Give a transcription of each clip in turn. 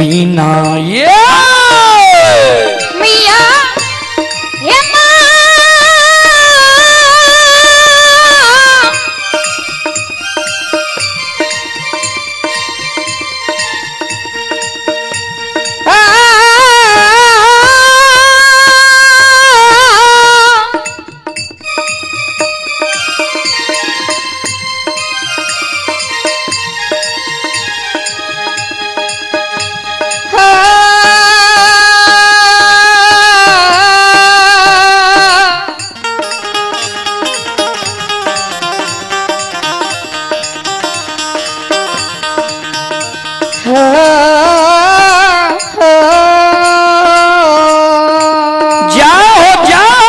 बिना ये। मैया हे माँ, जाओ हो जाओ।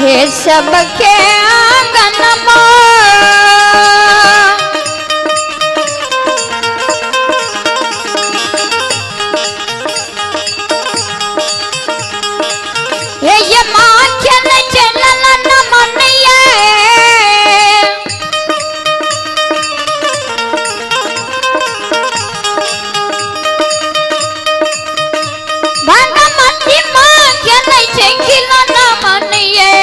हे सबके आंगन हे ये माखन चलल न मनिए, भगमती माखन चखिल न मनिए।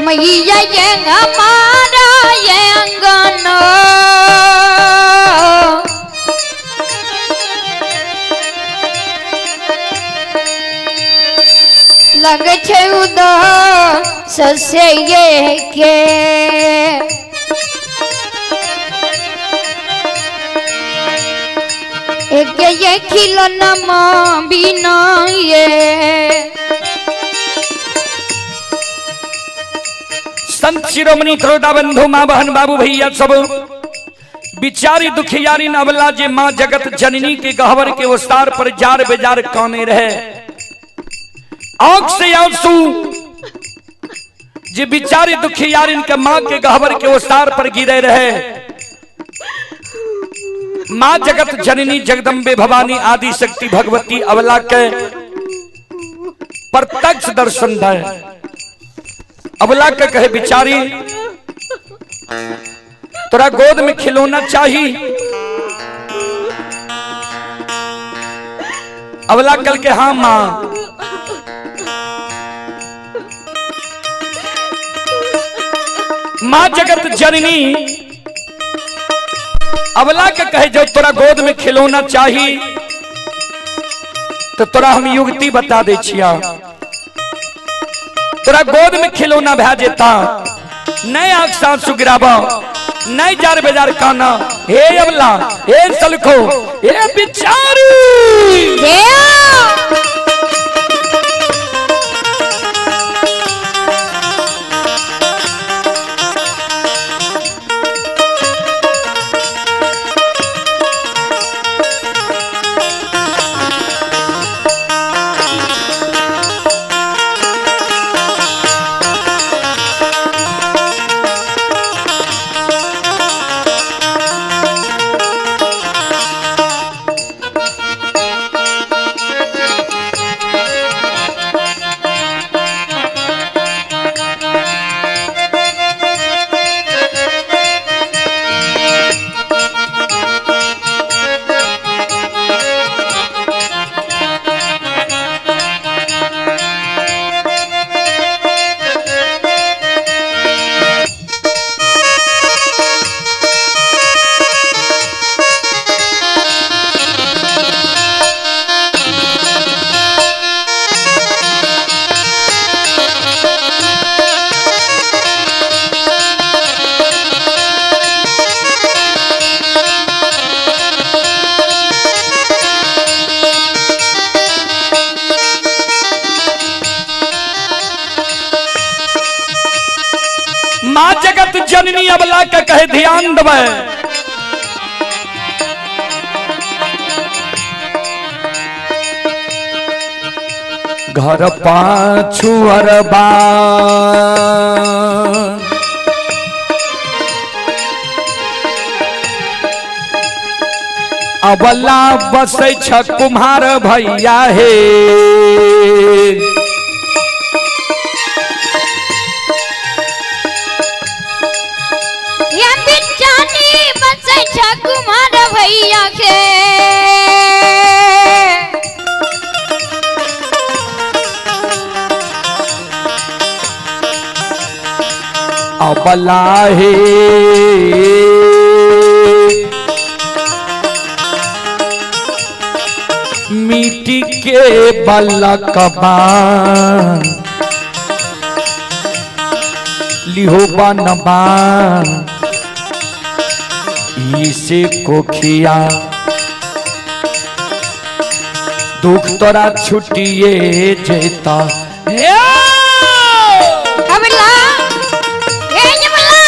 मैया ये हमारा ये अंगन, लग छे उदास से ये के। एक ये खिलौना माँ बिना ये। संत शिरोमणि त्रोता बंधु माँ बहन बाबू भैया सब बिचारी दुखियारी नवला जे माँ जगत जननी के गहवर के ओसार पर जार बेजार काने रहे, आंख से आंसू जे बिचारी दुखियारी के माँ के गहवर के ओसार पर गिरे रहे। माँ जगत जननी जगदम्बे भवानी आदि शक्ति भगवती अवला के प्रत्यक्ष दर्शन दे। अबला के कहे बिचारी तोरा गोद में खिलौना चाहिए। अबला कल के हाँ माँ। माँ जगत जननी अबला के कहे जो तोरा गोद में खिलौना चाहिए तो तोरा हम युक्ति बता दे छिया, तोरा गोद में खिलौना भै जेता, नहीं आंख साँसू गिराब, नहीं जार बेजार काना। हे अबला, हे सलखो, हे बिचारी, माँ जगत जननी अबला के कहे ध्यान दबे। घर पाछू अरबा अबला बसै छ कुम्हार भैया हे। ये बिचानी बसै छ कुमार भैया के। अबला हे मिट्टी के बलकबा लिहो बनबा इसे कोखिया दुख तोरा छुटिए जेता। हे! अबला हे अबला हो।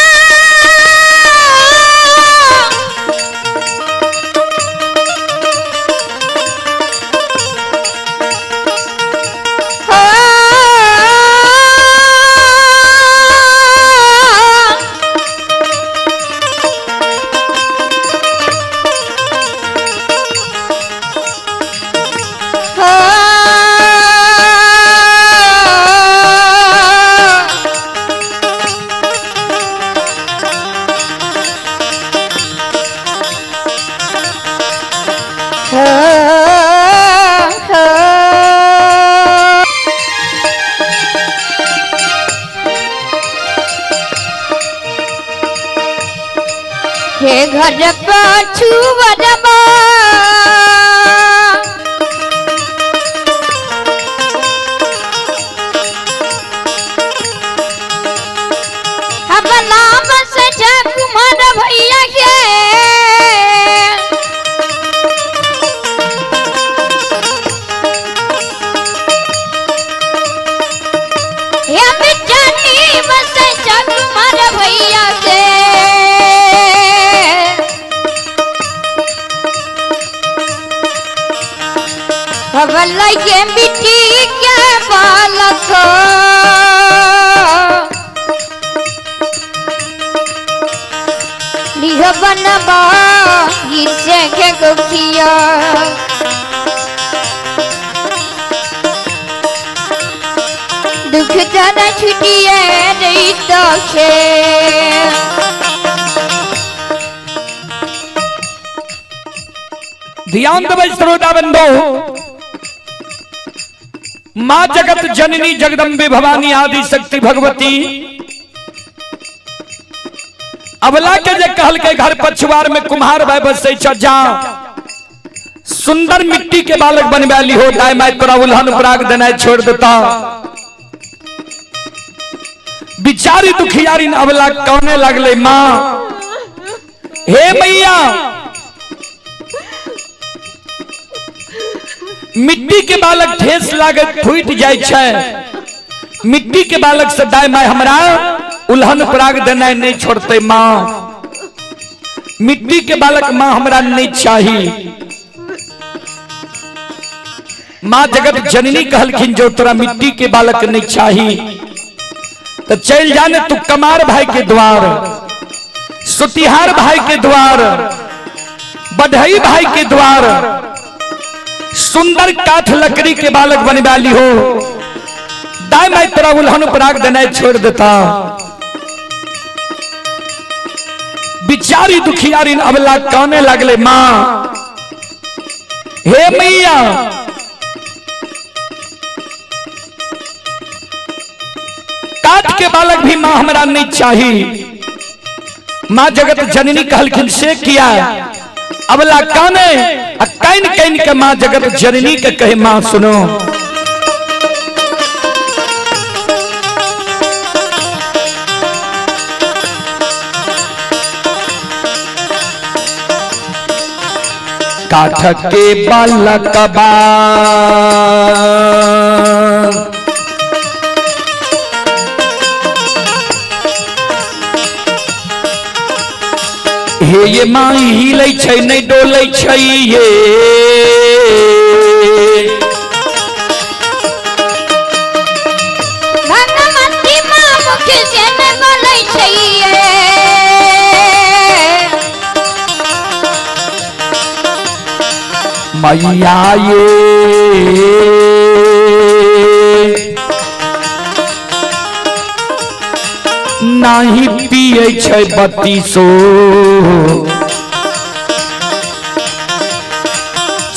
हे घर पाछू वरबा हम नाम से कुमार भैया के। हे बिचारी बस कुमार भैया के। हवला ये मिट्टी के बालक लिह बनबा इसे के गोखिया। दुख तोरा छुटिए रही तो खे। ध्यान देबै श्रोता बंधु, माँ जगत जननी जगदम्बे भवानी आदि शक्ति भगवती अबला के जे कहल के घर पछुआर में कुम्हार भाई बसै छ, जा सुंदर मिट्टी के बालक बनवा ली हो, दाय my तोरा उल्हन पराग देनाय छोड़ देता। बिचारी दुखियारी अबला कहने लगले, माँ हे मैया, मिट्टी के बालक ठेस लागत फूट जाय छै, मिट्टी के बालक से दाय my हमरा उल्हन पराग देनाय नहीं छोड़ते माँ, मिट्टी के बालक माँ हमरा नहीं चाही। माँ जगत जननी कहलखिन जो तोरा मिट्टी के बालक नहीं चाही तो चल जाने तू कमार भाई के द्वार, सुतिहार भाई के द्वार, बढ़ई भाई के द्वार, सुंदर काठ लकड़ी के बालक बनवा ली हो, दाय my तोरा उल्हन पराग देनाय छोड़ देता। बिचारी दुखियारी अबला काने लगले, माँ हे मैया, काठ के बालक भी माँ हमरा नहीं चाही। माँ जगत जननी कहलखिन से किया? अबला काने आ can can के माँ जगत जननी के कहे, माँ सुनो, काठ के बालकबा हे ये माँ हिलै छै नहि डोलै छै ये, भगवती माँ मुख से न बोलै छै ये। मैया ये नाही पिए छै बत्तीसो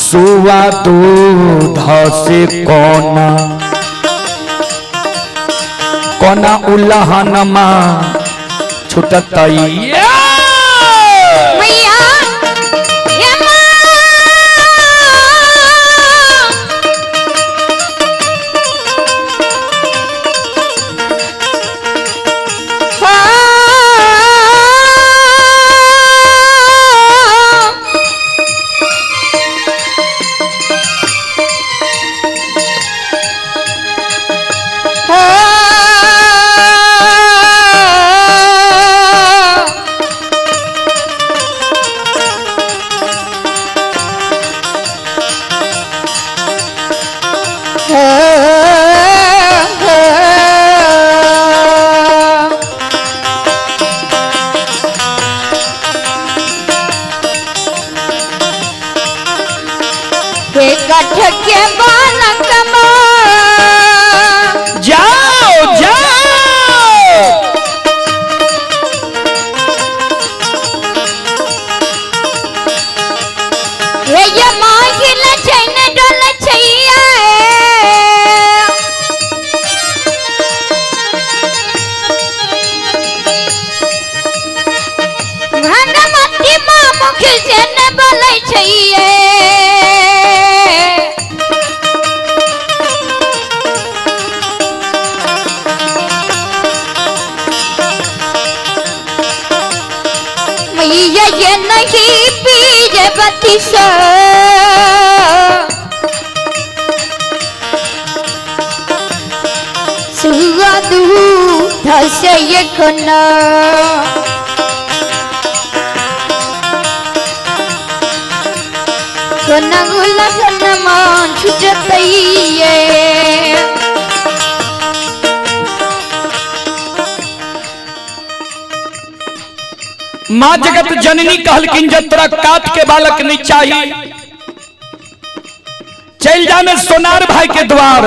सुआ दूध से कोना कोना उल्लहनमा छुटतई। मैया हे माँ। हाँ। हाँ। हे कठ के बालकमा जाओ जाओ। हे ये माहिल चैन डोल छैया। भंगमती माँ मुख से न बोलै छैये। मैया ये नहीं पीजे बत्तीस सुआ दूध से ये कोना कोना गुला मान छुटतइये। माँ जगत जननी कहलखिन जे तोरा काट के बालक नहीं चाहिए, चल जाने सोनार भाई के द्वार,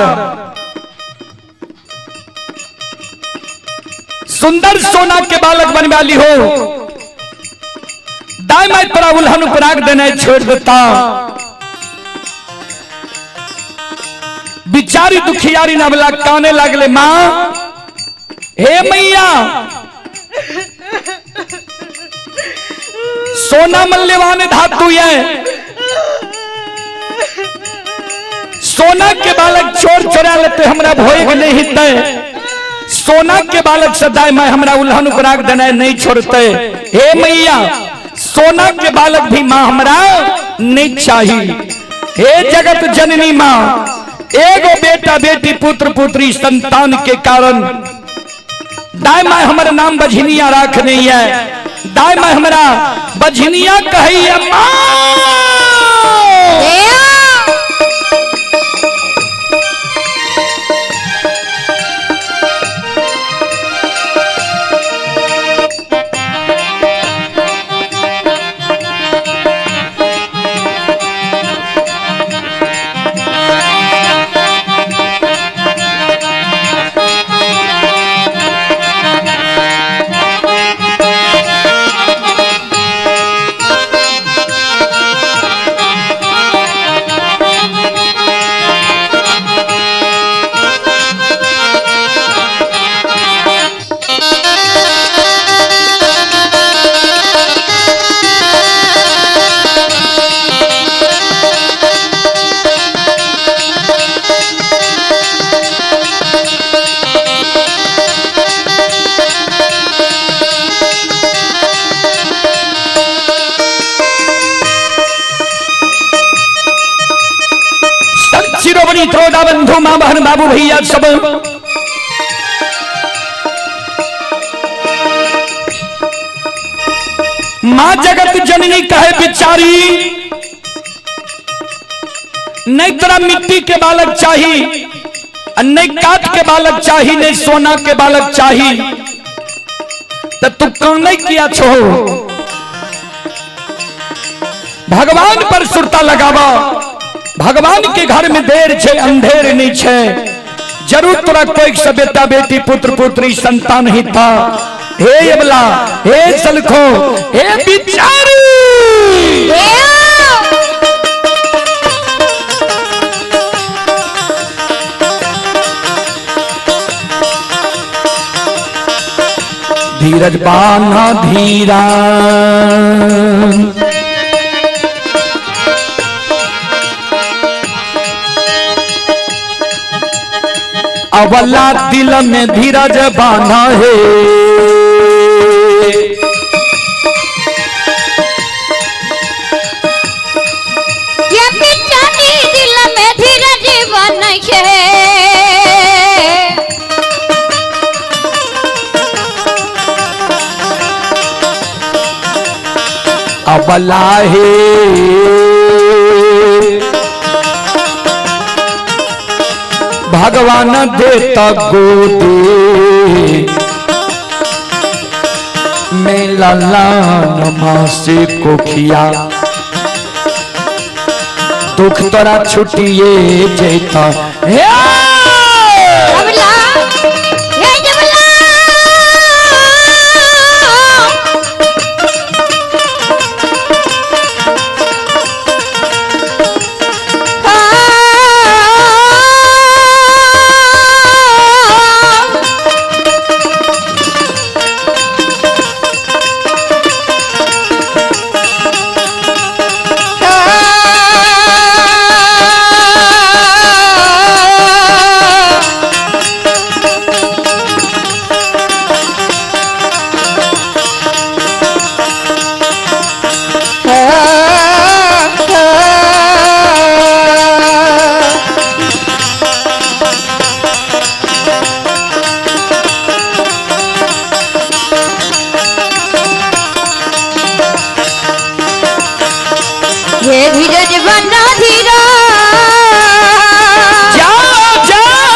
सुंदर सोना के बालक बनवा ली हो, दाई माई तोरा उल्हन उपराग देने छोड़ देता। बिचारी दुखियारी नवला काने लागले, माँ हे मैया सोना मल्यवान धातु है, सोना के बालक चोर चोरा लेते हमरा भोग नहीं हिते, सोना के बालक सदाय मैं हमरा उल्हन उपराग देने नहीं छोड़ते, हे मैया सोना के बालक भी माँ हमरा नहीं चाहिए। हे जगत जननी माँ, एगो बेटा बेटी पुत्र पुत्री संतान के कारण दाई माँ हमर नाम बझनिया राख नहीं है, दाई माँ हमरा बझनिया कही है माँ। शिरोमणि त्रोदा बंधु माँ बहन बाबू भैया सब माँ जगत जननी कहे बिचारी नहीं तोरा मिट्टी के बालक चाहिए, नहीं काट के बालक चाहिए, नहीं सोना के बालक चाहिए, तो तू काने किया छो? भगवान पर सुरता लगावा। भगवान के घर में देर छे अंधेर नहीं छे। जरूर तोरा कोई से बेटा बेटी पुत्र पुत्री संतान ही था। हे अबला, हे सलखो, हे बिचारी, धीरज बान्हा धीरा, अवला दिल में धीरज बांधा है। ये बिचारी दिल में धीरज बन है। अबला है भगवान देता गोदी में लाला नमासे कोखिया, दुख तोरा छुटिए जेता। हे अबला, हे जबला, हे धीरज बना धीरा, जाओ जाओ।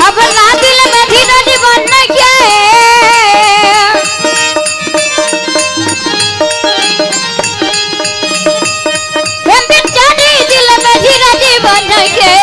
अपना दिल में धीरज बन के, हे बेचारी दिल में धीरज बन के।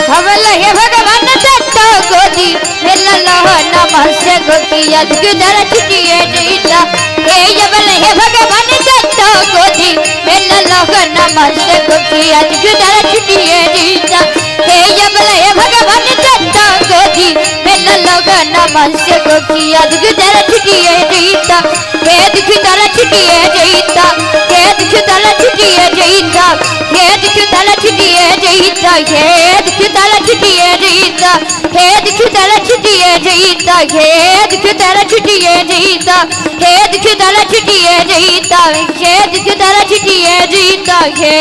हमला हे भगवान दत्त गोदी मेला लहना महसे गोपिया गुदर छुटिए जीता। हे यबल हे भगवान दत्त गोदी मेला लहना महसे गोपिया गुदर छुटिए जीता। हे यबल हे भगवान दत्त गोदी मेला लहना महसे गोपिया गुदर छुटिए जीता। हे दुख छुटिए जीता, हे दुख छुटिए जीता, हे दुख छुटिए जीता, हे दुख छुटिए जीता, हे दुख छुटिए जीता, हे दुख छुटिए जीता, हे दुख छुटिए जीता, हे दुख छुटिए जीता। हे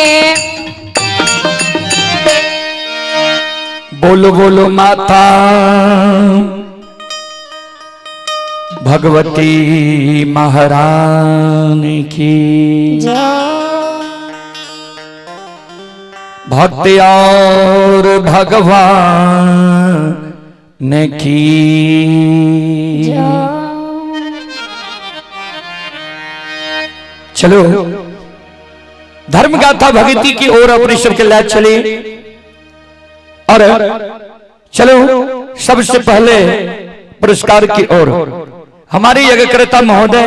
बोलो बोलो माता भगवती महारानी की। भक्ति और भगवान की। चलो धर्म गाथा भगती की ओर अपने सबके लाए चले। और चलो सबसे पहले पुरस्कार की ओर हमारे यज्ञकर्ता महोदय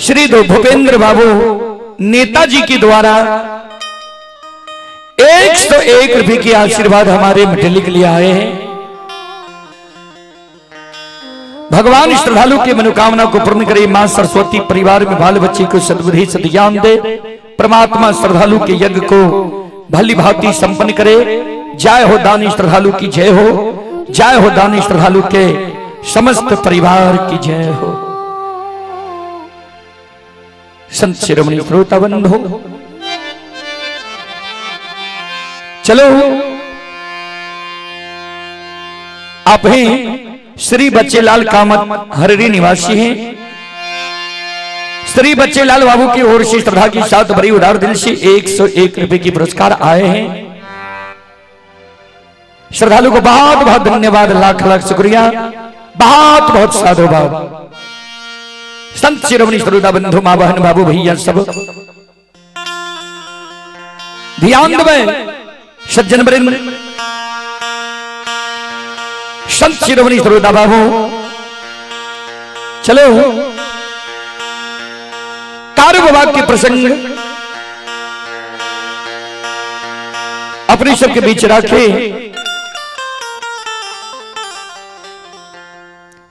श्री भूपेंद्र बाबू नेताजी के द्वारा 101 रुपए के आशीर्वाद हमारे मंडली के लिए आए हैं। भगवान श्रद्धालु की मनोकामना को पूर्ण करे। मां सरस्वती परिवार में बाल बच्चे को सद्बुद्धि सद्ज्ञान दे। परमात्मा श्रद्धालु के यज्ञ को भली भांति संपन्न करे। जय हो दानी श्रद्धालु की जय हो। जय हो दानी श्रद्धालु के समस्त परिवार की जय हो। संत शिरोमणि श्रोता बंधु, चलो आप हैं श्री बच्चेलाल कामत हररी निवासी हैं। श्री बच्चेलाल बाबू की ओर से श्रद्धा के साथ बड़ी उदार दिल से 101 रुपए की पुरस्कार आए हैं। श्रद्धालु को बहुत बहुत धन्यवाद, लाख लाख शुक्रिया, बहुत बहुत साधुवाद। संत शिरोमणि श्रोता बंधु, माँ बहन बाबू भैया सब ध्यान देवे। सज्जन वृंद, संत शिरोमणि श्रोता बाबू, चलो कारू बाबा के प्रसंग अपने सबके बीच रखे।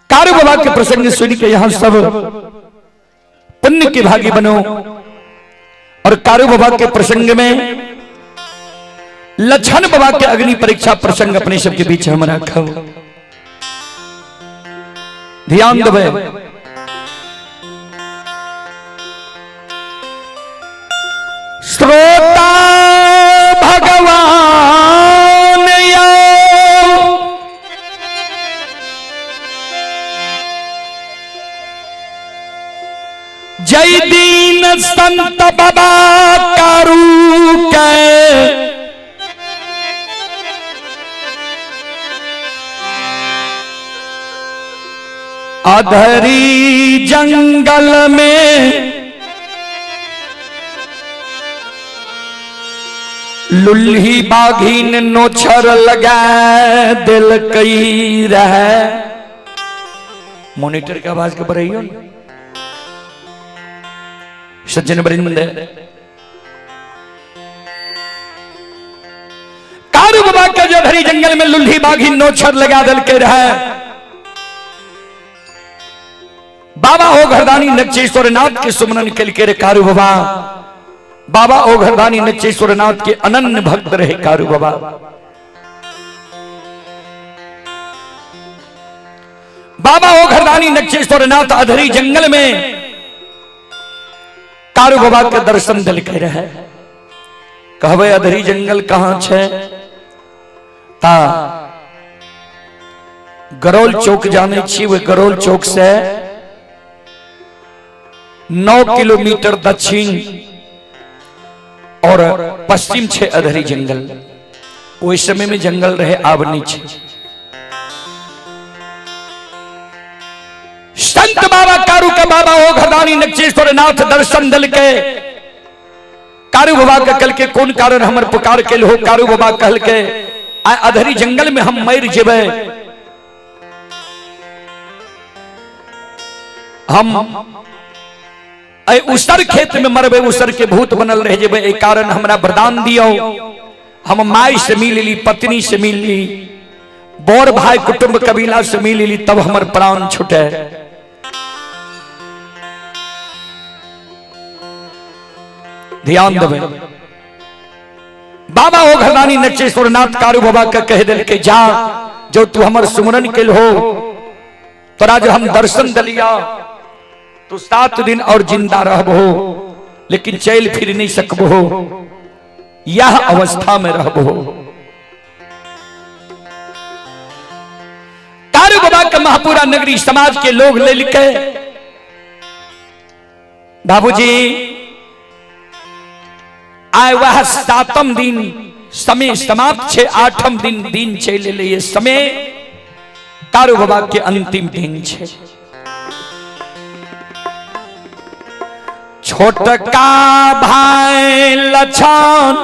कारू बाबा के प्रसंग सुन के यहां सब पुण्य के भागी बनो और कारू बाबा के प्रसंग में लछन बाबा के अग्नि परीक्षा प्रसंग अपने सबके बीच हम रखब। ध्यान देवे। श्रोता भगवान यो जय दीन संत बाबा कारू के अधरी जंगल में लुल्ही बाघिन नोछर लगा दिल कई रहे। मॉनिटर के आवाज के बढ़ाइयो सज्जन वृंद। कारू बाबा के जो धरी जंगल में लुल्ही बाघिन नोछर लगा दिल के रहे। बाबा ओ घरदानी नक्षेश्वर नाथ के सुमरन के रे कारू बाबा। बाबा ओ घरदानी नक्षेश्वर नाथ के अनन्य भक्त रहे कारू बाबा। बाबा ओ घरदानी नक्षेश्वर नाथ अधरी जंगल में कारू बाबा के दर्शन दिल के रहे। कहबे अधरी जंगल कहां छे? ता गरौल चौक जाने छी, वे गरौल चौक से 9 किलोमीटर दक्षिण और पश्चिम छे अधरी जंगल। ओहि समय में जंगल रहे, आब नहीं छे। संत बाबा कारू के बाबा ओ घरदानी नक्षेश्वर नाथ दर्शन दल के कारू बाबा के कल के कौन कारण हमर पुकार के हो? कारू बाबा कहल के आ अधरी जंगल में हम मर जेबे, हम ऐ उसर खेत में मरबे, उसर के भूत बनल रह जेबे, ए कारण हमरा वरदान दियो। हम माई से मिल ली, पत्नी से मिल ली, बोर भाई कुटुंब कबीला से मिल ली, तब हमर प्राण छूटे। ध्यान देवे। बाबा ओ घरदानी नचेश्वर नाथ कारू बाबा के कह दिल के जा, जो तू हमर सुमरन के हो तोरा जो हम दर्शन दिलिया तो 7 दिन और जिंदा रहबो, लेकिन चल फिर नहीं सकबो, यह अवस्था में रहबो। कारू बाबा के महापुरा नगरी समाज के लोग ले लिखे बाबूजी आए वह 7म दिन समय समाप्त छे, 8म दिन दिन चल ले समय कारू बाबा के अंतिम दिन छे। छोटका भाई लछन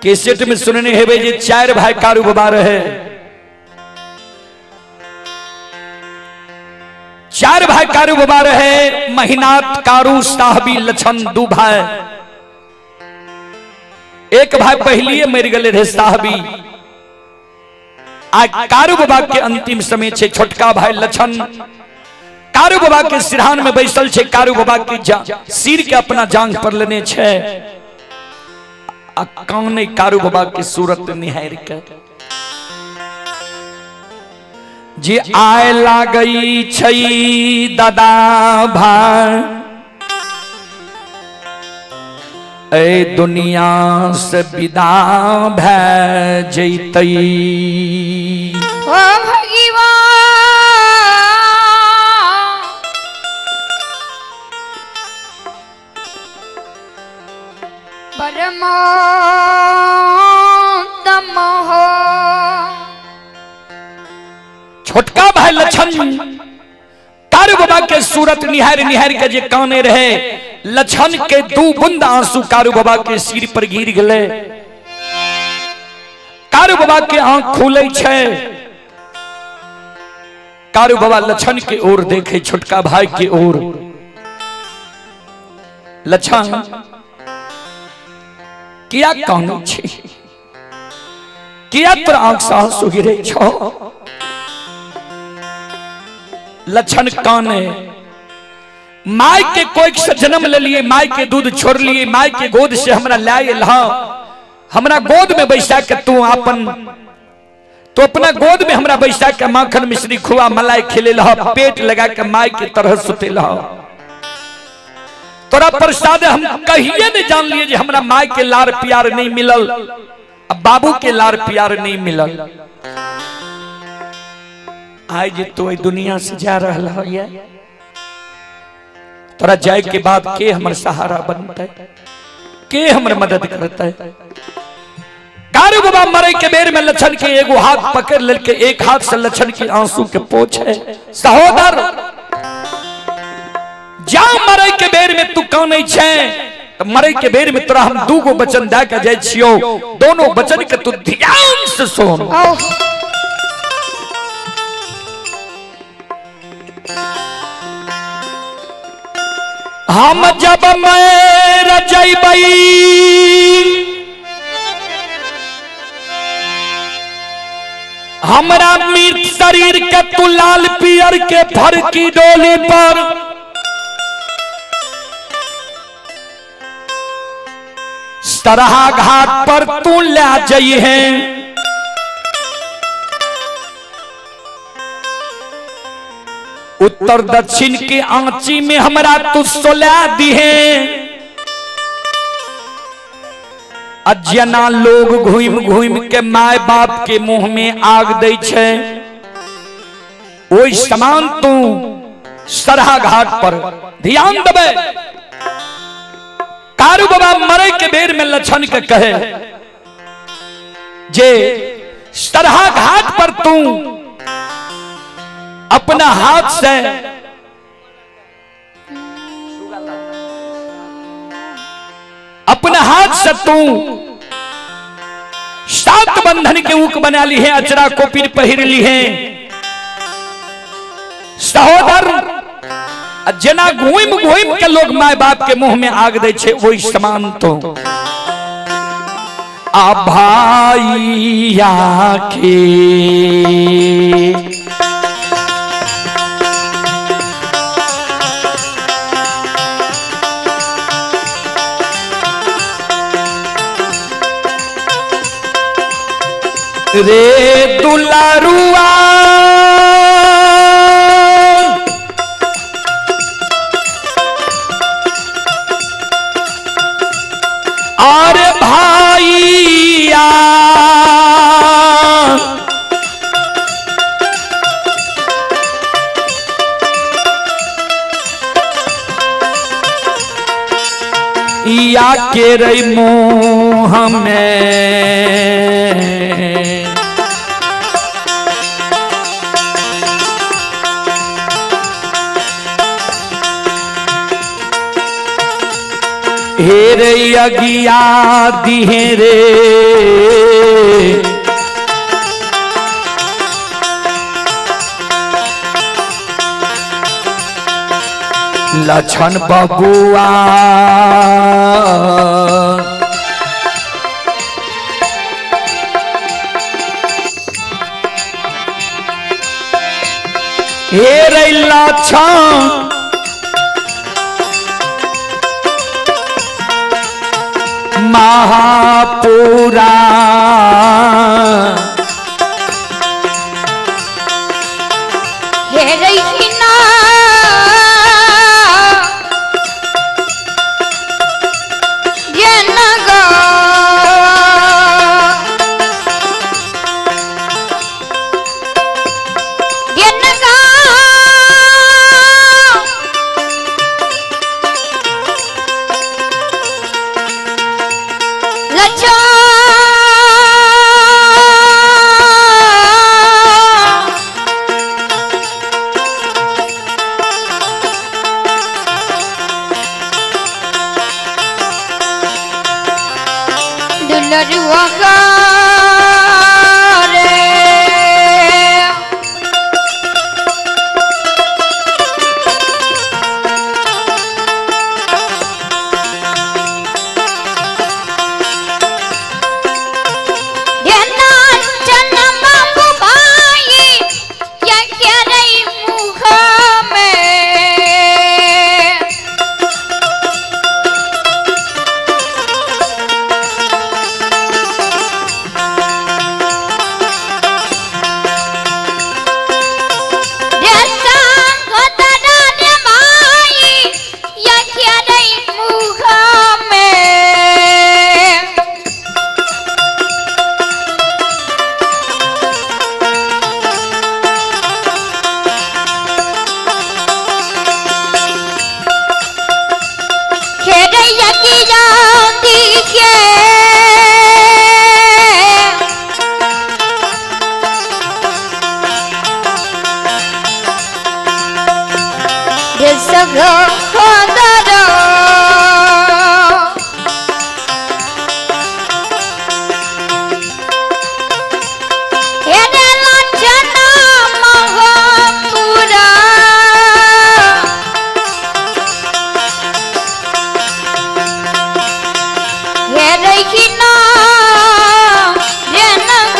कैसेट में सुनने हेबे जे 4 भाई कारू बाबा रहे। 4 भाई कारू बाबा रहे, महिनाथ कारू साहबी लछन 2 भाई। एक भाई पहलिए मर गए रहे साहबी। आ कारू बाबा के अंतिम समय छे छोटका भाई लछन कारू बाबा के सिरहान में बैसल छे, कारू बाबा के सिर के अपना जांग पर लेने छे आ काने कारू बाबा के सूरत निहार के जे आए लागई छई दादा भाई ए दुनिया से विदा भै जैतई। ओ भगवान छोटका भाई लछन कारू बाबा के सूरत निहार निहार के जे काने रहे, लछन के 2 बूंद आंसू कारू बाबा के सिर पर गिर गए। कारू बाबा के आंख खुले छे, कारू बाबा लछन के ओर देखे, छोटका भाई के ओर। लछन किया काने छे, किया तोर आंख से आंसू गिरे छो? लछन काने, my के कोख से जन्म ले लिए, my के दूध छोड़ लिए, my के गोद से हमरा लाए ला, हमरा गोद में बैसा के तू अपन तो अपना गोद में हमरा बैसा के माखन मिश्री खुआ मलाई खिले लह, पेट लगा के my के तरह सुते लह। तोरा प्रसाद हम कहिए नहीं जान लिए जे हमरा my के लार प्यार नहीं मिलल, अब बाबू के लार प्यार नहीं मिलल। आज जे तू दुनिया से जा रहा है, तोरा जाए के बाद के हमर सहारा बनते, के हमर मदद करते? कारू बाबा मरे के बेर में लछन के एगो हाथ पकड़ लेके एक हाथ से लछन के आंसू के पोछे, सहोदर जा मरे के बेर में तू कानै छे, तो मरे के बेर में तोरा हम 2 गो वचन दे के जाय छियो, दोनों वचन के तू ध्यान से सुन। हम जब मर जइबई हमरा मृत शरीर के तू लाल पियर के फर की डोली पर सरहा घाट पर तू ले जइहे, उत्तर दक्षिण के आंची में हमरा तू सोला दिहे, अजना लोग घूम घूम के my बाप के मुंह में आग दै छे, ओई समान तू सरहा घाट पर ध्यान देबे। कारू बाबा मरे के बेर में लछन के कहे जे सरहा घाट पर तू अपना हाथ से अपना हाथ से तू 7 बंधन के ऊक बना ली है, अचरा कोपीर पहिर ली है। सहोदर जना घूम घूम के लोग my बाप के मुंह में आग दे छे, वही समान तो आ भाईया के रे दुलारुआ और भाईया या के रे मुँह में हे रे अगिया दिहे रे लछन बबुआ हे रे लछन महापुरा हे रहीना সহোদর। হেরে লাঞ্ছনা মহাপুরা, হেরে কিনা রেনগ।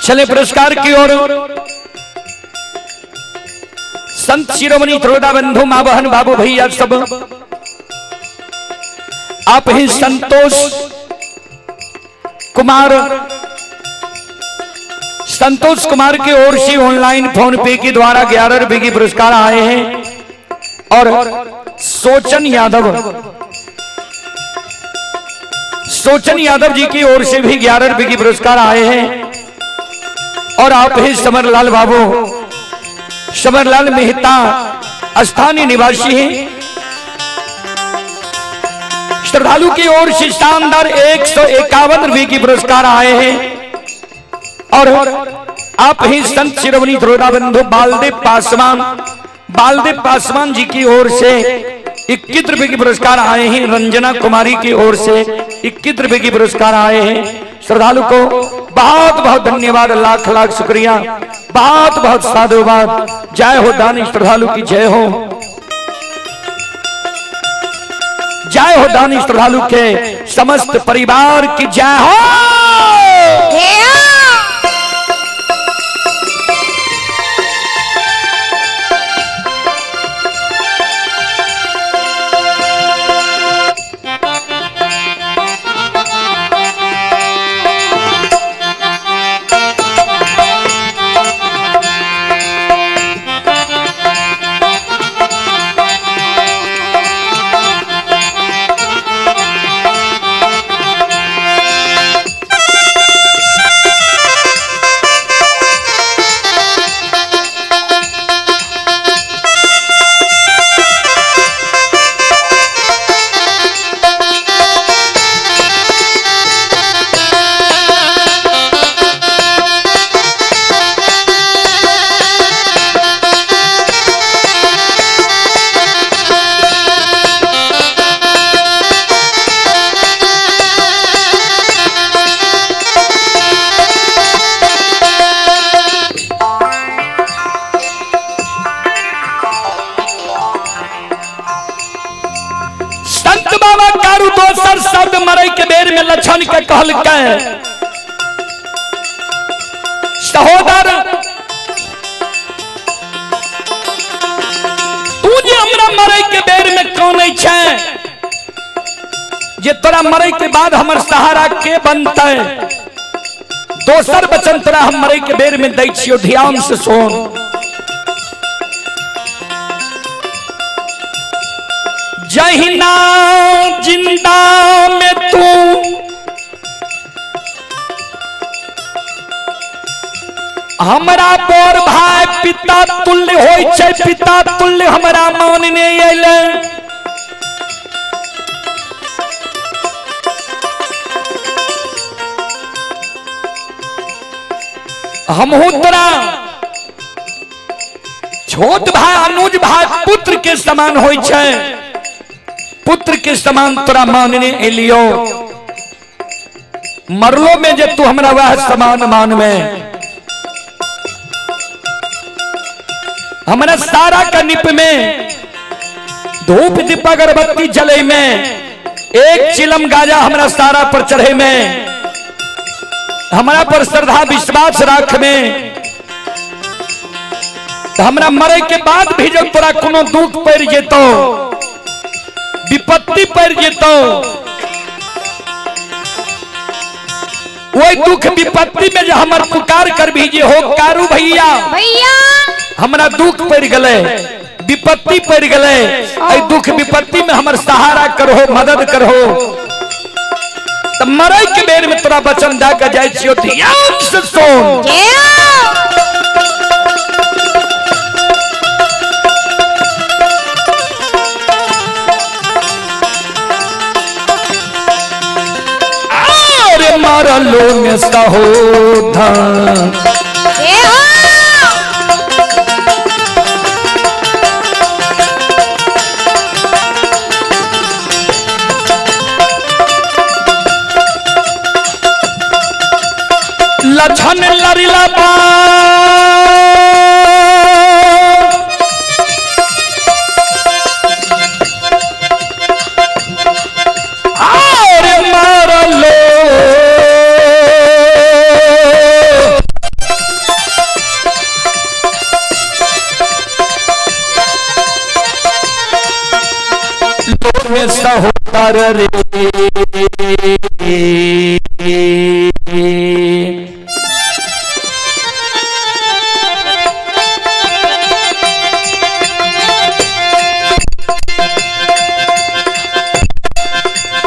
चले पुरस्कार की ओर। संत शिरोमणि श्रोता बंधु, माँ बहन, बाबू भैया सब, आप ही संतोष कुमार, संतोष कुमार की ओर से ऑनलाइन फोन पे के द्वारा 11 रुपए की पुरस्कार आए हैं और सोचन यादव, सोचन यादव जी की ओर से भी 11 रुपए की पुरस्कार आए हैं और आप ही समरलाल बाबू, समरलाल मेहता स्थानीय निवासी हैं। श्रद्धालु की ओर से शानदार 151 रुपए की पुरस्कार आए हैं और आप ही संत शिरोमणि श्रोता बंधु बालदेव पासवान, बालदेव पासवान जी की ओर से 21 रुपए की पुरस्कार आए हैं। रंजना कुमारी की ओर से 21 रुपए की पुरस्कार आए हैं। श्रद्धालु को बहुत बहुत धन्यवाद, लाख लाख शुक्रिया, बहुत बहुत साधुवाद। जय हो दानी श्रद्धालु की जय हो, जय हो दानी श्रद्धालु के समस्त परिवार की जय हो। हे। संत बाबा कारू दोसर शब्द मरे के बेर में लक्षण के कहलकै, सहोदर तू जे हमरा मरे के बेर में कानै छै, जे तोरा मरे के बाद हमर सहारा के बनतै। दोसर वचन तोरा हम मरे के बेर में दै छियौ, ध्यान से सुन। जहिना जिंदा में तू हमरा बोर भाई पिता तुल्य होय छै, पिता तुल्य हमरा मानने अयलै। हमहू तोरा छोट भाई अनुज भाई पुत्र के समान होय छै, पुत्र के समान तोरा मानने एलियो। मरलो में जे तू हमरा वह समान मानवे, हमरा सारा का निप में धूप दीप अगरबत्ती जले में, एक चिलम गाजा हमरा सारा पर चढ़े में, हमरा पर श्रद्धा विश्वास राख में, तो हमरा मरे के बाद भी जब तोरा कोनो दुख पड़ जेतो, विपत्ति पड़ जेतो, वही दुख विपत्ति में जो हमर पुकार कर भी जे हो कारू भैया, भैया हमरा दुख पड़ गले, विपत्ति पड़ गले, ऐ दुख विपत्ति में हमर सहारा करहो, मदद करहो, तो मरे के बेर में तोरा वचन दे के जाय छियो, ध्यान से सुन। अरे मार मरलो में सहोधन। ए हो। लछन लरिला बा और मरलो लो में सहोदर रे।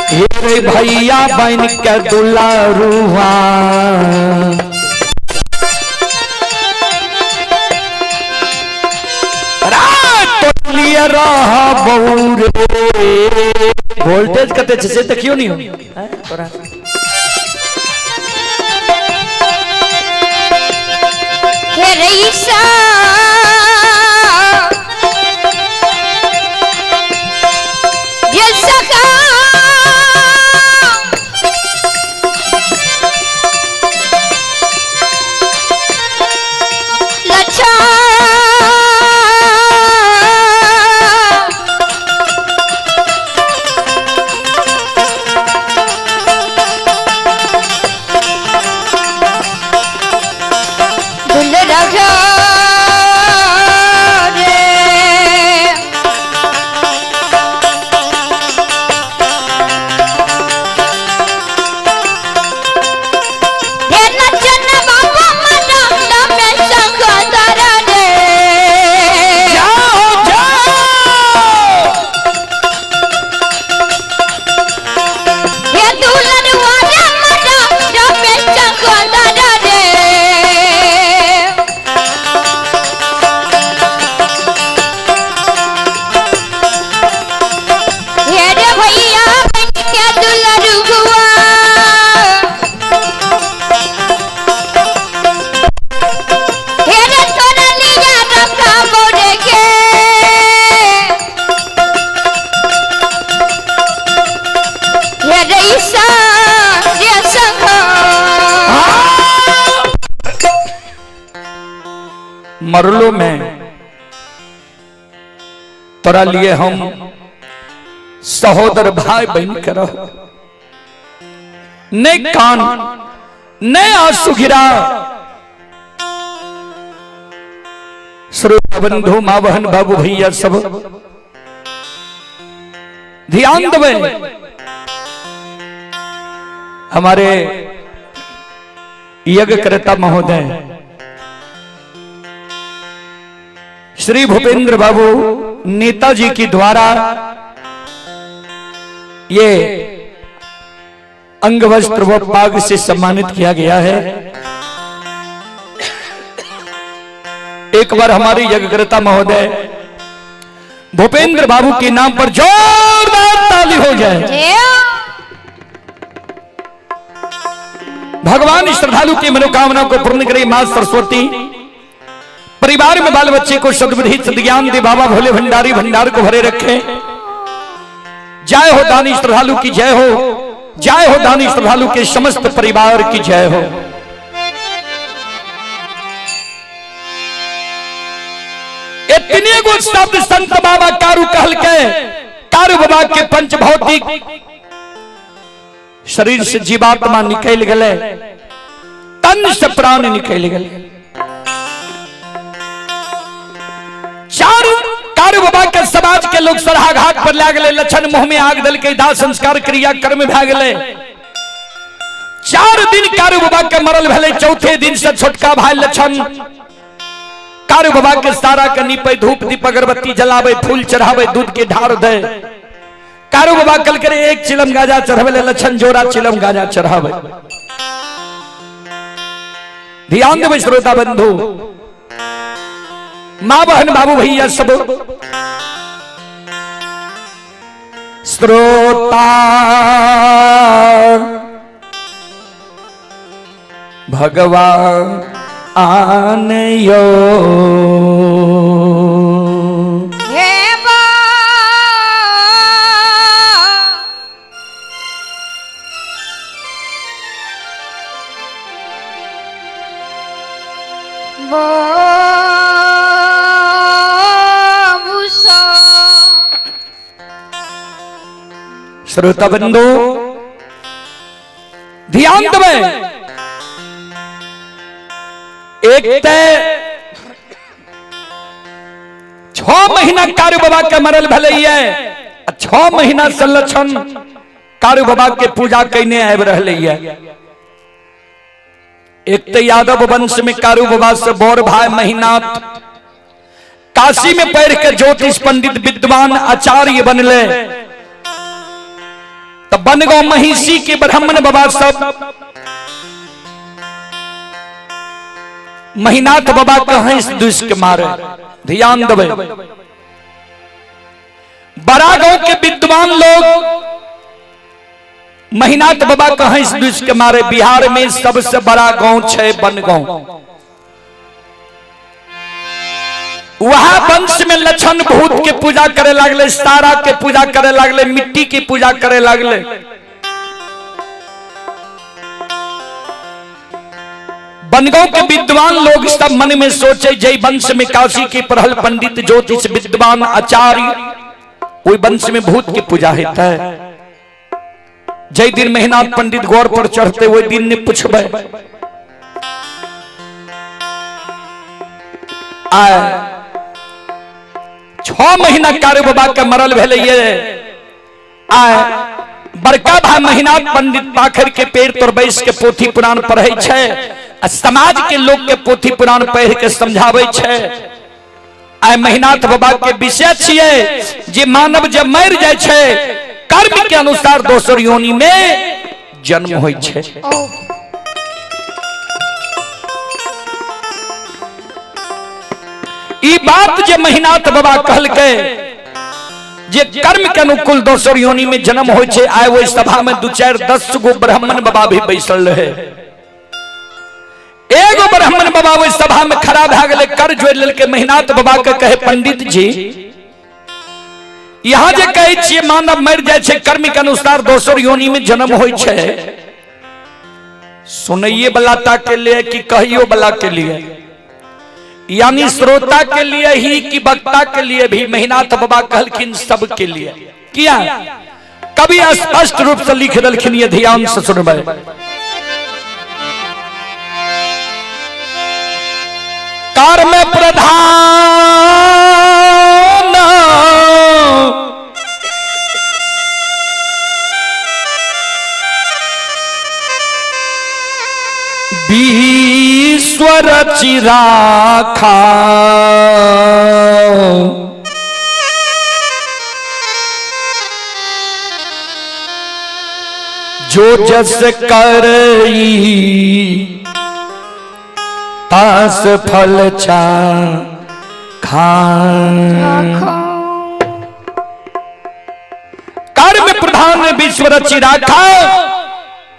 हे रे भैया बन के दुलारुआ, रात लिए रह बऊ रे। वोल्टेज कते छै से देखियो नहीं हो तोरा। हे रईसा ये सखा लच्छा दुल रखा रे। हे नचन बाबा मना में संग दर रे। जाओ जाओ। हे दुल्हन वाला मना में संग दर रे। हे रे भैया बन के दुलरुआ, हे रे तोरा लिया रखा मोरे के। हे रे ईसा रे संग। मरलो में तोरा लिए हम सहोदर भाई बहन के रहो। ने कान ने आंसू गिरा। श्रोता बंधु माँ बहन बाबू भैया सब ध्यान देवे। हमारे यज्ञकर्ता महोदय श्री भूपेंद्र बाबू नेताजी की द्वारा ये अंग वस्त्र व पाग से सम्मानित किया गया है। एक बार हमारे यज्ञकर्ता महोदय भूपेंद्र बाबू के नाम पर जोरदार ताली हो जाए। भगवान श्रद्धालु की मनोकामना को पूर्ण करे मां सरस्वती। परिवार में बाल बच्चे को सद्बुद्धि सद्ज्ञान दे बाबा भोले भंडारी भंडार को भरे रखे। जय हो दानी श्रद्धालु की जय हो, जय हो दानी श्रद्धालु के समस्त परिवार की जय हो। इतने गो शब्द संत बाबा कारू कहल के कारू बाबा के पंच भौतिक शरीर से जीवात्मा निकल गए, तन से प्राण निकल गए। चार कारू बाबा के समाज के लोग सराघाट पर लाग गए, लक्षण मुंह में आग दल के दाह संस्कार क्रिया कर्म भए गए। 4 दिन कारू बाबा के मरल भेले, चौथे दिन से छोटका भाई लक्षण कारू बाबा के सारा के नीपे, धूप दीप अगरबत्ती जलावे, फूल चढ़ावे, दूध के ढार दे। कारू बाबा कल करे एक चिलम गाजा चढ़ावे, लक्षण जोड़ा चिलम गाजा चढ़ावे। ध्यान देवे श्रोता बंधु, मां बहन बाबू भैया सब श्रोता भगवान आन यो। हे बा बाबूसा। श्रोता बंधु ध्यान देबै, एक ते 6 महीना कारू बाबा के मरल भेलैये, आ 6 महीना से लक्षण कारू बाबा के पूजा कैने आबि रहलैये। एक ते यादव वंश में कारू बाबा से बड़ भाई महिनाथ काशी में पढ़ के ज्योतिष पंडित विद्वान आचार्य बनले, तो बनगांव महिषी के ब्राह्मण बाबा सब महिनाथ बाबा के हंस दुस के मारे। ध्यान देबै, बड़ा गांव के विद्वान लोग महिनाथ बाबा के हंस दुस के मारे। बिहार में सबसे बड़ा गांव छै बनगांव, वहां वंश में लक्षण भूत के पूजा करे लागले, सारा के पूजा करे लागले, मिट्टी की पूजा करे लागले। बनगांव के विद्वान लोग सब मन में सोचे जय वंश में काशी के पढ़ल पंडित ज्योतिष विद्वान आचार्य, वही वंश में भूत की पूजा होता है। जय दिन महिनाथ पंडित गौर पर चढ़ते वही दिन ने पूछबे आए 6 महीना कारू बाबा के मरल भेलैये, आए बड़का भाई महिनाथ पंडित पाखर के पेड़ तर बैस के पोथी पुराण पढ़ै छै, आ समाज के लोग के पोथी पुराण पढ़ के समझाबै छै। आइ महिनाथ बाबा के विषय छियै जे मानव जब मरि जाइ छै कर्म के अनुसार दोसर योनि में जन्म होइ छै। ई बात जे महिनाथ बाबा कहलकै जे कर्म के अनुकूल दोसर योनि में जन्म होइ छै, आइ ओहि सभा में 2 4 10 गो ब्राह्मण बाबा भी बैसल रहे। एगो ब्राह्मण बाबा ओहि सभा में खड़ा भए गेलै, कर जोड़ि लेलकै महिनाथ बाबा के, कहे पंडित जी यहाँ जे कहै छियै मानव मरि जाइ छै कर्म के अनुसार दोसर योनि में जन्म होइ छै, सुनैये वाला टा के लिए कि कहियो वाला के लिए, यानी श्रोता के लिए ही कि वक्ता के लिए भी? महिनाथ बाबा कहलखिन सबके लिए। किया कभी स्पष्ट रूप से लिख देलखिन, ये ध्यान से सुनबै। कर्म प्रधान विश्व रचि राखा, जो जस करई तास फल चा खान। कर्म प्रधान विश्व रचि राखा,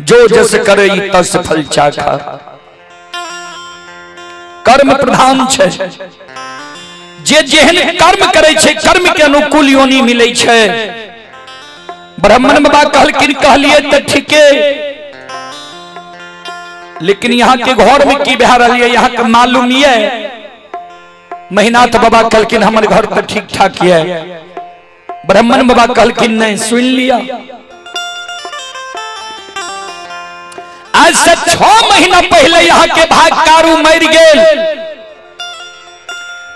जो जस करई तस फल चाखा। कर्म प्रधान छै, जे जेहन कर्म करै छै कर्म के अनुकूल योनि मिलै छै। ब्राह्मण बाबा कहलखिन कहलिए तऽ ठीके, लेकिन यहाँ के घर में की भए रहल ये यहाँ के मालूम ये? महिनाथ बाबा कहलखिन हमर घर तऽ ठीक ठाक ये। ब्राह्मण बाबा कहलखिन नहीं सुन लिया, आज से 6 महीना पहले यहाँ के भाग कारू मर गेल,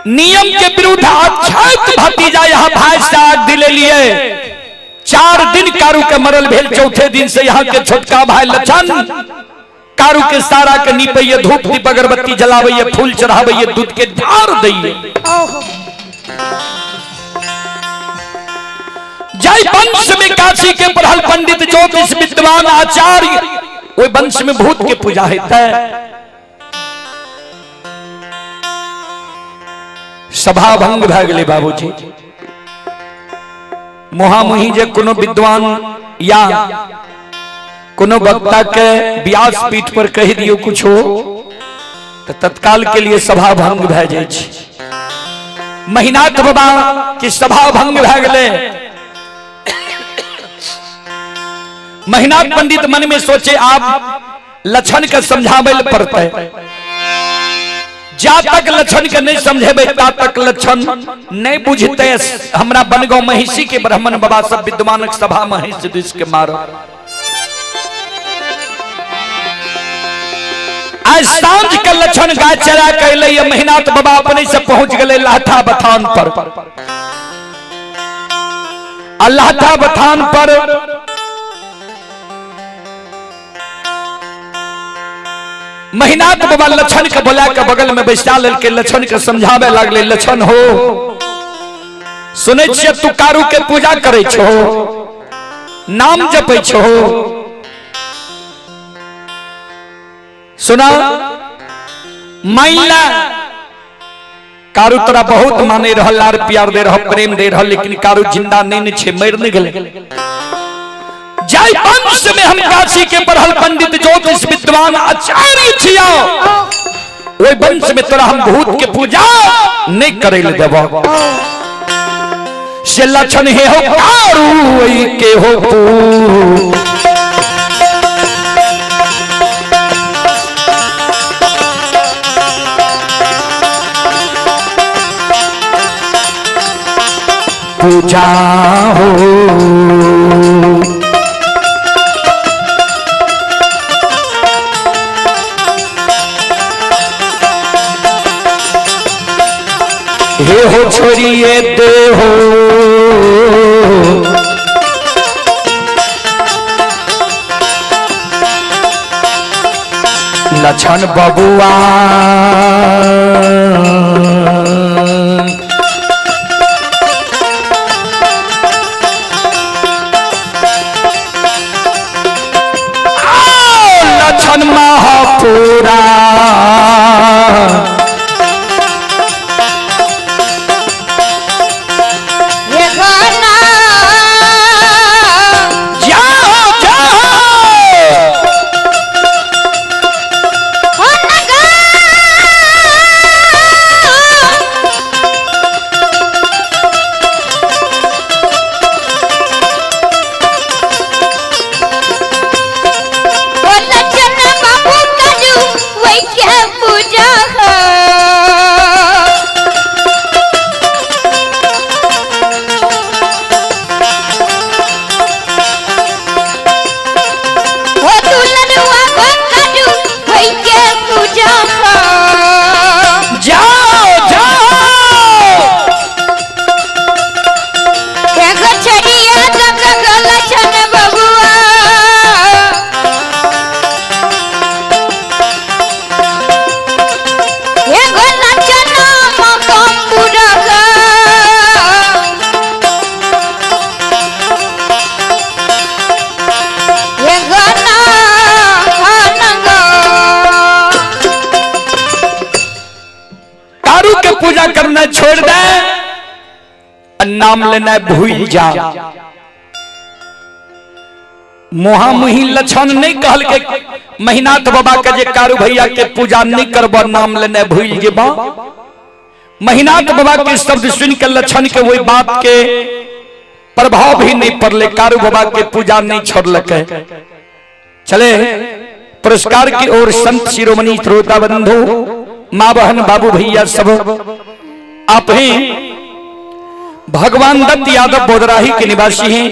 नियम के विरुद्ध अक्षत भतीजा यहाँ भाई से आग दिले लिए, 4 दिन कारू के मरल भेल, चौथे दिन से यहाँ के छोटका भाई लक्षण कारू के सारा के नीपैये, धूप दीप अगरबत्ती जलाबैये, फूल चढ़ाबैये, दूध के धार दैये। जय वंश में काशी के पढ़ल पंडित ज्योतिष विद्वान आचार्य, ओहि वंश में भूत के पूजा होता है। सभा भंग भए गेलै बाबूजी। मुहामुही जे कोनो विद्वान या कोनो वक्ता के व्यास पीठ पर कहि दियौ कुछो तऽ तत्काल के लिए सभा भंग भए जाइ छै। महिनाथ बाबा के सभा भंग भए गेलै। महिनाथ पंडित मन में सोचे आप लक्षण के समझाबै लए पड़तै। जा तक लक्षण के नहीं समझेबै ता तक लक्षण नहीं बुझते। हमरा बनगांव महिषी के ब्राह्मण बाबा सब विद्वानक सभा महिष दिस के मारो। आज सांझ के लक्षण गाय चरा के अलै, महिनाथ बाबा अपने से पहुंच गए लाठा बथान पर। आ लाठा बथान पर महिनाथ बाबा लक्षण के बोला के बगल में बैसा लेलकै, लक्षण के समझावे लागले। लक्षण हो, सुनै छियै तू कारू के पूजा करै छो, नाम जपै छो, सुना माइला कारू तोरा बहुत माने रहल, लार प्यार दे रहल, प्रेम दे रहल, लेकिन कारू जिंदा नहीं ने छे, मर नहीं गेलै। जाय वंश में हम काशी के पढ़ल पंडित ज्योतिष विद्वान आचार्य छिया, ओहि वंश में तोरा हम भूत के पूजा नहीं करे ले देबो। से लक्षण हे हो कारू ओहि के हो पू। पूजा हो हे हो छोड़िए दे हो लक्षण बबुआ। लक्षण महापुरा जाओ जाओ। पूजा हो। ओ दुल्हनुआ को करू वही के पूजा हो। जाओ जाओ। एगो छड़िया दग लछन बबुआ, एगो लछन मकमपुरा गा। एगो ना नंगो। कारू के पूजा करना छोड़ दे, नाम लेना भूल जा। मुहा मुही लक्षण नहीं कहल के महिनाथ बाबा के जे कारू भैया के पूजा नहीं करब, नाम लेना भूल जेबा। महिनाथ बाबा के शब्द सुन के लक्षण के वही बात के प्रभाव भी नहीं पड़ले, कारू बाबा के पूजा नहीं छोड़लके। चले पुरस्कार की ओर संत शिरोमणि श्रोता बंधु माँ बहन बाबू भैया सब आप हैं। भगवान दत्त यादव बोदराही के निवासी हैं।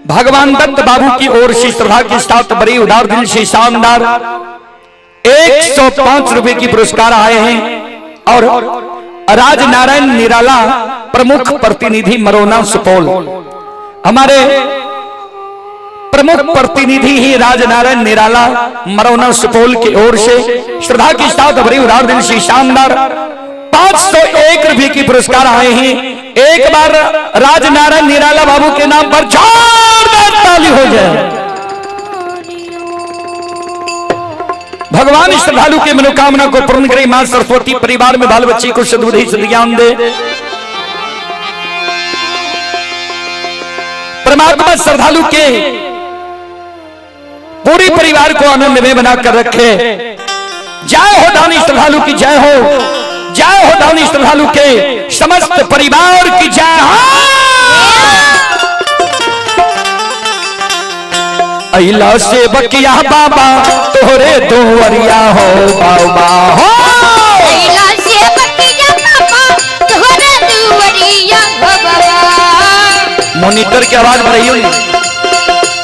भगवान दत्त बाबू की ओर से श्रद्धा के साथ बड़ी उदार दिल से शानदार 105 रुपए की पुरस्कार आए हैं। और राज नारायण निराला प्रमुख प्रतिनिधि मरोना सुपौल, हमारे प्रमुख प्रतिनिधि ही राज नारायण निराला मरोना सुपौल की ओर से श्रद्धा के साथ बड़ी उदार दिल से शानदार 501 रुपए की पुरस्कार आए हैं। एक बार राज नारायण निराला बाबू के नाम पर जोरदार ताली हो जाए। भगवान श्रद्धालु के मनोकामना को पूर्ण करे। मां सरस्वती परिवार में बाल बच्चे को सद्बुद्धि सद्ज्ञान दे। परमात्मा श्रद्धालु के परिवार को आनंद में बनाकर रखे। जय हो दानी श्रद्धालु की जय हो, जय हो दानी श्रद्धालु के समस्त परिवार की जय हो। अइला से बकिया बाबा तोहरे दुआरिया हो बाबा हो। अइला से बकिया बाबा तोहरे दुआरिया हो बाबा। मॉनिटर की आवाज बढ़ाइयो नहीं।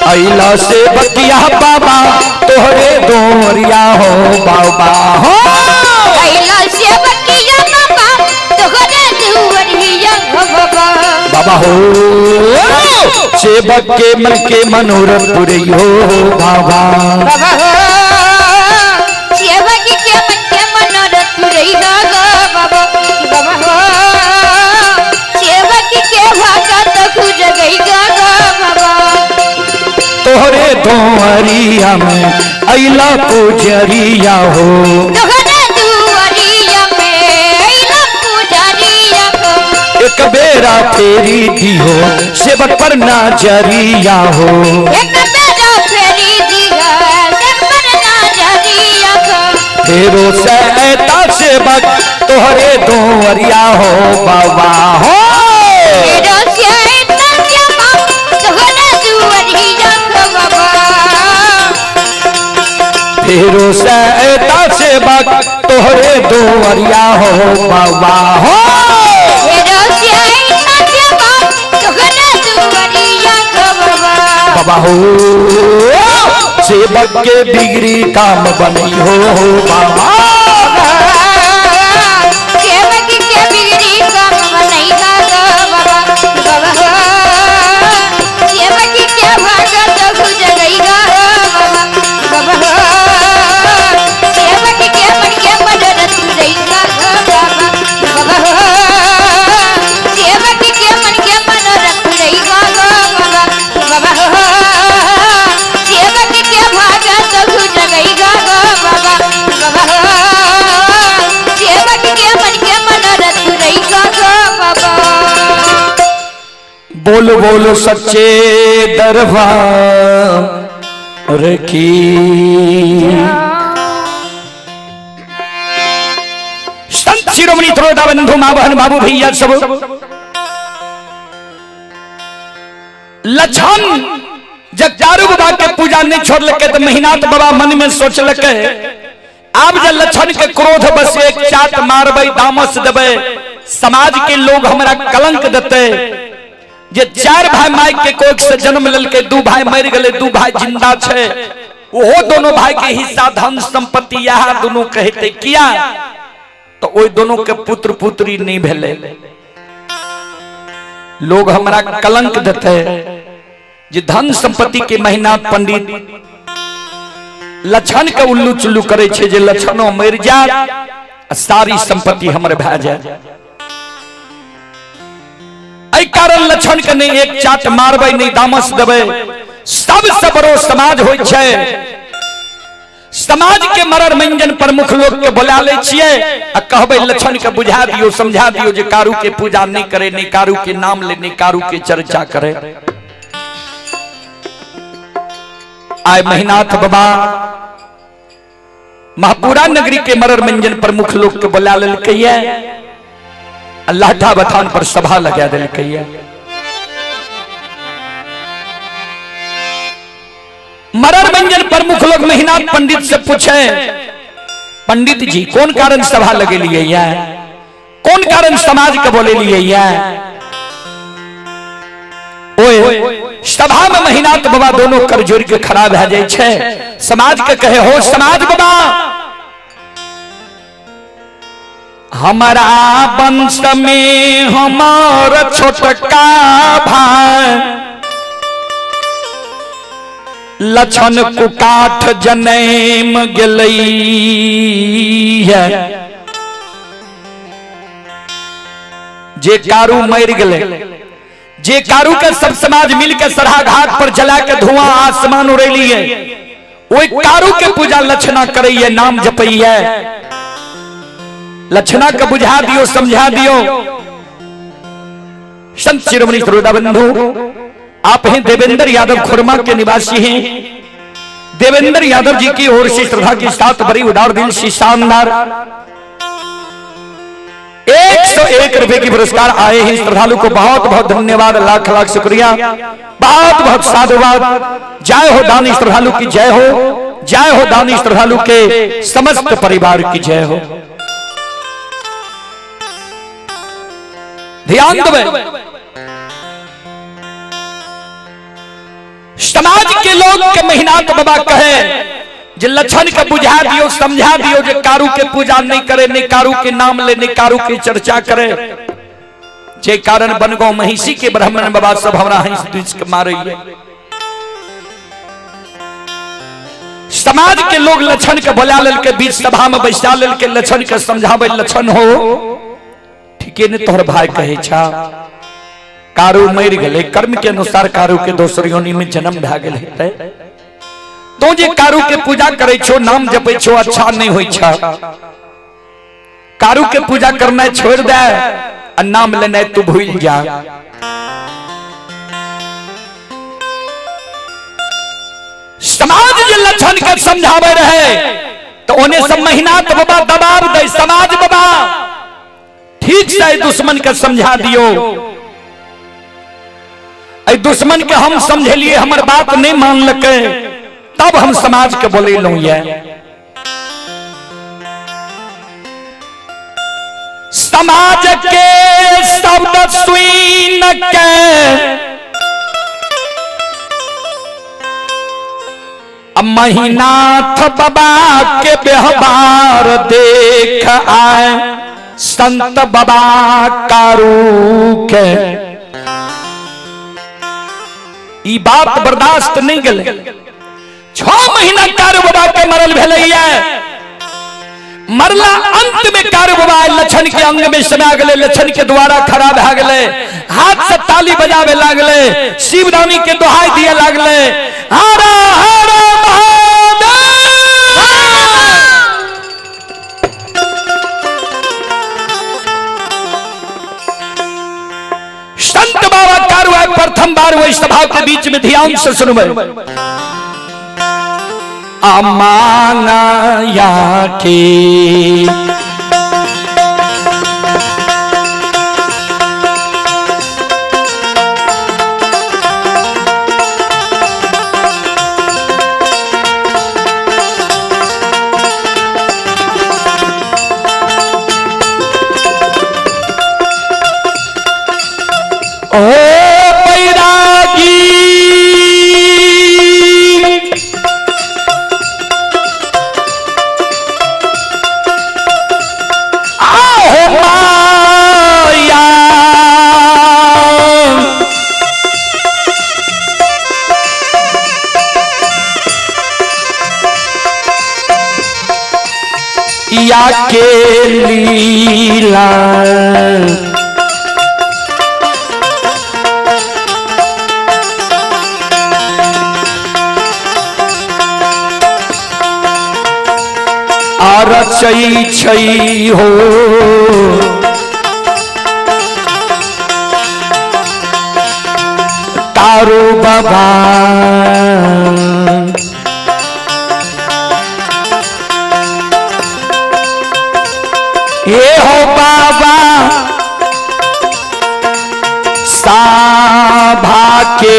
अइला से बकिया बाबा तोहरे दुआरिया हो बाबा हो। अइला से बकिया बाबा तोहरे दुआरिया हो बाबा। बाबा हो सेवक के मन के मनोरथ पुरैयो बाबा। बाबा हो सेवक के मन के मनोरथ पुरैयो गो बाबा। बाबा हो सेवक के भागा तो खुज गई गो बाबा। तोहरे दुआरिया में अइला पुजरिया हो। तोहरे दुआरिया में अइला पुजरिया हो। एक बेरा फेरी दिहो सेवक पर नजरिया हो। एक बेरा फेरी दिहो सेवक पर नजरिया हो। फेरो से ऐता सेवक तोहरे दुआरिया हो बाबा हो। फेरो से ऐता सेवक तोहरे दुआरिया हो बाबा। फेरो से ऐता सेवक तोहरे दुआरिया हो बाबा हो। फेरो से ऐता सेवक तोहरे दुआरिया हो बाबा। बाबा हो सेवक के बिगड़ी काम बनई हो बाबा। सेवक के बिगड़ी काम बनई हो बाबा। बाबा हो सेवक के भागा तो खुज गई हो बाबा। बाबा हो सेवक के मन के मनोरथ पुरई हो बाबा। बाबा हो सेवक के मन के मनोरथ पुरई हो बाबा। बाबा हो सेवक के भागा तो खुज गई हो बाबा। बाबा हो सेवक के मन के मनोरथ पुरई हो बाबा। बोलो बोलो सच्चे दरबार की। संत शिरोमणि त्रोता बंधु माँ बहन बाबू भैया सब लक्षण जब चारू बाबा के पूजा नहीं छोड़लके तो महिनाथ बाबा मन में सोचलके आब जब लक्षण के क्रोध बस एक चाट मारबै दामस देबै समाज के लोग हमरा कलंक देते। जे चार भाई माई के कोख से जन्म लेलके, दू भाई मर गए, दू भाई जिंदा छे, ओहो दोनों भाई के हिस्सा धन संपत्ति यहाँ दोनों कहते किया तो ओई दोनों के पुत्र पुत्री नहीं भेले। लोग हमरा कलंक देते जे धन संपत्ति के महीना पंडित लक्षण के उल्लू चुल्लू करे छे जे लक्षणों मर जात सारी संपत्ति हमर भए जाए। एहि कारण लक्षण के नहीं एक चाट मारबै नहीं दामस देबै। सबसे बड़ो समाज होइ छै। समाज के मरर मंजन प्रमुख लोग के बोला ले छियै आ कहबै लक्षण के बुझा दियो समझा दियो जे कारू के पूजा नहीं करे, नहीं कारू के नाम ले, नहीं कारू के चर्चा करे। आय महिनाथ बाबा महापुरा नगरी के मरर मंजन प्रमुख लोग के बोला लेलकै लाठा बथान पर सभा लगा देलकै। मरर मंजन प्रमुख लोग महिनाथ पंडित से पूछे, पंडित जी कौन कारण सभा लगे लिए है, कौन कारण समाज के बोले लिए है? ओए सभा में महिनाथ बाबा दोनों कर जोड़ के खड़ा भए जाय छै। समाज के कहे हो समाज बाबा हमारा वंश में हमार छोटका भाई लक्षण कुकाठ जनैम गेलै है। जे कारू मर गेलै, जे कारू के सब समाज मिल के सरहा घाट पर जला के धुआं आसमान उड़ेलिए, ओई कारू के पूजा लक्षणा करैये, नाम जपैये। लक्षणा के बुझा दियो समझा दियो। संत शिरोमणि श्रोता बंधु, आप हैं देवेंद्र यादव खुरमा के निवासी हैं। देवेंद्र यादव जी की ओर से श्रद्धा के साथ बड़ी उदार दिल से शानदार 101 रुपए की पुरस्कार आए हैं। श्रद्धालु को बहुत बहुत धन्यवाद, लाख लाख शुक्रिया, बहुत बहुत साधुवाद। जय हो दानी श्रद्धालु की जय हो, जय हो दानी श्रद्धालु के समस्त परिवार की जय हो। ध्यान देवे, समाज के लोग के महिनाथ बाबा कहे जे लक्षण के बुझा दियो, समझा दियो जे कारू के पूजा नहीं करे, नहीं कारू के नाम ले, नहीं कारू की चर्चा करे। जे कारण बनगांव महिषी के ब्राह्मण बाबा सब हमरा हंस दुस के मारे। समाज के लोग लक्षण के बोला लेल के बीच सभा में बैसा लेल के लक्षण के समझावे, लक्षण हो ठीके ने तोहर भाई कहे छा, कारू मर गए, कर्म के अनुसार कारू के दोसर योनि में जन्म भए गेल हेतै। तो जे कारू के पूजा करे छो, नाम जपे छो, अच्छा नहीं होई छा। कारू के पूजा करना छोड़ दे आ नाम लेना तू भूल जा। समाज जे लक्षण के समझावे रहे तो ओने सब महीना तो बाबा दबाव दे, समाज बाबा ठीक से दुश्मन के समझा दियो, अ दुश्मन के हम समझेलिए, हमर बात नहीं मानलकै तब हम समाज के बोलेलहुं। ये समाज के शब्द सुन के महिनाथ बाबा के व्यवहार देख आए संत बाबा कारू के। ई बात बर्दाश्त नहीं गले। 6 महीना कारू बाबा के मरल भेलैया, मरला अंत में कारू बाबा लक्षण के अंग में समा गले, लक्षण के द्वारा खड़ा भए गले, हाथ से ताली बजावे लागले, शिवदानी के दोहाई दिए लागले, हर हर महादेव। संत बाबा कारू आए प्रथम बार वही सभा के बीच में, ध्यान से सुनबे। अमाना या के ओ बैरागी आहो माया या के लीला रचई छई हो कारू बाबा ये हो बाबा साभा के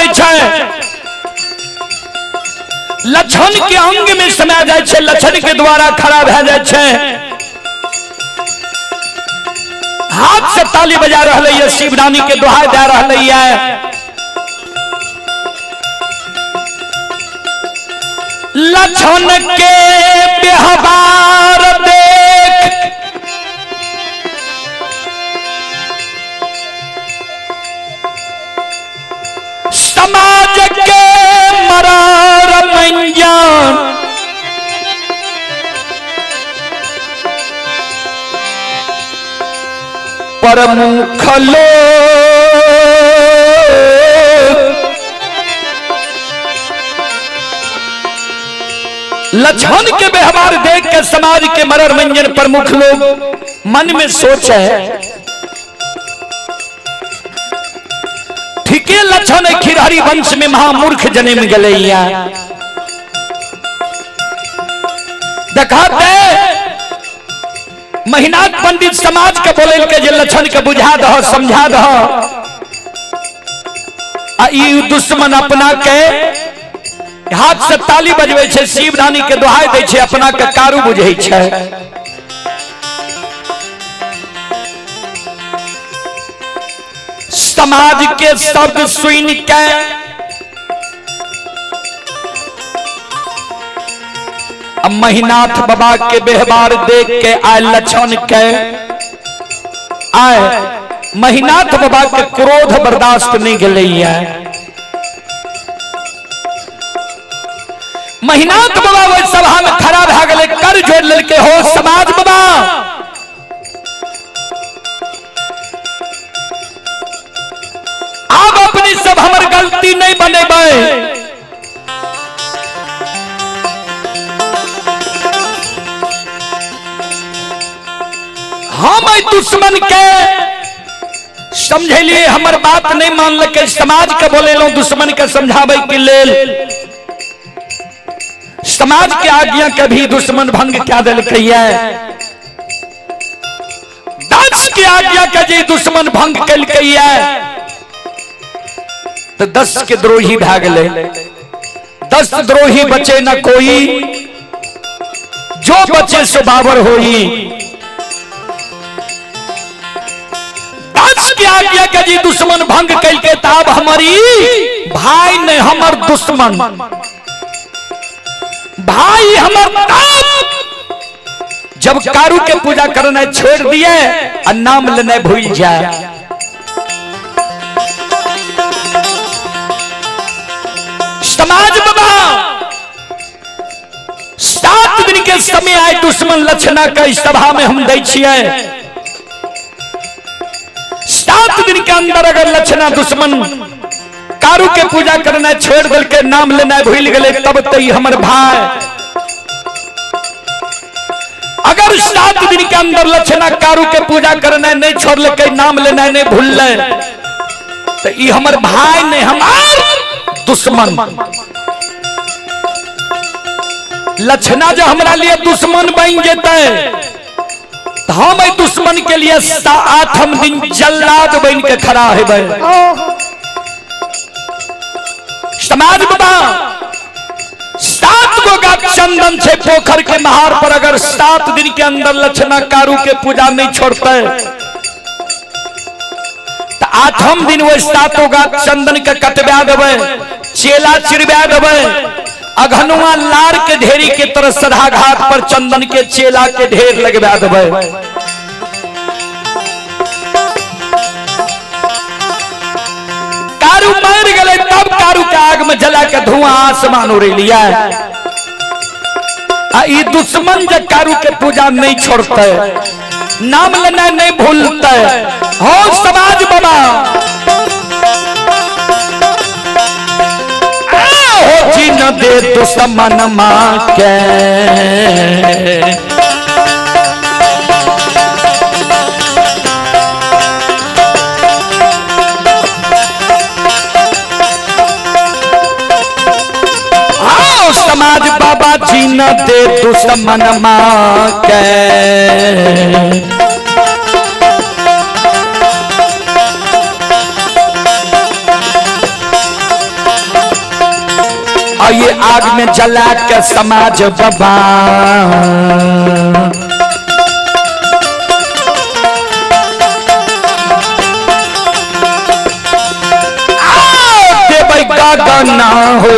दै छै। लक्षण के अंग में समा जाइ छै, लक्षण के द्वारा खड़ा भए जाइ छै। हाथ से ताली बजा रहलै ये, शिवरानी के दोहाई दे रहलै ये। लक्षण के व्यवहार देख समाज के मरार मंजन प्रमुख लोग लक्षण के व्यवहार देख के समाज के मरर मंजन प्रमुख लोग मन में सोच है, ठीके लक्षण खिरहरी वंश में महामूर्ख जन्म गलैया। देखाते महिनाथ पंडित समाज के बोले के जे लक्षण के बुझा दह समझा दह, आ ई दुश्मन अपना के हाथ से ताली बजबै छै, शिव रानी के दोहाई दै छै, अपना के कारू बुझै छै। समाज के शब्द सुन के महिनाथ बाबा के व्यवहार देख के आए लक्षण के आए महिनाथ बाबा के क्रोध बर्दाश्त नहीं गेलैया। महिनाथ बाबा ओहि सभा में खड़ा भए गेलै, कर जोड़ लेलकै, हो समाज बाबा, आब अपनी सब हमर गलती नहीं बनेबै। हम एहि दुश्मन के समझेलिए, हमर बात नहीं मानलकै, समाज के बोलेलहुं दुश्मन के समझाबै के लेल। समाज के आज्ञा के भी दुश्मन भंग क्या देलकै है। दस के आज्ञा के जे दुश्मन भंग केलकै है तो 10 के द्रोही भए गेलै। 10 द्रोही बचे न कोई, जो बचे सो बाबर होई। 10 के आज्ञा के जे दुश्मन भंग केलकै तब हमारी भाई ने हमर दुश्मन भाई हमर ताप जब कारू के पूजा करना छोड़ दिए और नाम लेने भूल जाए। समाज बाबा 7 दिन के समय आए दुश्मन लक्षणा के सभा में हम दै छियै। 7 दिन के अंदर अगर लक्षणा दुश्मन कारू के पूजा करना छोड़ दिल के नाम लेना भूल गए तब तो हमर भाई। अगर 7 दिन के अंदर लक्षणा कारू के पूजा करना नहीं छोड़ के नाम लेना नहीं भूल तो ये हमर भाई नहीं हमार दुश्मन। लक्षणा जो हमरा लिए दुश्मन बन जेतै तो हम दुश्मन के लिए 8 दिन जल्लाद बन के खड़ा हेबै। समाज बाबा 7 गो गाछ चंदन छे पोखर के महार पर, अगर 7 दिन के अंदर लक्षणा कारू के पूजा नहीं छोड़ते तो 8 दिन वो 7 गाछ चंदन के कटवा देबै, चेला चिरवा देबै, अघनुआ लार के ढेरी के तरह सदा घाट पर चंदन के चेला के ढेर लगवा देबै। कारू मर गए तब कारू के आग में जला के धुआं आसमान उड़े लिया। आ ई दुश्मन जे कारू के पूजा नहीं छोड़ते, नाम लेना नहीं भूलते, हो समाज बाबा हो जी न दे दुश्मन मां के। समाज बाबा जी न दे दुश्मन मां के। ये आग में जला के समाज बाबा। देबै गगना हो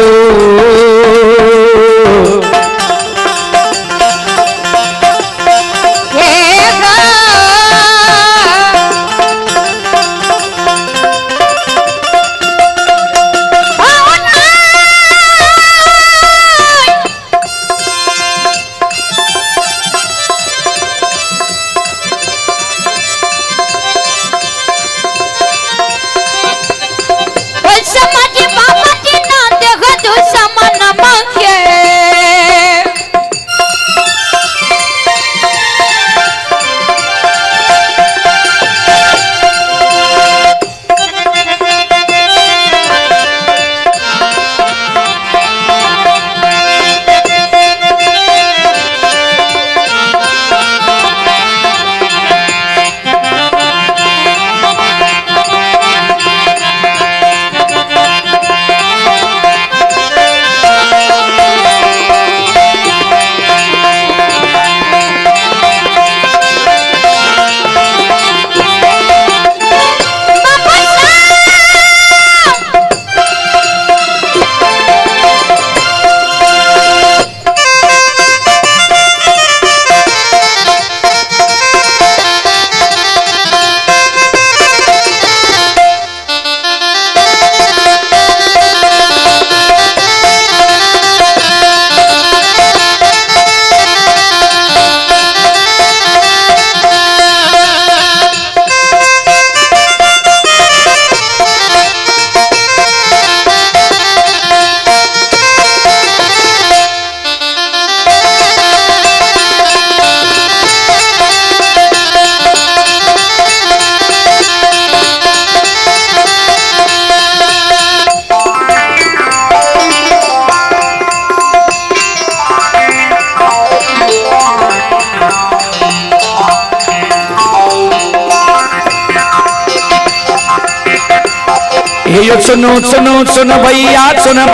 हे यो सुनो सुनो सुनो भैया सुनो।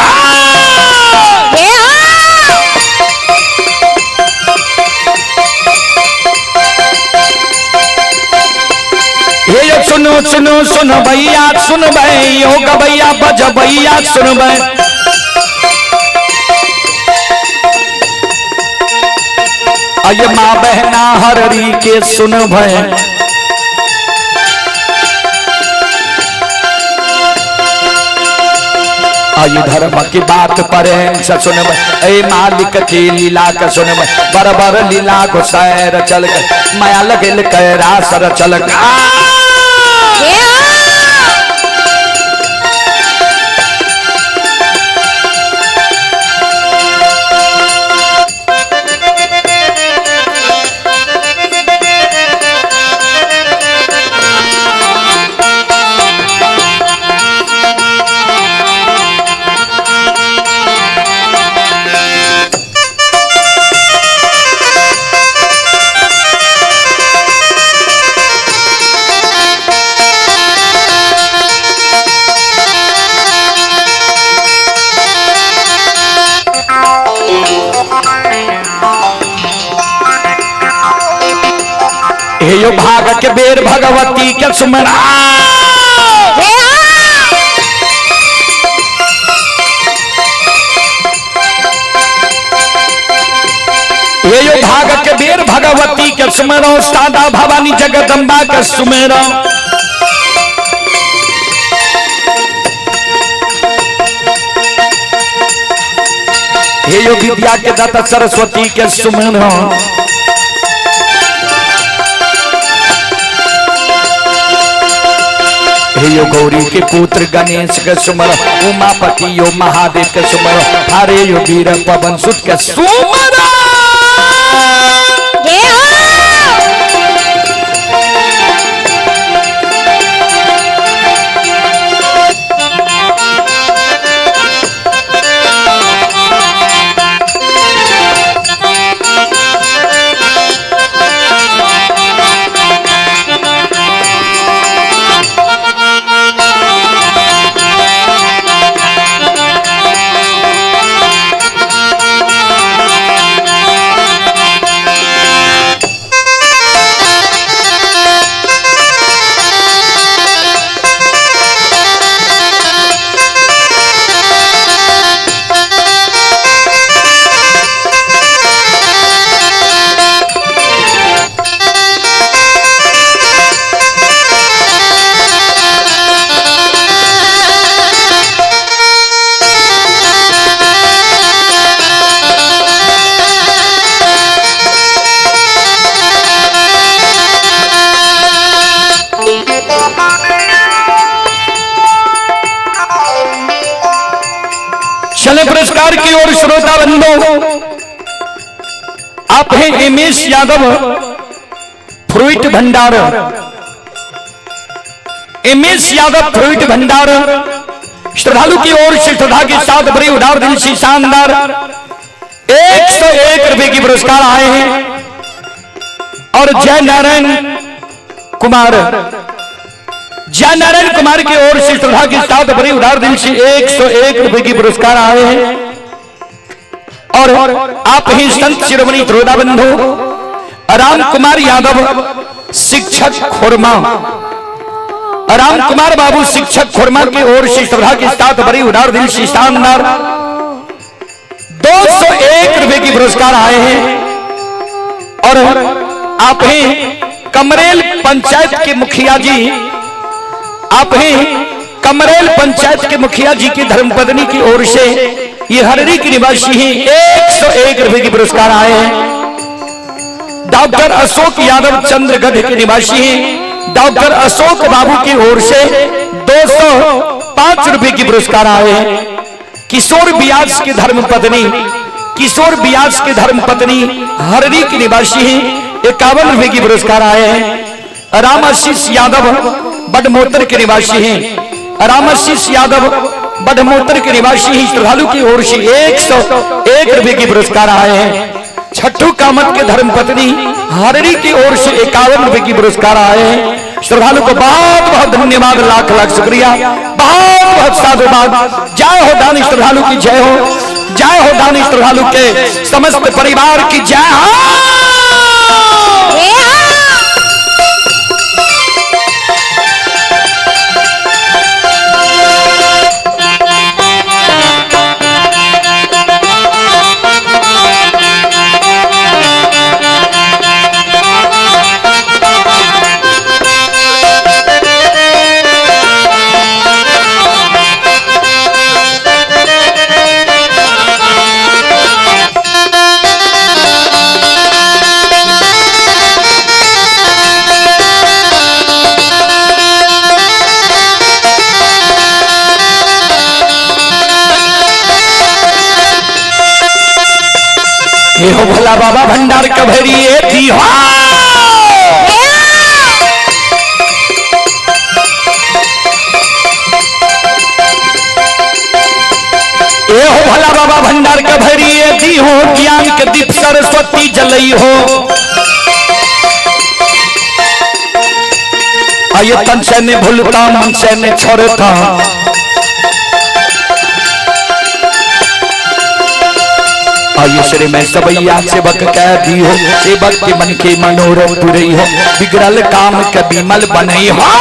हे यो सुनो सुनो सुनो भैया सुन यो गबैया बज भैया सुन। अय माँ बहना हररी के सुन भय। आयु धर्म की बात पर सुन ए मालिक की लीला का सुन बरबर लीला को सैर चल कर माया लगल कैरासर चल। हे यो भाग के बेर भगवती के सुमरा। हे यो भाग के बेर भगवती के सुमरो सादा भवानी जगदम्बा के सुमेरो। हे यो विद्या के दाता सरस्वती के सुमेरो। हे यो गौरी के पुत्र गणेश के सुमर उमापति यो महादेव के सुमर हरे यो वीर पवन सुत के सुमर। बंधु, आप हैं एमएस यादव फ्रूट भंडार, एमएस यादव फ्रूट भंडार श्रद्धालु की ओर से श्रद्धा के साथ बड़ी उदार दिल से शानदार 101 रुपए की पुरस्कार आए हैं। और जय नारायण कुमार, जय नारायण कुमार की ओर से श्रद्धा के साथ बड़ी उदार दिल से 101 रुपए की पुरस्कार आए हैं। और आप ही संत शिरोमणि त्रोदा बंधु राम कुमार यादव शिक्षक खोरमा, राम कुमार बाबू शिक्षक खोरमा की ओर से श्रद्धा के साथ बड़ी उदार दिल से शानदार 201 रुपए की पुरस्कार आए हैं। और आप ही कमरेल पंचायत के मुखिया जी, आप ही कमरेल पंचायत के मुखिया जी की धर्मपत्नी की ओर से, ये हररी के निवासी ही 101 रुपए की पुरस्कार आए हैं। डॉक्टर अशोक यादव चंद्रगढ़ के निवासी हैं, डॉक्टर अशोक बाबू की ओर से 205 रुपए की पुरस्कार आए हैं। किशोर ब्यास के धर्मपत्नी, किशोर ब्यास के धर्मपत्नी हररी के निवासी हैं, 51 रुपए की पुरस्कार आए हैं। राम आशीष यादव बडमोतर के निवासी हैं, राम आशीष यादव बडमोतर के निवासी हैं, श्रद्धालु की ओर से 101 रुपए की पुरस्कार आए हैं। छट्टू कामत के धर्मपत्नी हररी की ओर से 51 रुपए की पुरस्कार आए हैं। श्रद्धालु को बहुत बहुत धन्यवाद, लाख लाख शुक्रिया, बहुत बहुत साधुवाद। जय हो दानी श्रद्धालु की जय हो, जय हो दानी श्रद्धालु के समस्त परिवार की जय हो। हे हो भोला बाबा भंडार कभरी दी हो। ए हो भोला बाबा भंडार कभरी दी हो, ज्ञान के दीप सरस्वती जलई हो। आये तन से ने भूलता मन से ने छोड़ता, आये श्री मैं सबैया सेवक कह दी हो, सेवक के मन के मनोरथ पुरई हो, बिगड़ल काम के बिमल बनई हो।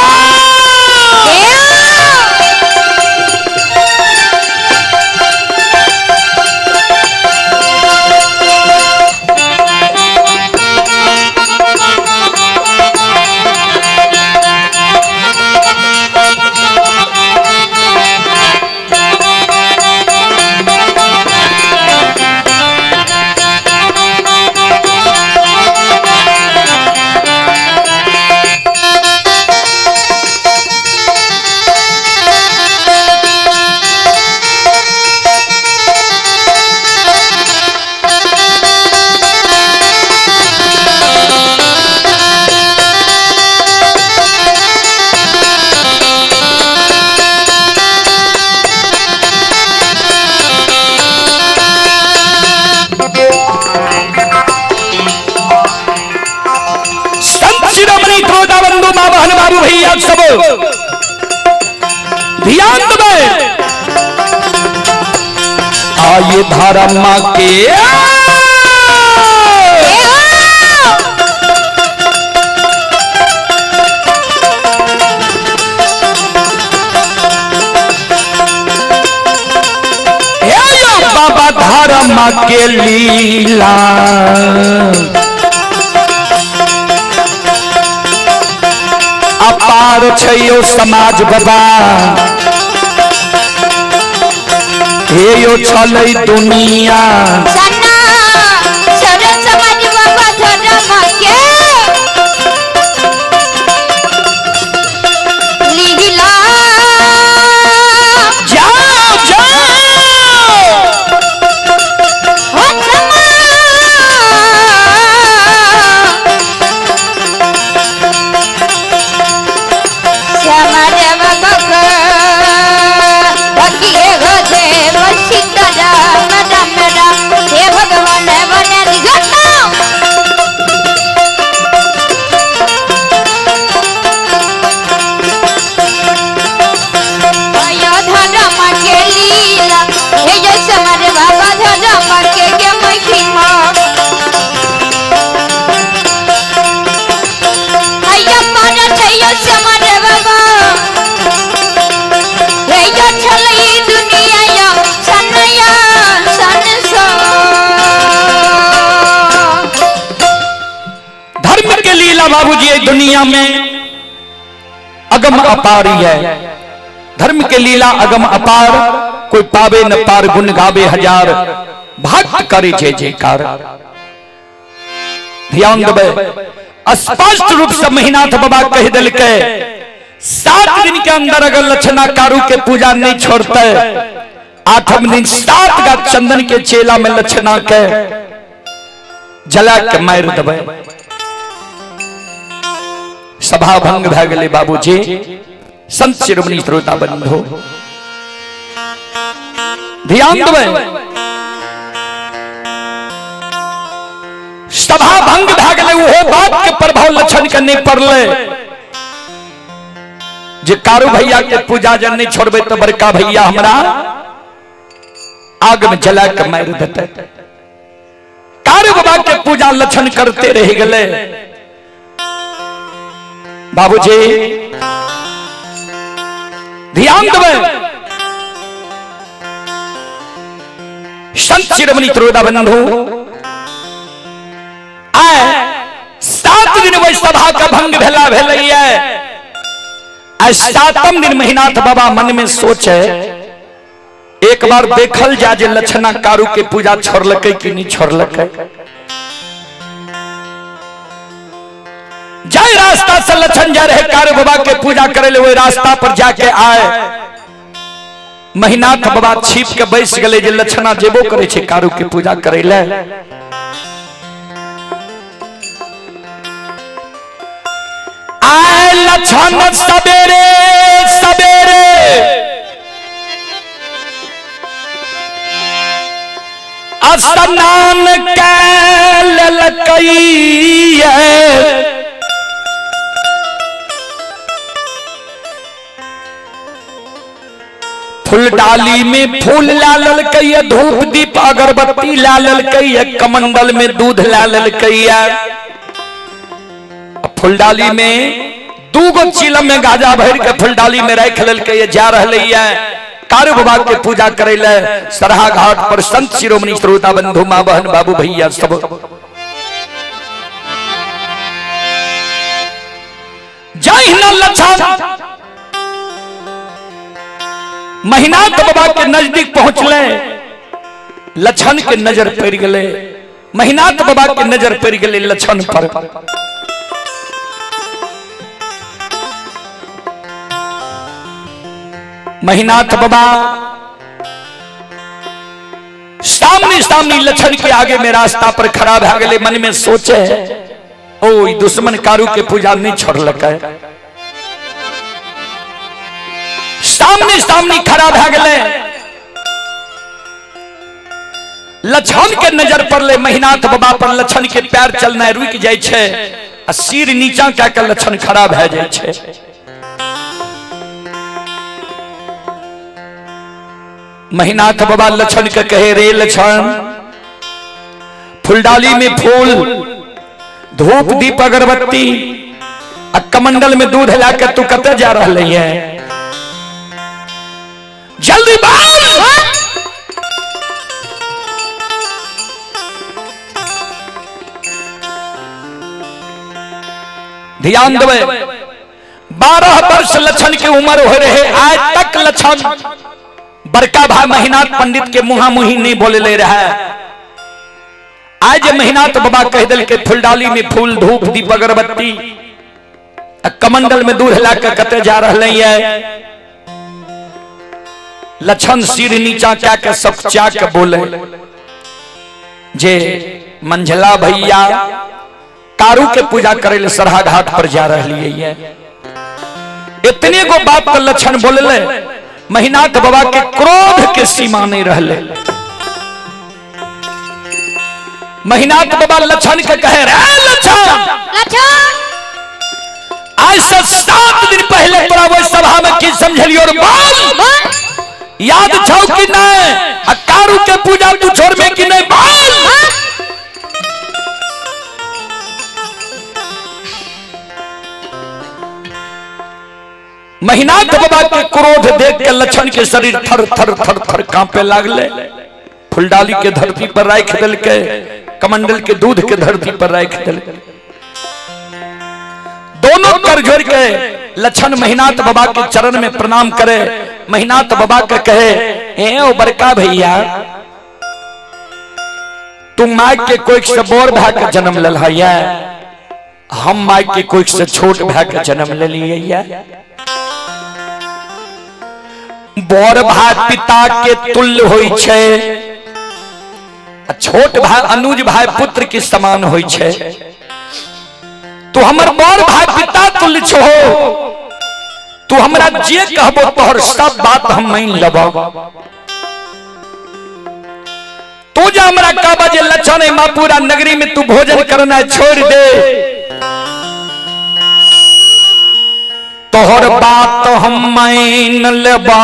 बाबू भैया सब ध्यान दे, आये धारा माँ के बाबा धारा माँ के लीला, अपार छो समाज बाबा, हे यो छलै दुनिया। समाज बाबा धर्म के लीला, जाओ जाओ हो जी दुनिया में अगम अपार है, धर्म के लीला अगम अपार, कोई पावे न पार, गुण गावे हजार, भक्त करे जय जयकार। ध्यान देबै, स्पष्ट रूप से महिनाथ बाबा कह दिलकै 7 दिन के अंदर अगर लक्षणा कारू के पूजा नहीं छोड़ते, 8वें दिन 7 गा चंदन के चेला में लक्षणा के जला के मार देबै। सभा भंग भए गेलै बाबूजी। संत शिरोमणि श्रोता बंधु ध्यान देबै, सभा भंग भए गेलै, ओहो बात के प्रभाव लक्षण के नहीं पड़लै जे कारू भैया के पूजा जन नहीं छोड़बै तो बड़का भैया हमरा आग में जला के मार देतै। कारू बाबा के पूजा लक्षण करते रह गए बाबूजी। ध्यान देबै, संत शिरोमणि त्रोदा बंधु आए 7 दिन वही सभा का भंग भेला भेलैया। आ 7म दिन महिनाथ बाबा मन में सोचे एक बार देखल जा जे लक्षणा कारू के पूजा छोड़लकै कि नहीं छोड़लकै। जाय रास्ता से लक्षण जा रहे कारू बाबा के पूजा करे ले, वही रास्ता पर जाके आए महिनाथ बाबा छिप के बैस गए जे लक्षणा जेबो करे छे कारू के पूजा करे ले। आए लक्षण सवेरे सवेरे स्नान कैलकै, फूल डाली में फूल ला ललकै, धूप दीप अगरबत्ती ला ललकै, कमंडल में दूध ला ललकै। फूल डाली में दूगो चिलम में गाजा भर के फूल डाली में राख ललकै, जा रहलै है कारू बाबा के पूजा करे ले सरहा घाट पर। संत शिरोमणि श्रोता बंधु माँ बहन बाबू भैया सब जय लक्षण महिनाथ बाबा के नजदीक पहुंचले, लक्षण के नजर पड़ गए, महिनाथ बाबा के नजर पड़ गए लक्षण पर। महिनाथ बाबा सामने सामने लक्षण के आगे में रास्ता पर खड़ा भए गेलै, मन में सोचे ओ ई दुश्मन कारू के पूजा नहीं छोड़लकै। सामने सामने खड़ा भए गेलै, लक्षण के नजर पड़ले महिनाथ बाबा पर, लक्षण के पैर चलना रुक जाय छै आ सिर नीचा कए के लक्षण खड़ा भए जाय छै। महिनाथ बाबा लक्षण के कहे रे लक्षण, फुलडाली में फूल धूप दीप अगरबत्ती आ कमंडल में दूध लाके तू कते जा रहले है, जल्दी बोल। ध्यान देवे, 12 वर्ष लक्षण के उम्र हो रहे, आज तक लक्षण बड़का भाई महिनाथ पंडित के मुहा मुही नहीं बोले ले रहा है। आज महिनाथ बाबा कह दिल के फुलडाली में फूल धूप दीप अगरबत्ती कमंडल में दूध लाके कते जा रहले है। लक्षण सिर नीचा क्या के सपचा के बोले जे मंझला भैया कारू के पूजा करे ले सरहा घाट पर जा रही है। इतने गो बात पर लक्षण बोलले, महिनाथ बाबा के क्रोध के सीमा नहीं रहले। महिनाथ बाबा लक्षण के कहे रे लक्षण, आज से 7 दिन पहले तोरा वही सभा में की समझलियो और बोल याद छौ कि नहीं, आ कारू के पूजा तू छोड़बे कि नहीं बोल। महिनाथ बाबा के क्रोध देख के लक्षण के शरीर थर थर थर थर कांपे लागले। फुलडाली के धरती पर राख दिलके, कमंडल के दूध के धरती पर राख दिलके। दोनों कर जोड़ के लक्षण महिनाथ बाबा के चरण में प्रणाम करे। महिनाथ बाबा के कहे, ए ओ बड़का भैया, तू माय के कोई से बोर भाई के जन्म लल है, हम माय के कोई से छोट भाई के जन्म ले लिए। बोर भाई पिता के तुल्य होई छे, छोट भाई अनुज भाई पुत्र के समान होई छे। तू हमर बोर भाई पिता तुल्य छो, तू हमरा जे कहबो तोहर सब बात हम मान लेबो। तू जे हमरा कहबो जे लक्षण है मां पूरा नगरी में तू भोजन करना छोड़ दे, तोहर बात हम मान लेबो।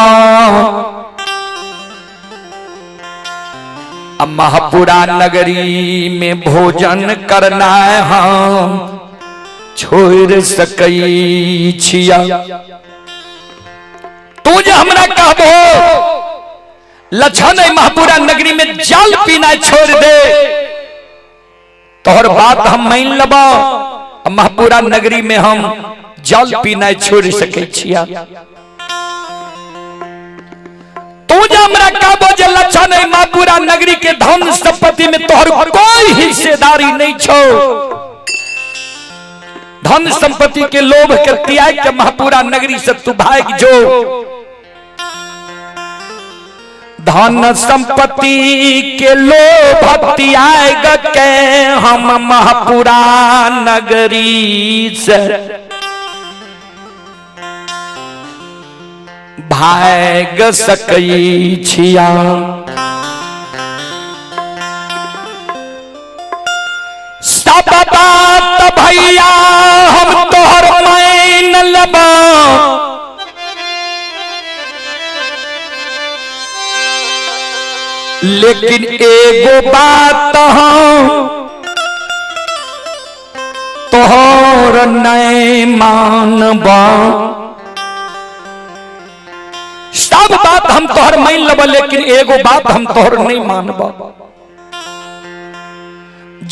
महापुरा नगरी में भोजन करना हम छोड़ सकै छिया। तू जे हमरा कहबो लक्षण है महापुरा नगरी में जल पीना छोड़ दे, तोहर बात हम मान लेबो। महापुरा नगरी में हम जल पीना छोड़ सकै छिया। तू जे हमरा कहबो जे लक्षण है महापुरा नगरी के धन संपत्ति में तोहर कोई हिस्सेदारी नहीं छो, धन संपत्ति के लोभ के त्याग के महापुरा नगरी से तू भाग जो। धन संपत्ति के लोभ त्याग के हम महापुरा नगरी से भाग सकै छिया। सब बात भैया हम तोहर मान लेबो, लेकिन एगो बात हम तोहर नहीं मानबो। सब बात हम तोहर मान लेबो, लेकिन एगो बात हम तोहर नहीं मानबो।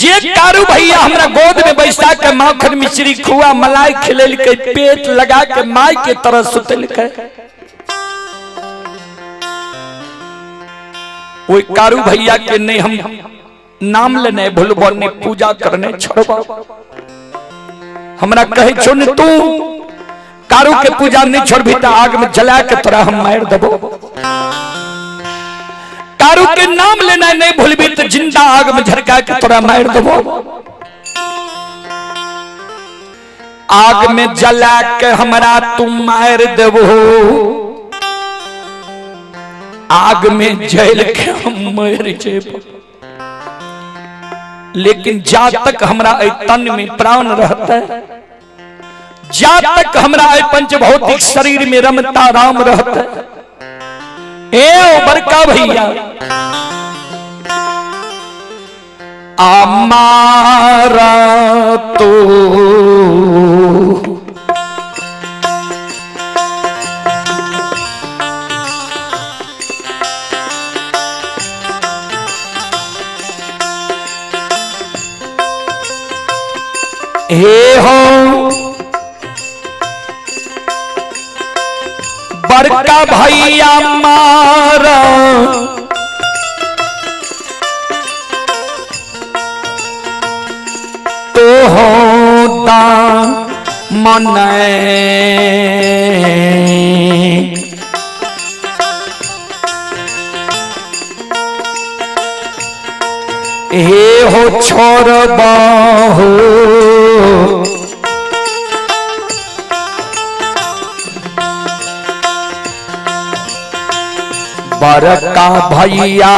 जे कारू भैया हमरा गोद में बैसा के माखन मिश्री खुआ मलाई खिलेलकै, पेट लगा के माय के तरह सुतेलकै, ओई कारू भैया के नहीं हम नाम लेने भूलबो, नहीं पूजा करने छोड़बो। हमरा कहे छो ने तू कारू के पूजा नहीं छोड़बी त आग में जला के तोरा हम मार देबो। कारू के नाम लेना नहीं भूलबी त जिंदा आग में झरका के तोरा मार देबो। आग में जला के हमरा तू मार देबो, आग में जल के हम मर जेबो, लेकिन जा तक हमरा ए तन में प्राण रहता है, जा तक हमरा ए पंचभौतिक शरीर में रमता राम रहता है, ए बड़का भैया अमारा तो हे हो बड़का भैया मारा तो होता मन हे हो छोड़ बाहू बड़का भैया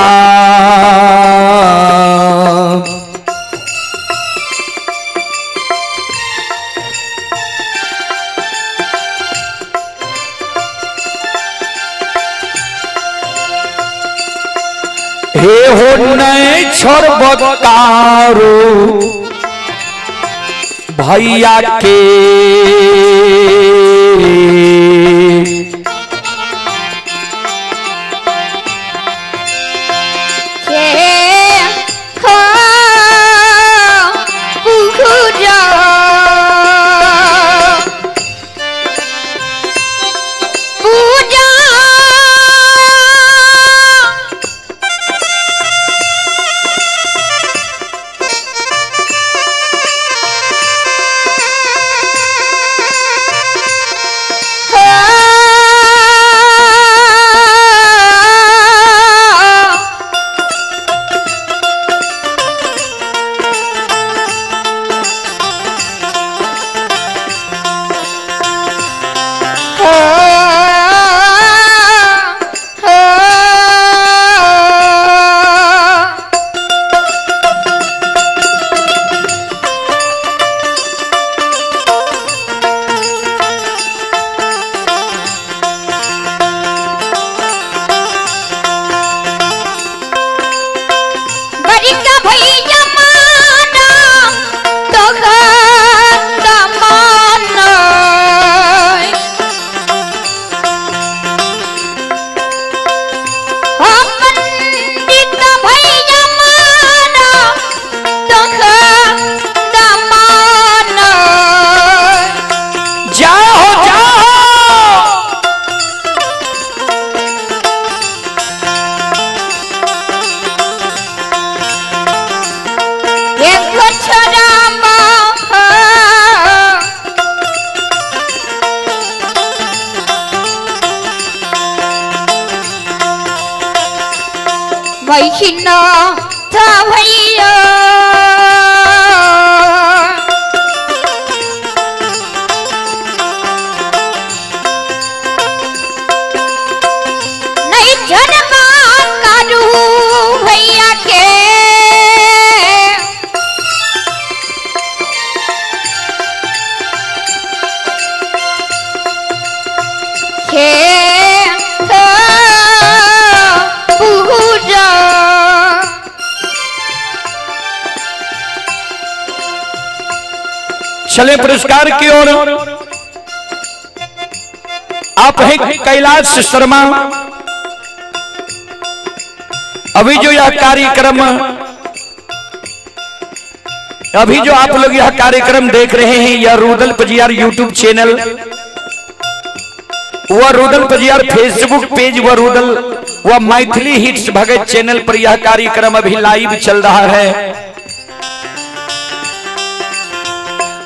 हे हो नहीं छोड़ब कारू भैया के चले पुरस्कार की ओर। आप हैं कैलाश शर्मा। अभी जो यह कार्यक्रम, अभी जो आप लोग यह कार्यक्रम देख रहे हैं, यह रूदल पजियार यूट्यूब चैनल व रूदल पजियार फेसबुक पेज व रूदल व मैथिली हिट्स भगत चैनल पर यह कार्यक्रम अभी लाइव चल रहा है।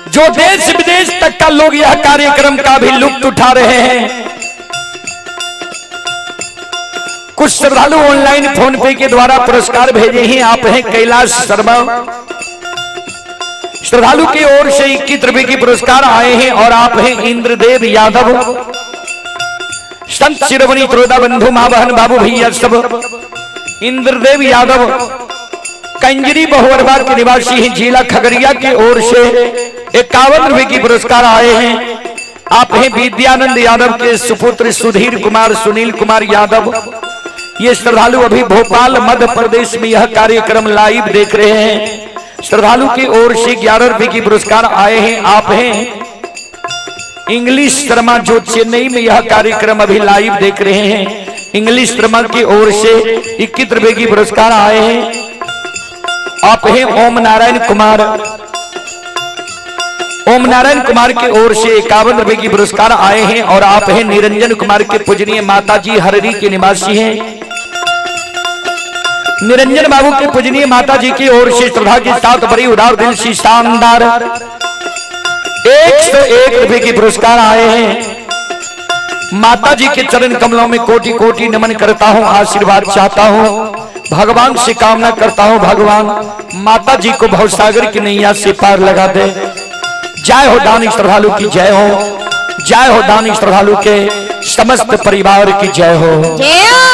जो देश विदेश तक का लोग यह कार्यक्रम का भी लुत्फ उठा रहे हैं। कुछ श्रद्धालु ऑनलाइन फोन पे के द्वारा पुरस्कार भेजे हैं। आप हैं कैलाश शर्मा, श्रद्धालु की ओर से 21 रुपए की पुरस्कार आए हैं। और आप हैं इंद्रदेव यादव, संत शिरोमणि त्रोदा बंधु माँ बहन बाबू भैया सब। इंद्रदेव यादव कंजरी बहुअरबा के निवासी हैं, जिला खगड़िया की ओर से 51 रुपए की पुरस्कार आए हैं। आप हैं विद्यानंद यादव के सुपुत्र सुधीर कुमार, सुनील कुमार यादव। ये श्रद्धालु अभी भोपाल मध्य प्रदेश में यह कार्यक्रम लाइव देख रहे हैं। श्रद्धालु की ओर से 11 रुपए की पुरस्कार आए हैं। आप हैं इंग्लिश शर्मा, जो चेन्नई में यह कार्यक्रम अभी लाइव देख रहे हैं। इंग्लिश शर्मा की ओर से 21 रुपए की पुरस्कार आए हैं। आप हैं ओम नारायण कुमार, ओम नारायण कुमार की ओर से 51 रुपए की पुरस्कार आए हैं। और आप हैं निरंजन कुमार के पूजनीय माता जी हररी के निवासी हैं। निरंजन बाबू के पूजनीय माता जी की ओर से श्रद्धा के साथ बड़ी उदार दिल से शानदार 101 रुपए की पुरस्कार आए हैं। माता जी के चरण कमलों में कोटि कोटि नमन करता हूं, आशीर्वाद चाहता हूं, भगवान से कामना करता हूं, भगवान माता जी को भवसागर की नैया से पार लगा दे। जय हो दानी श्रद्धालु की जय हो, जय हो दानी श्रद्धालु के समस्त परिवार की जय हो। जय हो।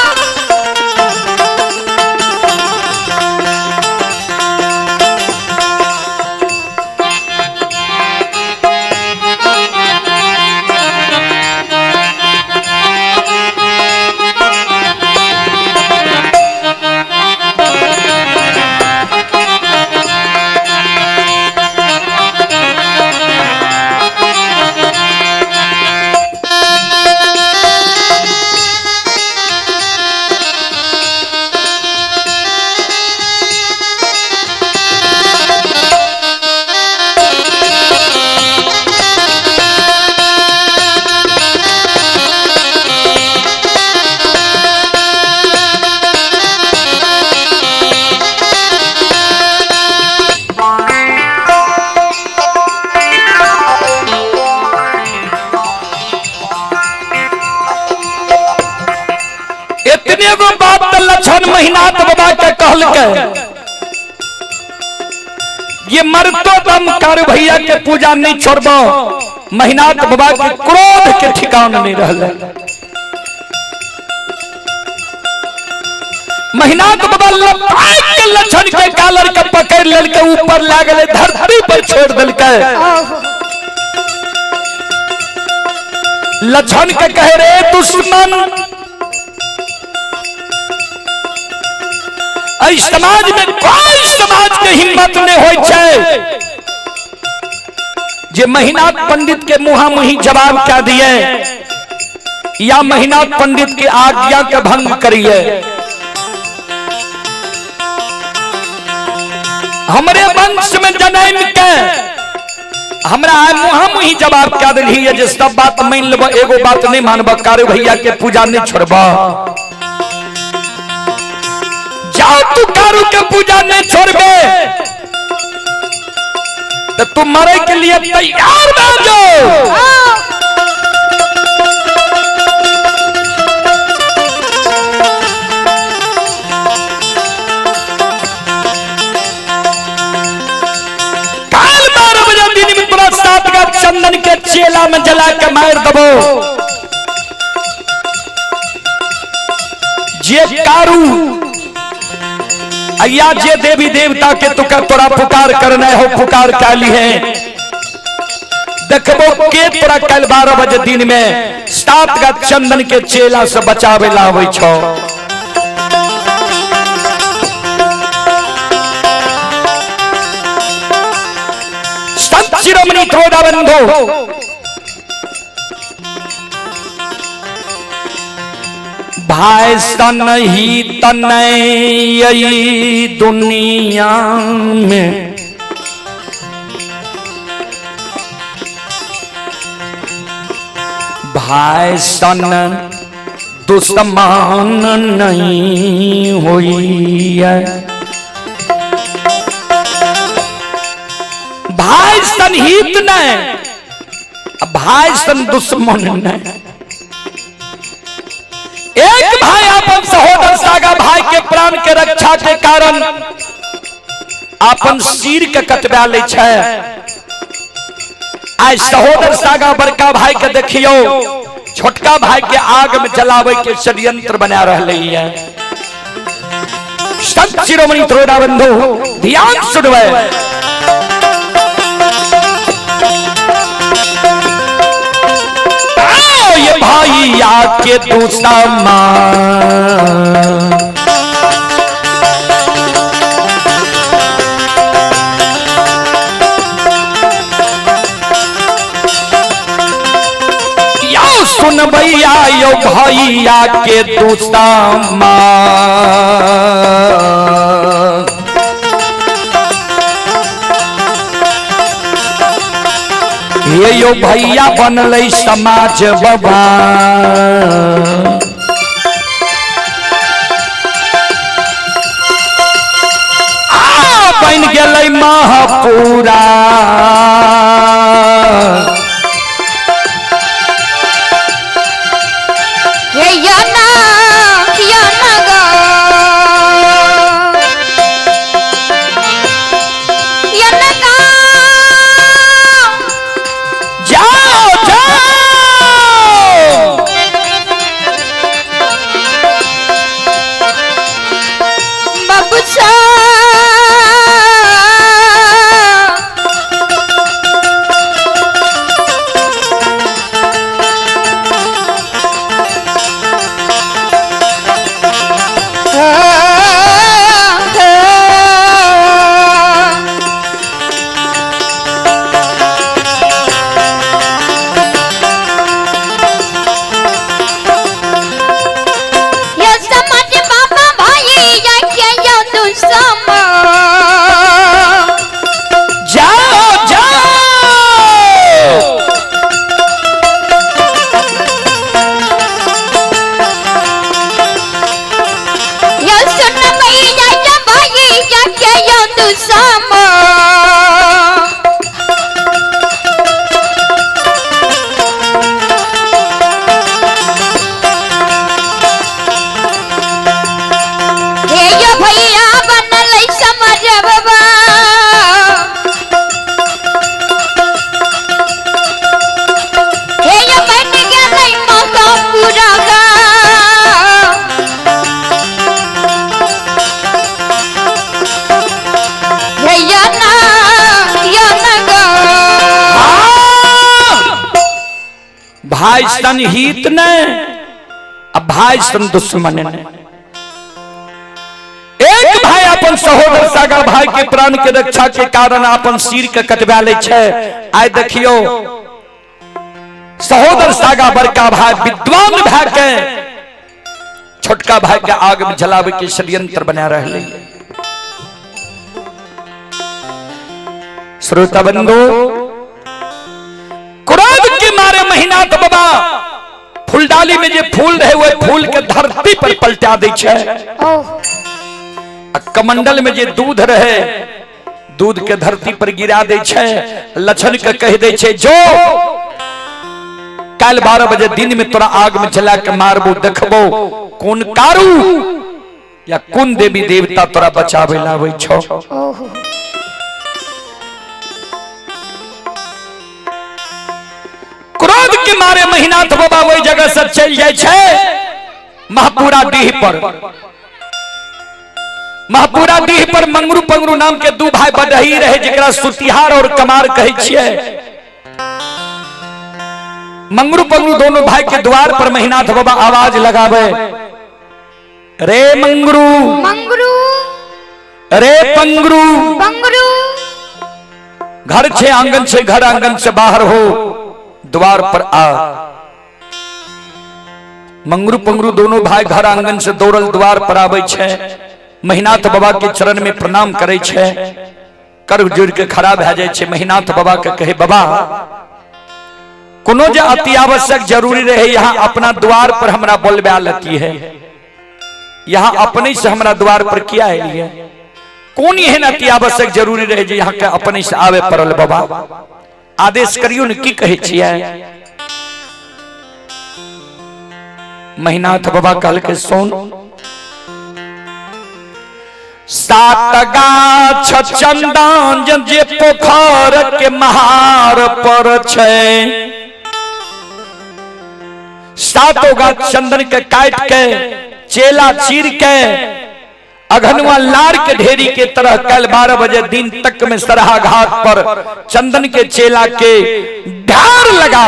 इतने गो बात तो लक्षण महिनाथ बाबा के कहलकै, ये मरतो दम कारू भैया के पूजा नहीं छोड़बो। महिनाथ बाबा के क्रोध के ठिकाना नहीं रहले। महिनाथ बाबा लपाट के लक्षण के कालर के पकड़ लेलकै, ऊपर लागले, धरती पर छोड़ देलकै। लक्षण के कहे, रे दुश्मन, एहि समाज में कोई समाज के हिम्मत नहीं होय छै जे महिनाथ पंडित के मुहा मुही जवाब क्या दिए या महिनाथ पंडित के आज्ञा के भंग करिए। हमरे वंश में जनम के हमरा आइ मुहा मुही जवाब क्या दिलही जे सब बात मान लेब, एगो बात नहीं मानब, कारू भैया के पूजा नहीं छोड़ब। जाओ, तू कारू के पूजा नहीं छोड़बे तो तू मरे के लिए तैयार भऽ जाओ। काल 12 बजे दिन में तोरा 7 का चंदन के चेला में जला के मार दबो। जे कारू अय्या जे देवी देवता के तुका तोरा पुकार करना हो, पुकार काली है, देखबो के तोरा कल 12 बजे दिन में 7 का चंदन के चेला से बचावे लावे छो। संत शिरोमणि त्रोदा बंधु, भाई सन ही तनय दुनिया में, भाई सन दुश्मन नहीं हुई है। भाई सन हित नहीं, भाई सन दुश्मन नहीं। एक भाई अपन सहोदर सागा भाई के प्राण के रक्षा के कारण अपन सिर के कटवा ले छै। आइ सहोदर सागा बड़का भाई के देखियो छोटका भाई के आग में जलावे के षड्यंत्र बना रहे है। संत शिरोमणि त्रोड़ा बंधु ध्यान सुनवे। ये भाई के दुश्मन सुन भैया यो भैया के दुश्मन, ये यो भैया बनलै समाज बाबा। बन गेलै महापुरा, हे याना याना गा याना गा। जाओ जाओ। बाबूसा यो समाज बाबा भाई या के यो दुश्मन, जाओ जाओ। यो सुन मैया या भाई या के यो दुश्मन। हे यो भैया बनलै समाज बाबा, हे यो बन गेलै मौका पूरा गा। हे यो ना यो ना गा। भाई सन हित ने, अब भाई सन दुश्मन ने। एक भाई अपन सहोदर सागा भाई के प्राण के रक्षा के कारण अपन सिर के कटवा ले छै। आइ देखियो सहोदर सागा बड़का भाई विद्वान भाई के छोटका भाई के आग में जलावे के षड्यंत्र बना रहे। श्रोता बंधु, क्रोध के मारे महीना तो बाबा फूलडाली में जे फूल रहे वो फूल के धरती पर पलटा दै छै। कमंडल में जे दूध रहे दूध के धरती पर गिरा दै छै। लछन के कह दै छै जो काल 12 बजे दिन में तोरा आग में जला के मारबो, देखबो कौन कारू या कौन देवी देवता तोरा बचावे लावे छो। क्रोध के मारे महीनाथ बाबा वही जगह से चल जाए छै महपुरा डीह पर। महपुरा डीह पर मंगरू पंगरू नाम के दू भाई बदही रहे, जकरा सुतिहार और कमार कहै छियै। मंगरू पंगरू दोनों भाई के द्वार पर महीनाथ बाबा आवाज लगावे, रे मंगरू मंगरू रे पंगरू पंगरू। घर छे आंगन छे, घर आंगन से बाहर हो, द्वार पर आ। मंगरू पंगरू दोनों भाई घर आंगन से दौड़ल द्वार पर आबै छे, महिनाथ बाबा के चरण में प्रणाम करे छे, कर जोड़ के खड़ा भए जाय छे। महिनाथ बाबा के कहे, बाबा कोनो जे अति आवश्यक जरूरी रहे यहाँ अपना द्वार पर हमरा बोलबा लेती है, यहाँ अपने से हमरा द्वार पर किया एलिए? कोन एहन अति आवश्यक जरूरी रहे जे यहाँ के अपने से आवे पड़ल? बाबा आदेश करियो ने, की कहै छियै? महिनाथ बाबा कहलकै, सुन, सात गाछ चंदन जे पोखर के महार पर छै, सातो गाछ चंदन के काट के चेला चीर के अघनुआ लार के ढेरी के तरह कल 12 बजे दिन तक में सरहा घाट पर चंदन के चेला के ढार लगा।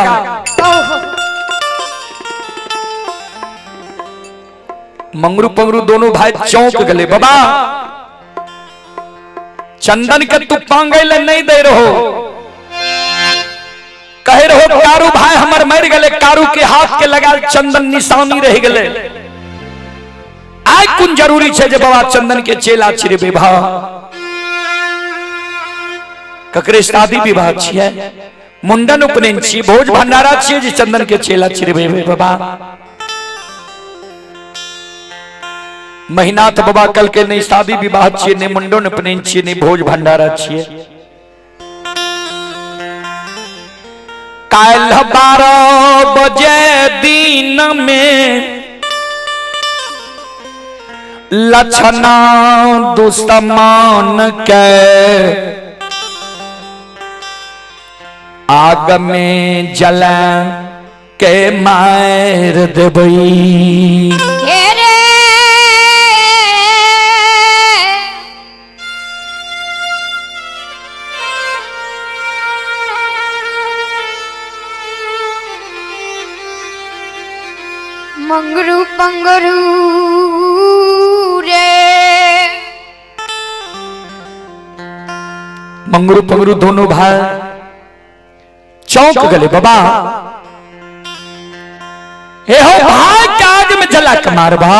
मंगरू पंगरू दोनों भाई चौंक गए, बाबा चंदन के तू पांगे ले नहीं दे रहो, कहे रहो कारू भाई हमर मर गए, कारू के हाथ के लगा चंदन निशानी रह गए, आइ कोन जरूरी छै जे बाबा चंदन के चेला छिड़बे? भा ककरे शादी विवाह छियै, मुंडन उपनयन छियै, भोज भंडारा छियै जे चंदन के चेला छिड़बे बाबा? महिनाथ बाबा कल के नहीं शादी विवाह छियै, नहीं मुंडन उपनयन छियै, नहीं भोज भंडारा छियै। काल्हि 12 बजे दिन में लक्षणा दुश्मन के आग में जला के मार देबई। मंगरू पंगरू रे, मंगरू पंगरू दोनों भाई चौंक गए, बाबा हे हो भाई के आग में जला के मारबा?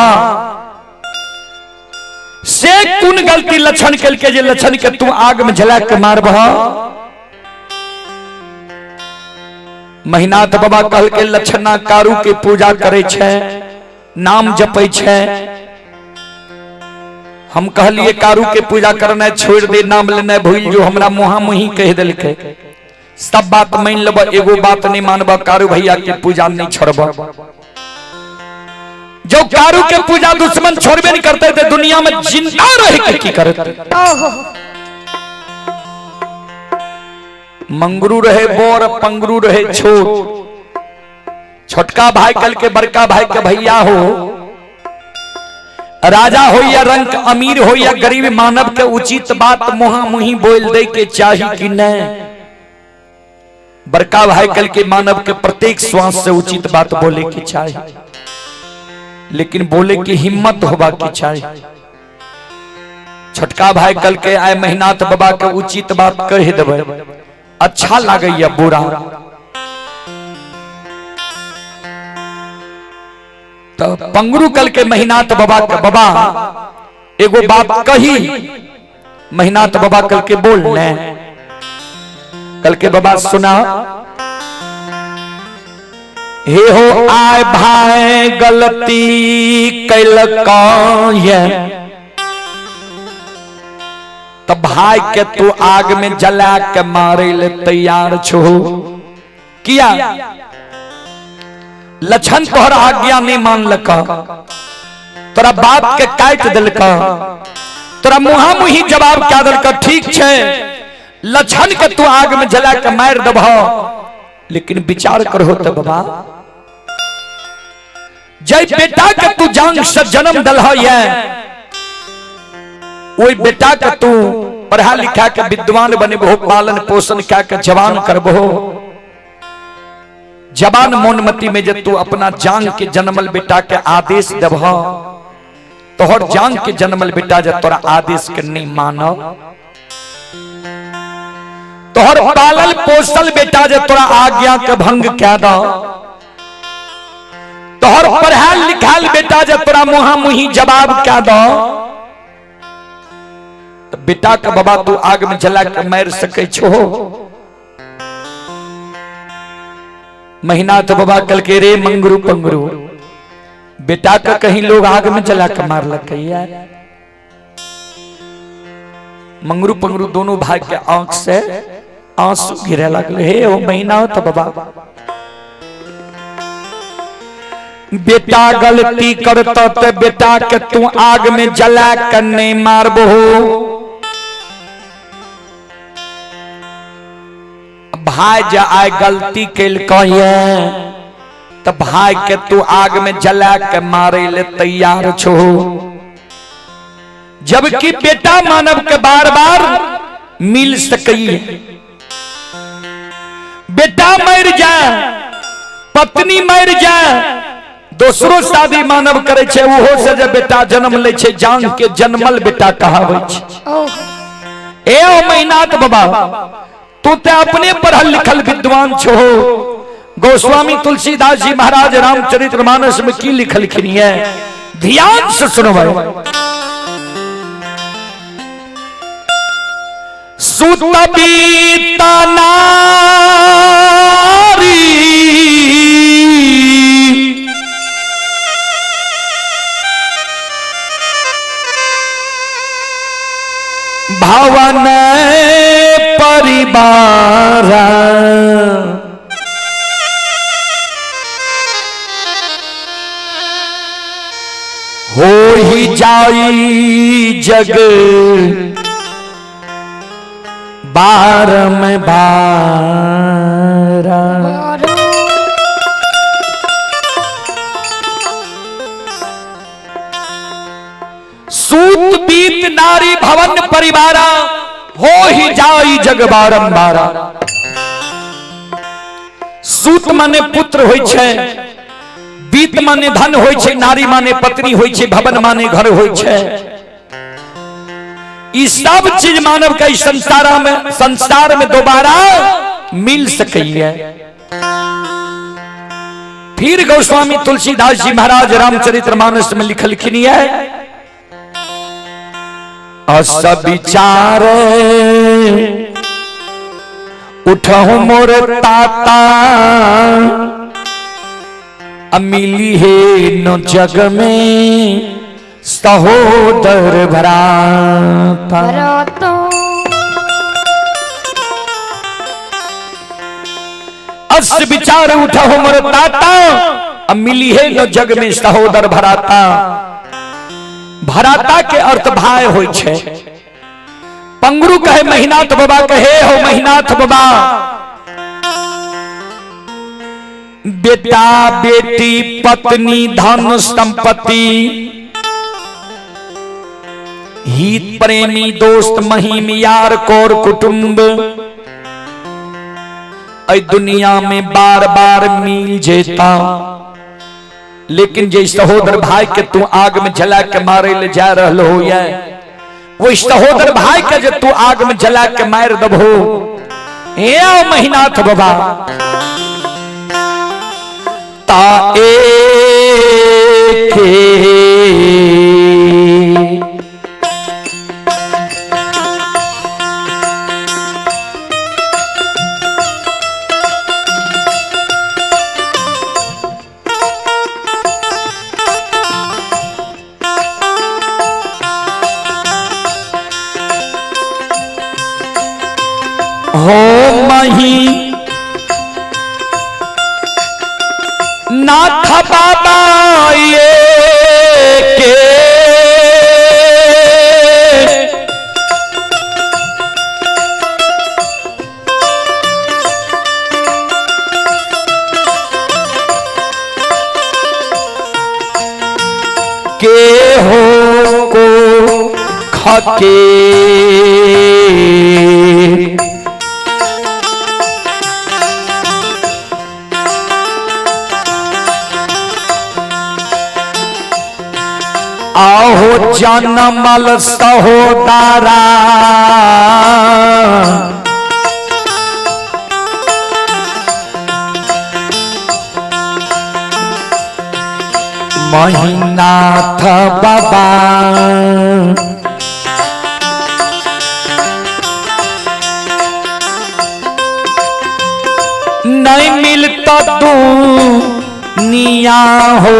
से कोन गलती लक्षण कल के जे लक्षण के तू आग में जला के मारबा? महिनाथ बाबा कहल के लक्षणा कारू के पूजा करे छै, नाम जपै छै। हम कहलिए कारू के पूजा करना छोड़ दे, नाम लेना भूल जो, हमरा मुहा मुही कह देलकै। सब बात मान लेब, एगो बात नहीं मानब, कारू भैया के पूजा नहीं छोड़ब। जो कारू के पूजा दुश्मन छोड़बे नहीं करते तो दुनिया में जिंदा रह के की करते? मंगरू रहे बोर, पंगरू रहे छोट। छोटका भाई कल के बड़का भाई के भैया हो, राजा हो या रंक, अमीर हो या गरीब, मानव के उचित बात मुहा मुही बोल दे के चाही कि नहीं? बड़का भाई कल के मानव के प्रत्येक श्वास से उचित बात बोले के चाही, लेकिन बोले की हिम्मत होबा के चाही। छोटका भाई कल के आए महिनाथ बाबा के उचित बात कह देबै, अच्छा लागैया बुरा? तो पंगरू कल के महिनाथ बाबा के, बाबा एगो बात कही। महिनाथ बाबा कल के बोल ने। कल के बाबा सुना, हे हो आए भाई गलती कैलका तो भाई के तू आग में जला के मारे ले तैयार छो किया? लक्षण तोहर आज्ञा नहीं मानलक, तोरा बाप के काट दिलक, तोरा मुहा मुही जवाब क्या दिलक। ठीक छै, लक्षण के तू आग में जला के मार देबह, लेकिन विचार करो तो बाबा, जय बेटा के तू जान से जन्म दलह ये, ओई बेटा के तू पढ़ा लिखा के विद्वान बनेबहो, पालन पोषण क्या के जवान करबहो। जवान मोनमती में जब तू अपना जान के जन्मल बेटा के आदेश देबह, तोहर जान के जन्मल बेटा जब तोरा आदेश के नहीं मानो, तोहर पालल पोसल बेटा जे तोरा आज्ञा के भंग कए द, तोहर पढ़ायल लिखायल बेटा जे तोरा मुहा मुही जवाब कए द, तो बेटा के बाबा तू आग में जला के मार सकै छो? महीना तो बाबा कल के रे मंगरू पंगरू, बेटा का कहीं लोग आग में जला के मारलक यार। मंगरू पंगरू दोनों भाई के आंख से आंसू गिरे लगले। हे ओ महीना तो बाबा, बेटा गलती करता तो बेटा के तू आग में जला के नहीं मारबो। भाई जे आय गलती केलकै तो भाई के तू आग में जला के मारे ले तैयार छो, जबकि बेटा मानव के बार बार मिल सकई है। बेटा मर जाए, पत्नी मर जाए, दोसरो शादी मानव करे छे, ओहो से जब बेटा जन्म ले छे, जान के जन्मल बेटा कहावे छे। ए ओ महीनाथ बाबा, तू ते अपने पढ़ल लिखल विद्वान छो। गोस्वामी तुलसीदास जी महाराज रामचरितमानस मानस में की लिखलखिन है, ध्यान से सुनो भाई। सुत बीत नारी भवन परिवार, हो ही जाई जग बार में बार। सूत बीत नारी भवन परिवारा, हो ही जाई जग बारंबारा। सूत माने पुत्र होई छे, बीत माने धन होई छे, नारी माने पत्नी होई छे, भवन माने घर होई छे। ई सब चीज मानव के इस संसार में दोबारा मिल सकी है। फिर गोस्वामी तुलसीदास जी महाराज रामचरितमानस में लिखलखिन है, असविचार उठहु मोर ताता, अमिली हे न जग में सहोदर भराता। अस विचार उठहु मोर ताता, अमिली हे न जग में सहोदर भराता। भराता के अर्थ भाई होई छे। पंगरू कहे महिनाथ बाबा, कहे हो महिनाथ बाबा, बेटा बेटी पत्नी धन संपत्ति हित प्रेमी दोस्त महिम यार कोर कुटुंब ऐ दुनिया में बार बार मिल जेता, लेकिन जे सहोदर भाई के तू आग में जला के मारे ले जा रहल हो, ये वो सहोदर भाई के जे तू आग में जला के मार दबहो, ए महिनाथ बाबा ता एक हो मही नाथ बाबा ये के के हो को खके आहो जनमल सहोदरा महिनाथ बाबा नहीं मिलता दुनिया हो।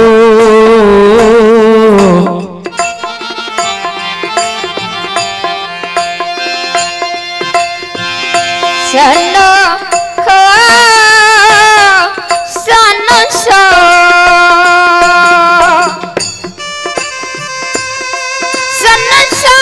सनो खो सनो सो सनो सो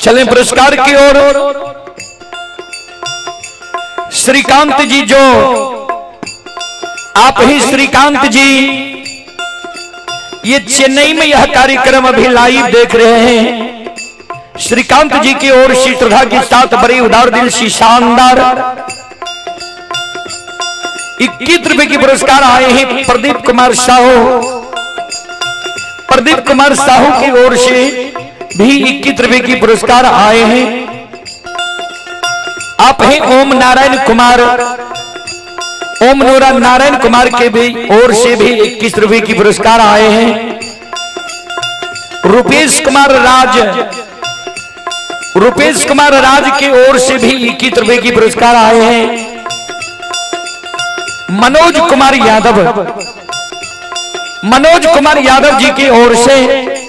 चलें पुरस्कार की ओर। श्रीकांत जी, जो आप ही श्रीकांत जी ये चेन्नई में यह कार्यक्रम अभी लाइव देख रहे हैं। श्रीकांत जी की ओर से श्रद्धा के साथ बड़ी उदार दिल सी शानदार 21 रुपए की पुरस्कार आए हैं। प्रदीप कुमार साहू, प्रदीप कुमार साहू की ओर से भी 21 रुपए की पुरस्कार आए हैं। आप हैं ओम नारायण कुमार, ओम नोरा नारायण कुमार के भी ओर से भी 21 रुपए की पुरस्कार आए हैं। रुपेश कुमार राज, रुपेश कुमार राज की ओर से भी 21 रुपए की पुरस्कार आए हैं। मनोज कुमार यादव, मनोज कुमार यादव जी की ओर से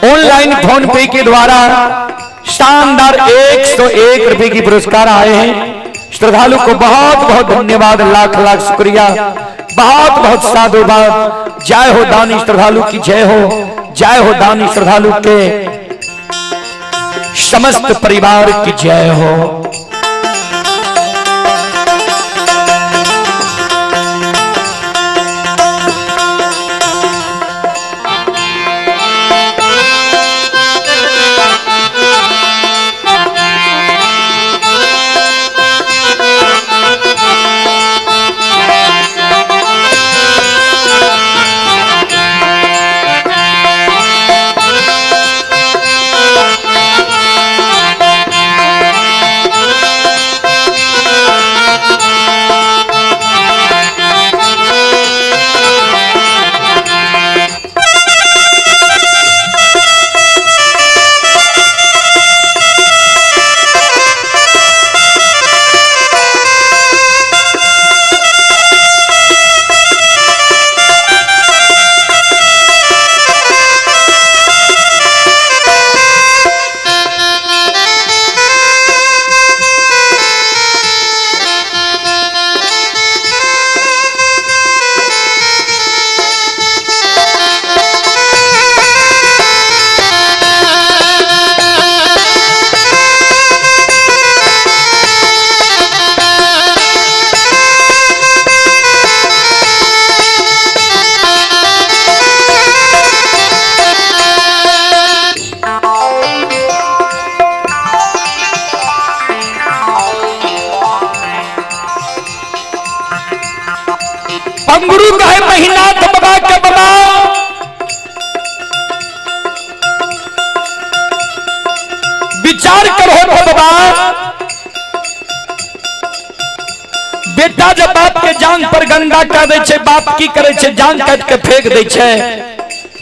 ऑनलाइन फोन पे के द्वारा शानदार 101 रुपए की पुरस्कार आए हैं। श्रद्धालु को बहुत बहुत धन्यवाद, लाख लाख शुक्रिया, बहुत बहुत साधुवाद। जय हो दानी श्रद्धालु की जय हो, जय हो दानी श्रद्धालु के समस्त परिवार की जय हो। भंगुरु कहे महिनाथ बाबा के बाबा विचार करो बाबा, बेटा जब बाप के जांग पर गंगा कर दै छै, बाप की करे छै? जांग काट के फेंक दै छै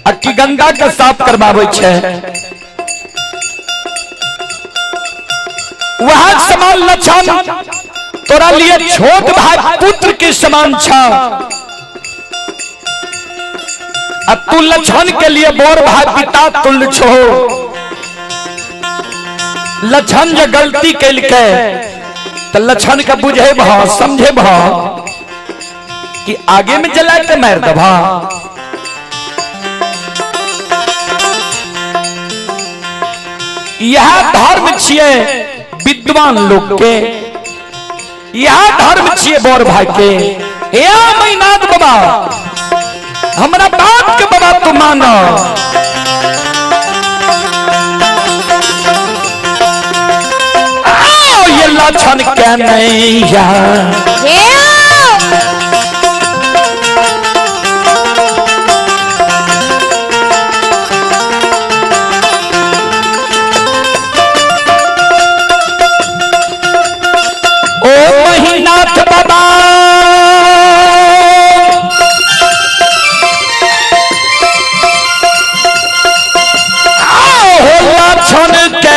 आ की गंगा के साफ करबाबै छै? वह समान लक्षण तोरा लिए छोट भाई पुत्र के समान छ, आ तू लक्षण के लिए बोर भाई पिता तुल्य छो। लक्षण जे गलती केलकै तो लक्षण के बुझे भ समझे भ कि आगे में जला के मार दबा। यह धर्म छिए विद्वान लोग के, यह धर्म छिए बोर भाई के। हे मैनाथ बाबा, हमरा बाप के बाबा तू मानो। आओ ये लक्षण के नैया ओ महिनाथ बाबा, आओ हो लक्षण के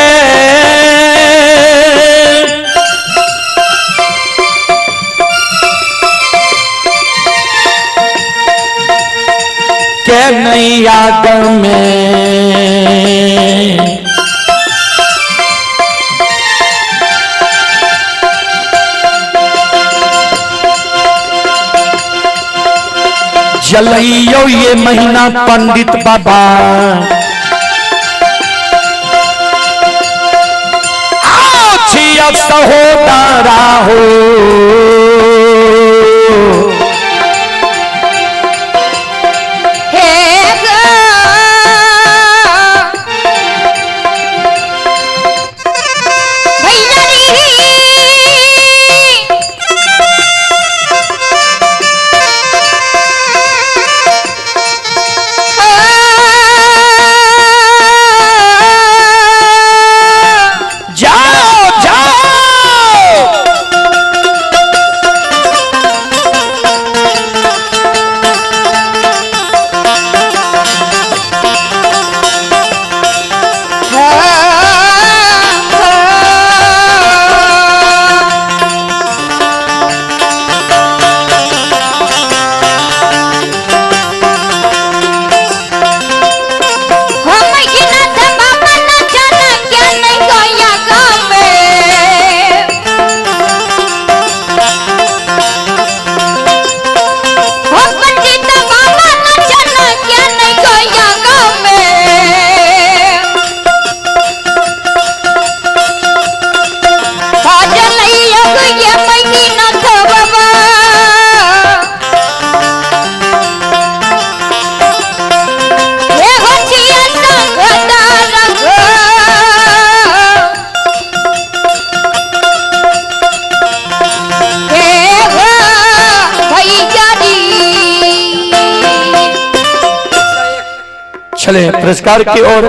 के नैया में जलइयो ये महीना पंडित बाबा। आओ छिया सहोदरा हो, हे गो भैया री, जाओ जाओ चले पुरस्कार की ओर।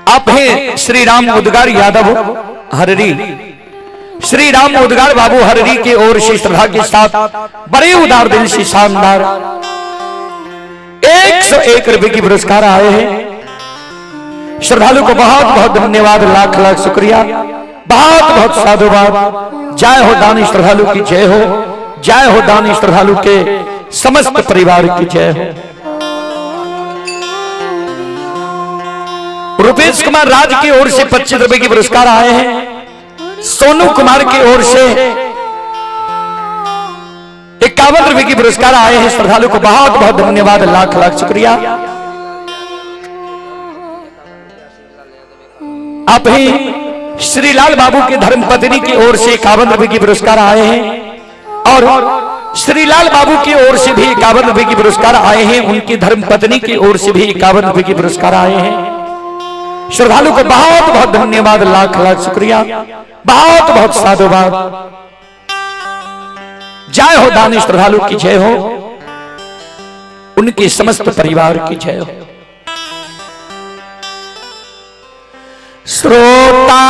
आप हैं श्री राम उदगार यादव हररी, श्री राम उदगार बाबू हररी की ओर से श्रद्धा के साथ बड़े उदार दिल से शानदार 101 रुपए की पुरस्कार आए हैं। श्रद्धालु को बहुत बहुत धन्यवाद, लाख लाख शुक्रिया, बहुत बहुत साधुवाद। जय हो दानी श्रद्धालु की जय हो, जय हो दानी श्रद्धालु के समस्त परिवार की जय हो। रुपेश कुमार राज की ओर से 25 रुपए की पुरस्कार आए हैं। सोनू कुमार की ओर से 51 रुपए की पुरस्कार आए हैं। श्रद्धालु को बहुत बहुत धन्यवाद, लाख लाख शुक्रिया। आप ही श्रीलाल बाबू के धर्मपत्नी की ओर से 51 रुपए की पुरस्कार आए हैं और श्रीलाल बाबू की ओर से भी 51 रुपए की पुरस्कार आए हैं। उनकी धर्मपत्नी की ओर से भी 51 रुपए की पुरस्कार आए हैं। श्रद्धालु को बहुत बहुत धन्यवाद, लाख लाख शुक्रिया, बहुत बहुत साधुवाद। जय हो दानी श्रद्धालु की जय हो, उनके समस्त परिवार की जय हो। श्रोता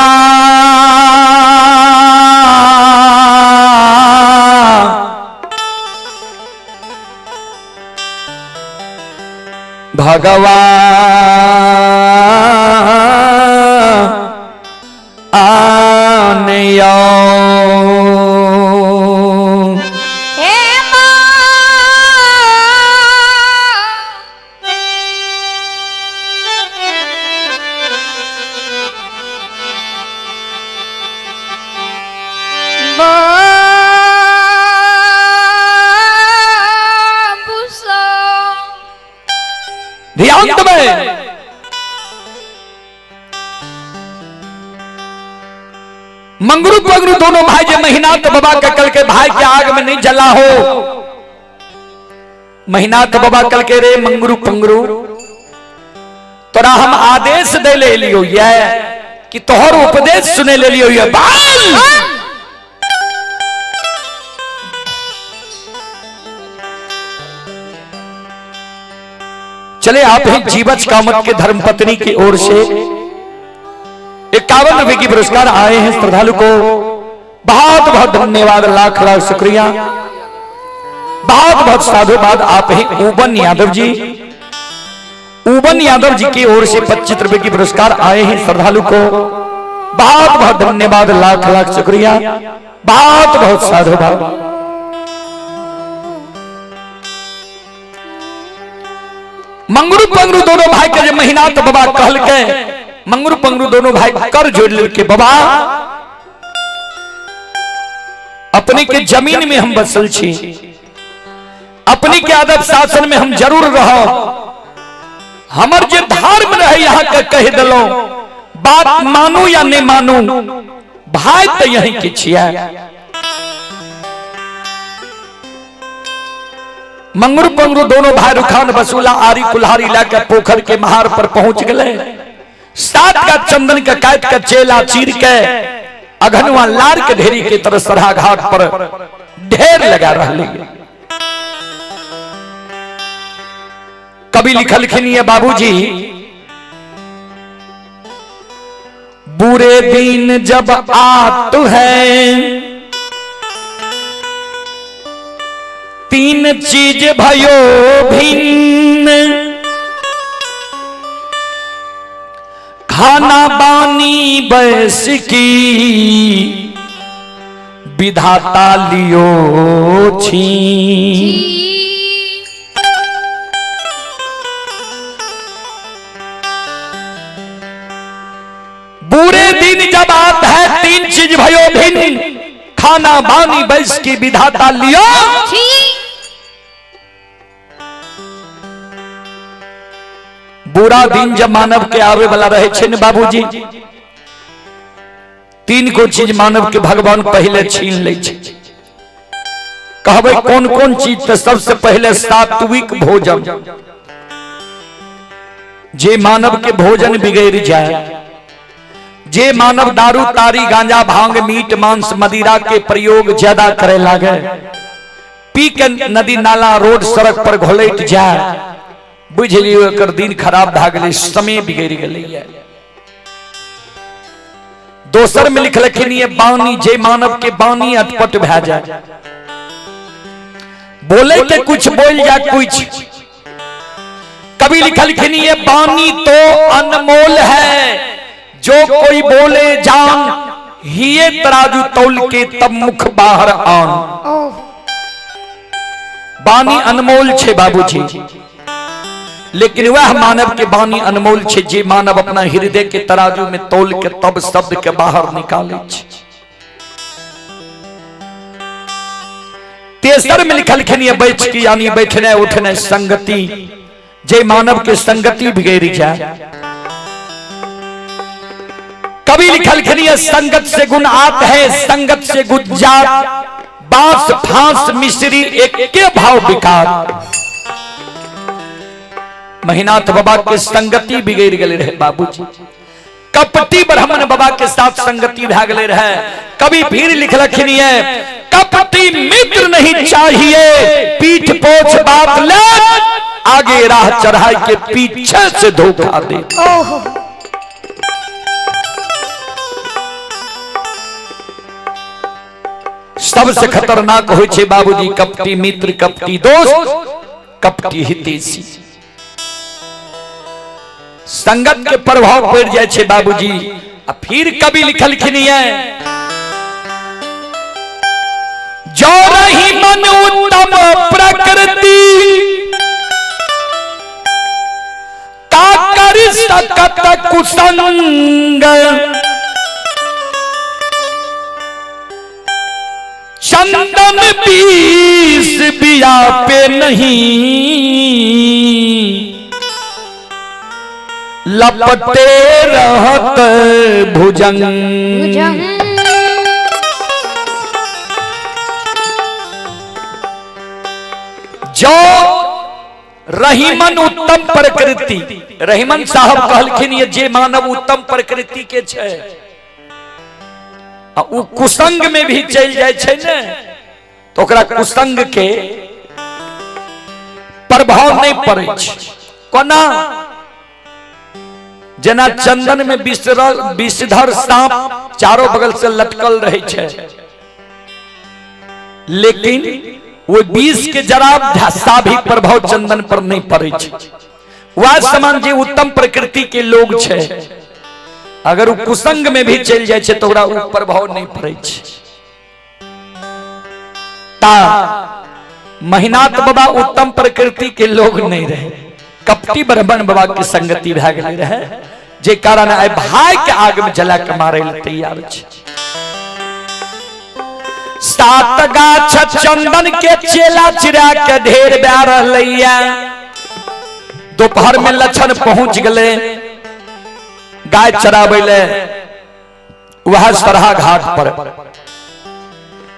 भगवान आने हे माँ बाबूसा ध्यान में मंगरू पगरू दोनों भाई जे महीनाथ बाबा के कल के भाई के आग में नहीं जला हो। महीनाथ बाबा कल के रे मंगरू पंगरू तोरा हम आदेश दे ले लियो ये कि तोहर उपदेश सुने ले लियो ये बाल। चले आप ही जीवच कामत के धर्मपत्नी की ओर से 51 रुपए की पुरस्कार आए हैं श्रद्धालु को। बहुत बहुत धन्यवाद, लाख लाख शुक्रिया, बहुत बहुत साधुवाद। आप ही उबन यादव जी, उबन यादव जी की ओर से 25 रुपए की पुरस्कार आए हैं श्रद्धालु को। बहुत बहुत धन्यवाद, लाख लाख शुक्रिया, बहुत बहुत साधुवाद। मंगरू पंगरू दोनों भाई के जे महीना तो बाबा कहल के मंगरू पंगरू दोनों भाई कर जोड़ लेके बाबा अपने के जमीन में हम बसल छी, अपने के आदब शासन में हम जरूर रहो, हमर जे धर्म रहे यहाँ के कह दिलो, बात मानू या नहीं मानू भाई तो यही के छिया। मंगरू पंगरू दोनों भाई रुखान बसूला आरी कुल्हारी लाकर पोखर के महार पर पहुंच गए। सात का चंदन का काट का चेला चीर के अघनुआ लार के ढेरी के तरह सरहा घाट पर ढेर लगा रहे। कभी लिखल खिनिए बाबूजी, बुरे दिन जब आत है तीन चीज भयो भिन्न, खाना बानी बैस की विधाता लियो छी। बुरे दिन जब आत है तीन चीज भयो भिन्न, खाना बानी बैस की विधाता लियो। बुरा दिन जब मानव के आवे वाला रहे छे ने बाबूजी, तीन को चीज मानव के भगवान पहले छीन ले छे। कहबे कौन कौन चीज, तो सबसे पहले सात्विक भोजन। जे मानव के भोजन बिगड़ जाए, जे मानव दारू तारी गांजा भांग मीट मांस मदिरा के प्रयोग ज्यादा करे लागे, पी के नदी नाला रोड सड़क पर घोलट जाए, बुझ लियो एकर दिन खराब भए गेलै, समय बिगड़ गेलै। दोसर में लिखलखिन ये बानी, जे मानव के बानी अटपट भए जाए, बोले के कुछ बोल जा कुछ। कभी लिखलखिन ये बानी तो अनमोल है, जो कोई बोले जान, हिये तराजू तौल के तब मुख बाहर आन। बानी अनमोल छे बाबूजी, लेकिन वह मानव के बानी अनमोल छे जे मानव अपना हृदय के तराजू में तौल के तब शब्द के बाहर निकाले छे। तेसर में लिखलखिन ये बैठ की यानी बैठने उठने संगति, जे मानव के संगति बिगड़ जाए। कभी लिखलखिन ये संगत से गुण आत है, संगत से गुण जात, बांस फांस मिश्री एक के भाव विकार। महिनाथ बाबा के संगति बिगड़ गए रहे बाबूजी, कपटी ब्राह्मण बाबा के साथ संगति भए गेले रहे। कभी फिर लिखलखिन ये कपटी मित्र नहीं नहीं चाहिए, पीठ पोछ बात ले, आगे राह चढ़ाई के पीछे से धोखा दे। ओहो। सबसे खतरनाक होइ छै बाबूजी कपटी मित्र, कपटी दोस्त, कपटी हितैषी। संगत के प्रभाव पड़ जाए छै बाबूजी। आ फिर कवि लिखलखिन ये, जो रही मन उत्तम प्रकृति, का कर सकत कुसंग, चंदन बीस बिया पे नहीं, लपटे रहत भुजंग। भुजंग। जो रहीमन उत्तम प्रकृति, रहीमन साहब कहलखिन ये जे मानव उत्तम प्रकृति के छै आ उ कुसंग में भी चलि जाइ छै ने, तो ओकरा कुसंग के प्रभाव नहीं पड़ै छै। कोना? जेना चंदन में विषधर सांप चारों बगल से लटकल रहे छै, लेकिन वो विष के जरा सा भी प्रभाव चंदन पर नहीं पड़े छै। वह समान जे उत्तम प्रकृति के लोग छै, अगर वो कुसंग में भी चलि जाइ छै तो ओकरा उ प्रभाव नहीं पड़े छै। ता महिनाथ बाबा उत्तम प्रकृति के लोग नहीं रहे, कपटी ब्राह्मण बाबा के संगति भए गेल रहे, जे कारण आइ भाई के आग में जला के मारे ले तैयार छै। सात गाछ चंदन के चेला चिरा के ढेर भए रहलैया। दोपहर में लक्षण पहुंच गए गाय चराबै ले वह सरहा घाट पर।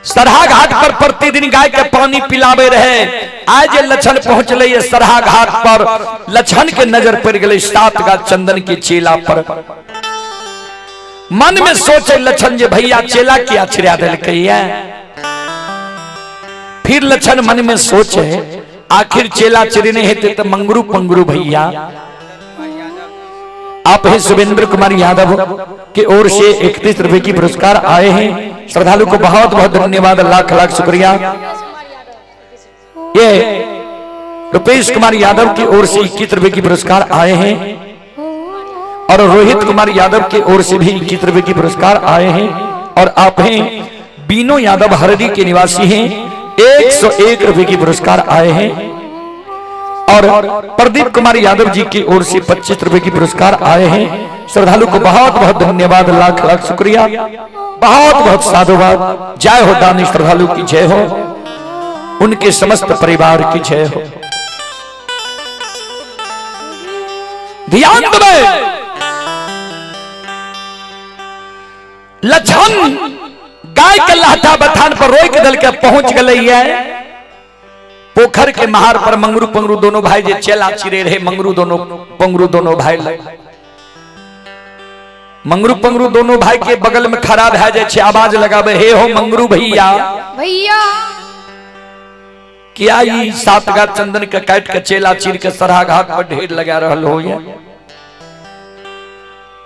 सरहा घाट पर प्रतिदिन गाय के पानी पिलावे रहे। आज जे लक्षण पहुंचले ये सरहा घाट पर, लक्षण के नजर पड़ गए सात गाछ चंदन के चेला पर। मन में सोचे लक्षण जे भैया चेला किया छिड़ा देलकै। फिर लक्षण मन में सोचे आखिर चेला चिड़ने हेते तो मंगरू पंगरू भैया। आप हैं शुभेंद्र कुमार यादव के ओर से 31 रुपए की पुरस्कार आए हैं। श्रद्धालु को बहुत बहुत धन्यवाद, लाख लाख शुक्रिया। ये रुपेश कुमार यादव की ओर से 21 रुपए की पुरस्कार आए हैं और रोहित कुमार यादव की ओर से भी 21 रुपए की पुरस्कार आए हैं। और आप हैं बीनो यादव हरदी के निवासी हैं, 101 रुपए की पुरस्कार आए हैं। और प्रदीप कुमार यादव जी की ओर से 25 रुपए की पुरस्कार आए हैं। श्रद्धालु को बहुत बहुत धन्यवाद, लाख लाख शुक्रिया, बहुत बहुत साधुवाद। जय हो दानी श्रद्धालु की जय हो, उनके समस्त परिवार की जय हो। ध्यान देबै, लक्षण गाय के लाठा बथान पर रोक दल के पहुंच गए पोखर के महार पर। मंगरू पंगरू दोनों भाई जे चेला चिरे रहे, मंगरू दोनों पंगरू दोनों भाई लग मंगरू पंगरू दोनों भाई के बगल में खड़ा भए जाय छै, आवाज लगावे, हे हो मंगरू भैया भैया, किया ई सात गाछ चंदन के काट के चेला चीर के सरहा घाट पर ढेर लगा रहल हो? ये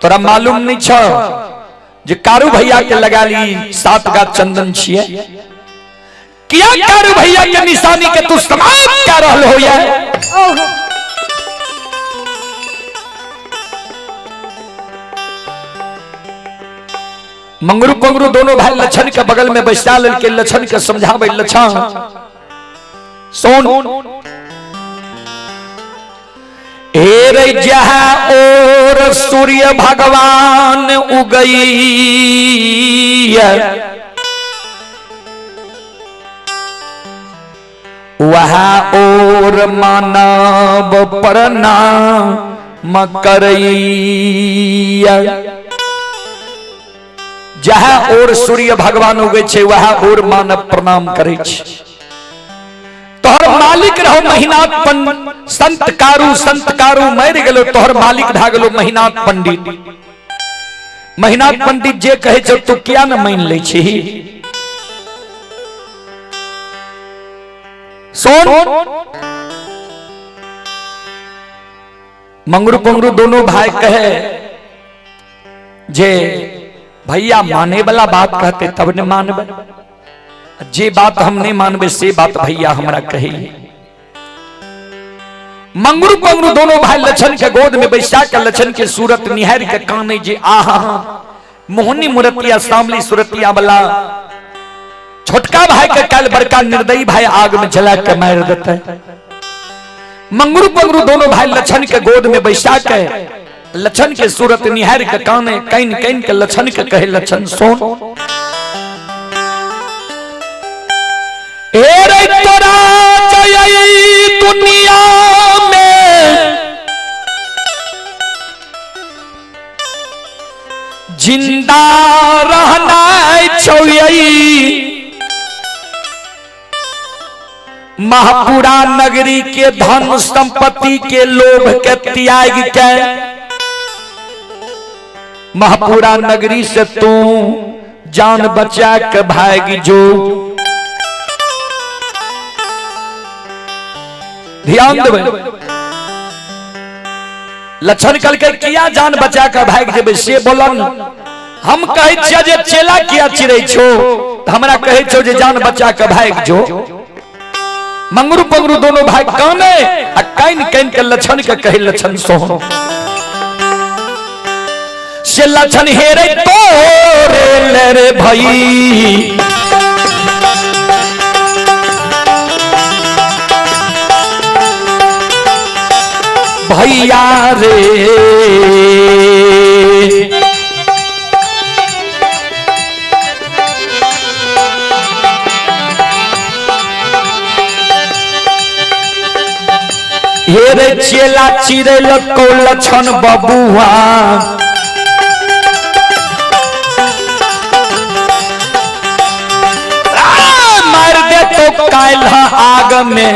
तोरा मालूम नहीं छ जे कारू भैया के लगा ली सात गाछ चंदन छिए? किया कारू भैया के निशानी के तू समाप्त क्या रहल हो? ये ओहो। मंगरू पंगरू दोनों भाई लक्षण के बगल में बैसा लेलके, लक्षण के समझावे, लक्षण सोन हे रे, जहाँ और सूर्य भगवान उगई वहाँ और मानव प्रणाम करैया। जहाँ और सूर्य भगवान उगै छै वहाँ और मानव प्रणाम करै छै। तोहर मालिक रहो महिनाथ संत कारू, संत कारू मरि गेलो, तोहर मालिक भए गेलो महिनाथ पंडित। महिनाथ पंडित जे कहै छौ तू किया न मानि लै छही? सोन मंगरू पंगरू दोनों भाई कहे जे भैया माने वाला बात कहते तब ने मानबे, जे बात हम नहीं मानबे से बात भैया हमरा कही। मंगरू पंगरू दोनों भाई लछन के गोद में बैसा के लछन के सूरत निहार के काने जे आहा मोहनी मुरतिया सामली सूरतिया वाला छोटका भाई के कल बड़का निर्दयी भाई आग में जला के मार देते। मंगरू पंगरू दोनों भाई लछन के गोद में बैसा के लछन के सूरत निहार के काने can can के लछन के कहे लछन सोन ए रे तोरा जय दुनिया में जिंदा रहना छौ महापुरा नगरी के धन संपत्ति के लोभ के त्याग के महापुरा नगरी से तू जान बचा के भाग जो। ध्यान देबै लक्षण कल के किया जान बचा के भाग जेबै से बोलन। हम कहै छियै जे चेला किया चिरै छो, त हमरा कहै छो जे जान बचा के भाग जो। मंगरू पंगरू दोनों भाई काने आ काइन काइन के लक्षण के कहे लक्षण सोहन से लक्षण हेरे तोरे ले रे भाई। भैया रे हेरे चेला चिरे लको लक्षण बबुआ मार दे तो कायल आग में।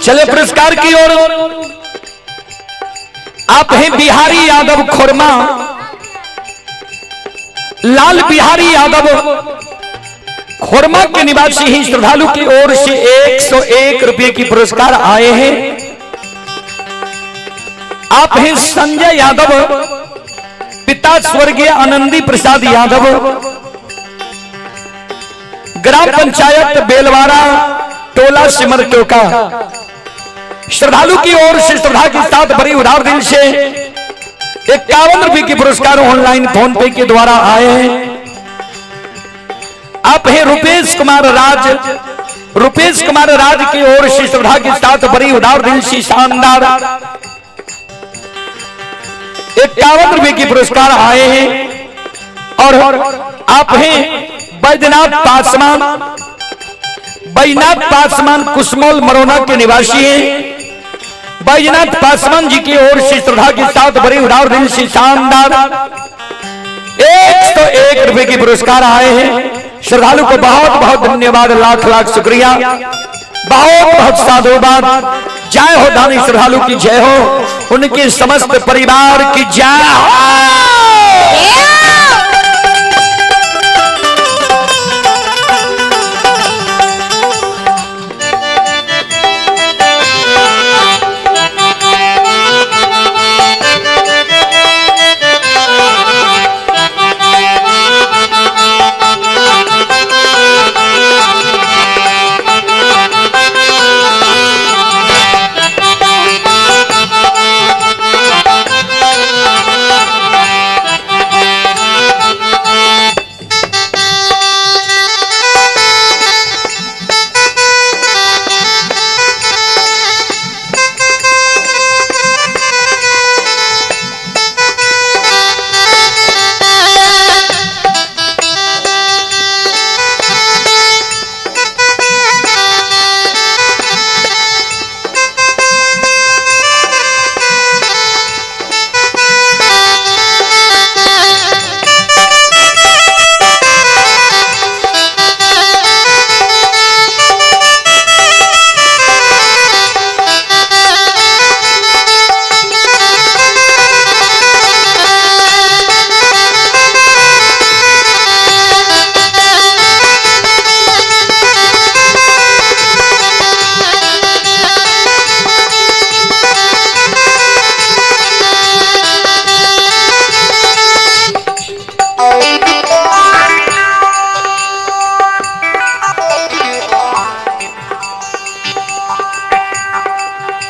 चले पुरस्कार की ओर। आप हैं बिहारी यादव खोरमा, लाल बिहारी यादव खोरमा के निवासी ही श्रद्धालु की ओर से 101 रुपए की पुरस्कार आए हैं। आप हैं संजय यादव, पिता स्वर्गीय आनंदी प्रसाद यादव, ग्राम पंचायत बेलवारा, टोला सिमर टोका। श्रद्धालु की ओर से श्रद्धा के साथ बड़ी उदार दिल से 51 रुपए के पुरस्कार ऑनलाइन फोन पे के द्वारा आए हैं। आप हैं रुपेश कुमार राज, रुपेश कुमार राज की ओर से श्रद्धा के साथ बड़ी उदार दिल से शानदार 51 रुपए के पुरस्कार आए हैं। और आप हैं बैद्यनाथ पासवान, बैजनाथ पासवान कुसमौल मरोना के निवासी हैं। बैजनाथ पासवान जी की ओर से श्रद्धा के साथ बड़ी उदार दिल से शानदार 101 रुपए के पुरस्कार आए हैं। श्रद्धालु को बहुत बहुत धन्यवाद, लाख लाख शुक्रिया, बहुत बहुत साधुवाद। जय हो दानी श्रद्धालु की जय हो, उनके समस्त परिवार की जय हो।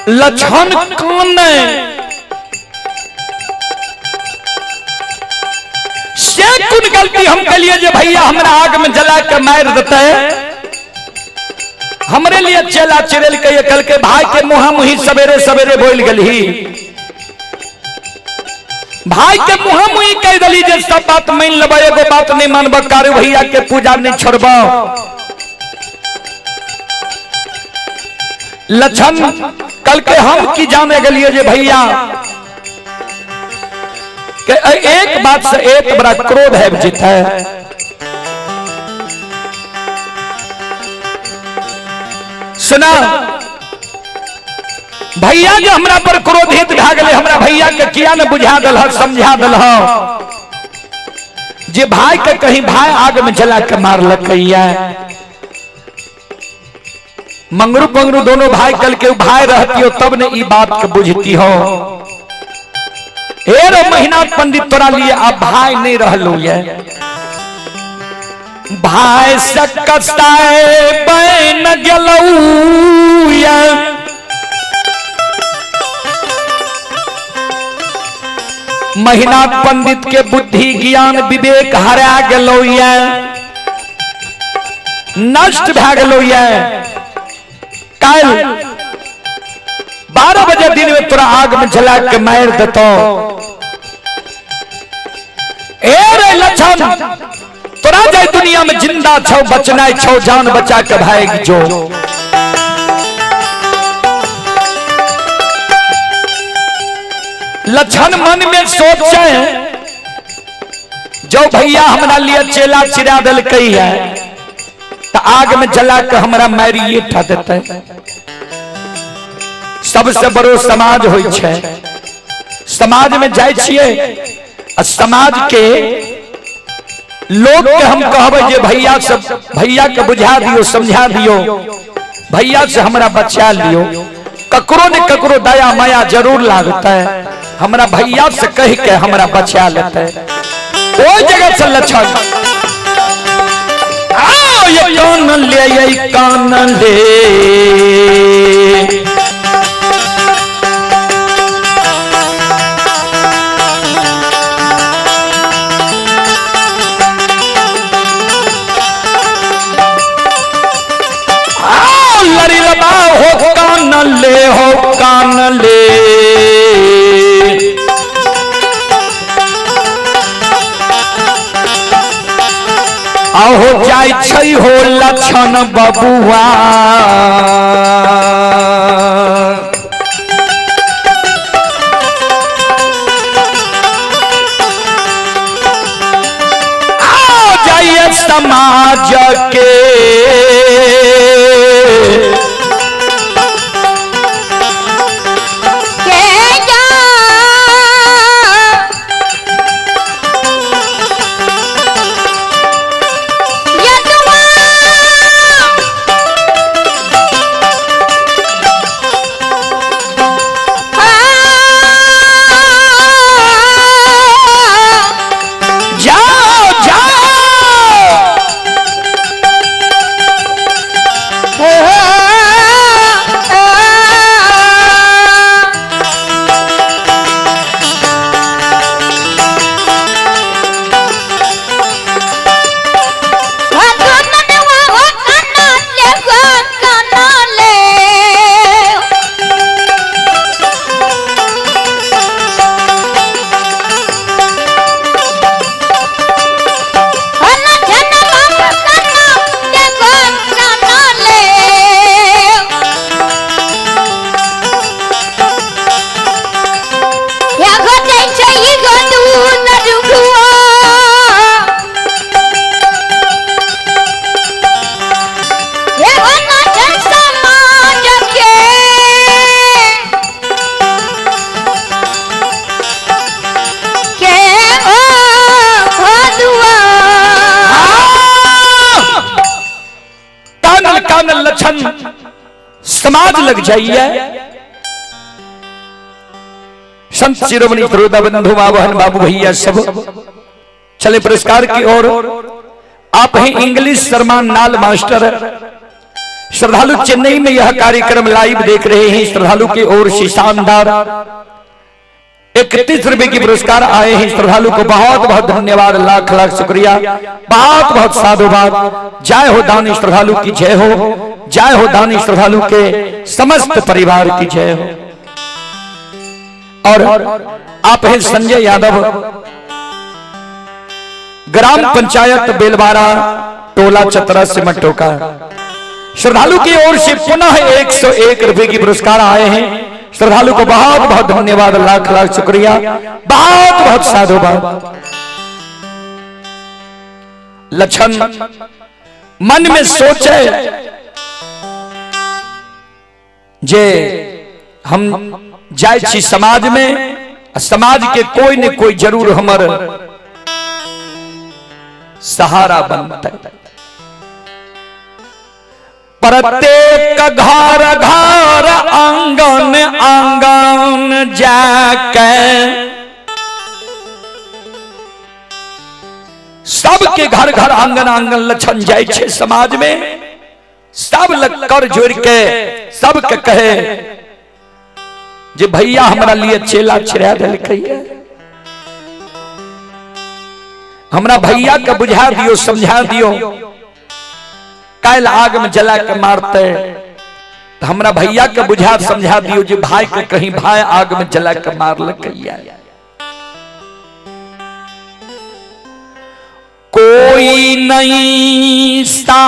लक्षण कौन है से कुन गलती हम के जे भैया हमरा आग में जला के मार देते, हमरे लिए चेला चिरेल के कल के भाई के मुहा मुही सवेरे सवेरे बोल गली, भाई के मुहा मुही कह दली जे सब बात मान लेबै, एगो बात नहीं मानब, कारू भैया के पूजा नहीं छोड़ब। लक्षण कल के हम की जाने गलिए जे भैया के एक बात से एक बड़ा क्रोध है जित है। सुना भैया जो हमरा पर क्रोधित भए गेलै, हमरा भैया के किया ने बुझा दल समझा दल जे भाई के कहीं भाई आग में जला के मारलकैया। मंगरू पंगरू दोनों भाई कल के भाई रहती हो तब ने ई बात के बुझती हो। हे रे महीना पंडित तोरा लिए अब भाई नहीं रहलो ये, भाई से कसाए बन गेलौ ये, महीना पंडित के बुद्धि ज्ञान विवेक हरा गेलौ ये, नष्ट भए गेलौ ये। काल 12 बजे दिन में तोरा आग में जला के मार देतो। ए रे लक्षण तोरा जाय दुनिया में जिंदा छौ बचना छौ, जान बचा के भाग जो। लक्षण मन में सोचे जो भैया हमरा लिए चेला चिरा देलकै है तो आग में जला के हमरा मारिए ठा देते। सबसे बड़ो समाज होई छै, समाज में जाय छियै आ समाज के लोग के हम कहबै जे भैया सब भैया के बुझा दियो समझा दियो, भैया से हमरा बचा लियो। ककरो ने ककरो दया माया जरूर लागता है, हमरा भैया से कह के हमरा बचा लेते। ओई जगह से लक्षण आओ ये कान ले, ये कान ले, आओ लड़ी लबा हो कान ले, हो कान ले। आहो जाय छै हो लक्षण बबुआ, आओ जाइए समाज के के जा यदुआ आ जाओ जाओ। कानन कानन लक्षण समाज लग जाइए। संत शिरोमणि श्रोता बंधु बहन बाबू भैया सब चले पुरस्कार की ओर। आप हैं इंग्लिश शर्मा नाल मास्टर। श्रद्धालु चेन्नई में यह कार्यक्रम लाइव देख रहे हैं। श्रद्धालु की ओर से शानदार 31 रुपए की पुरस्कार आए हैं। श्रद्धालु को बहुत बहुत धन्यवाद, लाख लाख शुक्रिया, बहुत बहुत साधुवाद। जय हो दानी श्रद्धालु की जय हो, जय हो दानी श्रद्धालु के समस्त परिवार की जय हो। और आप हैं संजय यादव, ग्राम पंचायत बेलवारा, टोला चतरा सिमटोका। श्रद्धालु की ओर से पुनः 101 रुपए की पुरस्कार आए हैं। श्रद्धालु को बहुत बहुत धन्यवाद, लाख लाख शुक्रिया, बहुत बहुत साधुवाद। लक्षण मन में सोचे जे हम जाय छी समाज में, समाज के कोई न कोई जरूर हमर सहारा बनते। प्रत्येक घर घर आंगन आंगन जाके सबके घर घर आंगन आंगन लक्षण जाय छे समाज में। सब लग कर जोड़ के सबके कहे जे भैया हमरा लिए चेला छिड़ा देलकै, हमरा भैया के बुझा दियो समझा दियो, काल्हि आग में जला के मारते तो हमरा भैया के बुझा समझा दियो जे भाई के कहीं भाई आग में जला के मारलकै। कोई नहीं सहारा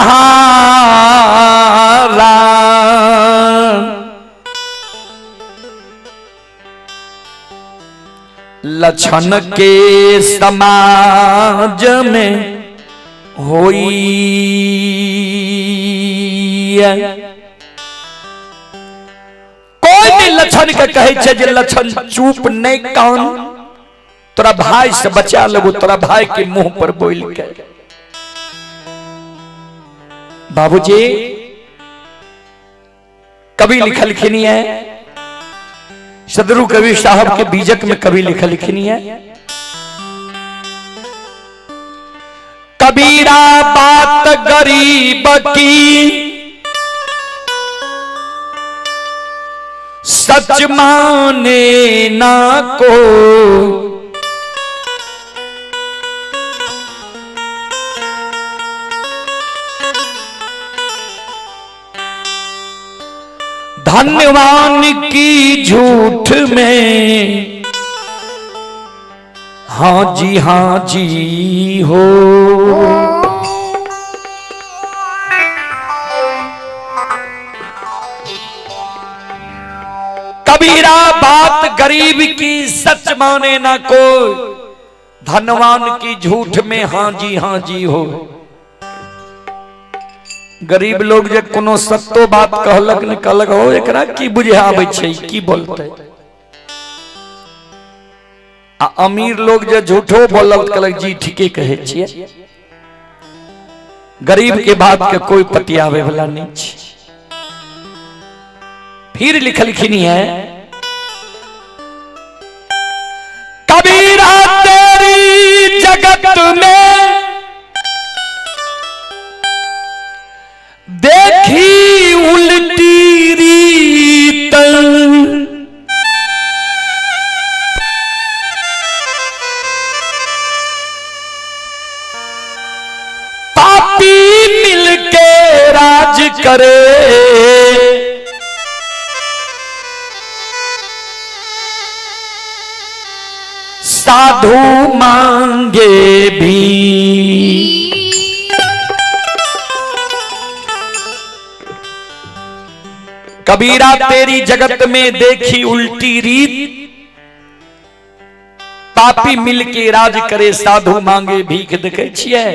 लक्षण के समाज में होई। कोई भी लक्षण के कहे छे जे लक्षण चुप नहीं कान, तोरा भाई से बचा लगो, तोरा भाई के मुंह पर बोल के। बाबूजी कवि लिखलखिन है, सदरू कवि साहब के बीजक में कवि लिखलखिन है, कबीरा बात गरीब की सच माने ना को, धनवान की झूठ में हाँ जी हो। कबीरा बात गरीब की सच माने ना कोई, धनवान की झूठ में हाँ जी हो। गरीब लोग जे कोनो सत्तो बात कहलक ने कहलक हो एकरा की बुझे आबै छै, की बोलतै। आ अमीर लोग जे झूठो बोलल कहलक जी ठीके कहै छियै। गरीब के बात के कोई पतियावे वाला नहीं छै। फिर लिखलखिन है, कबीरा तेरी जगत में देखी उल्टी रीत, पापी मिलके राज करे, साधु मांगे भी। कबीरा तेरी जगत में देखी उल्टी रीत, पापी मिलके राज करे, साधु मांगे भीख। देखे छियै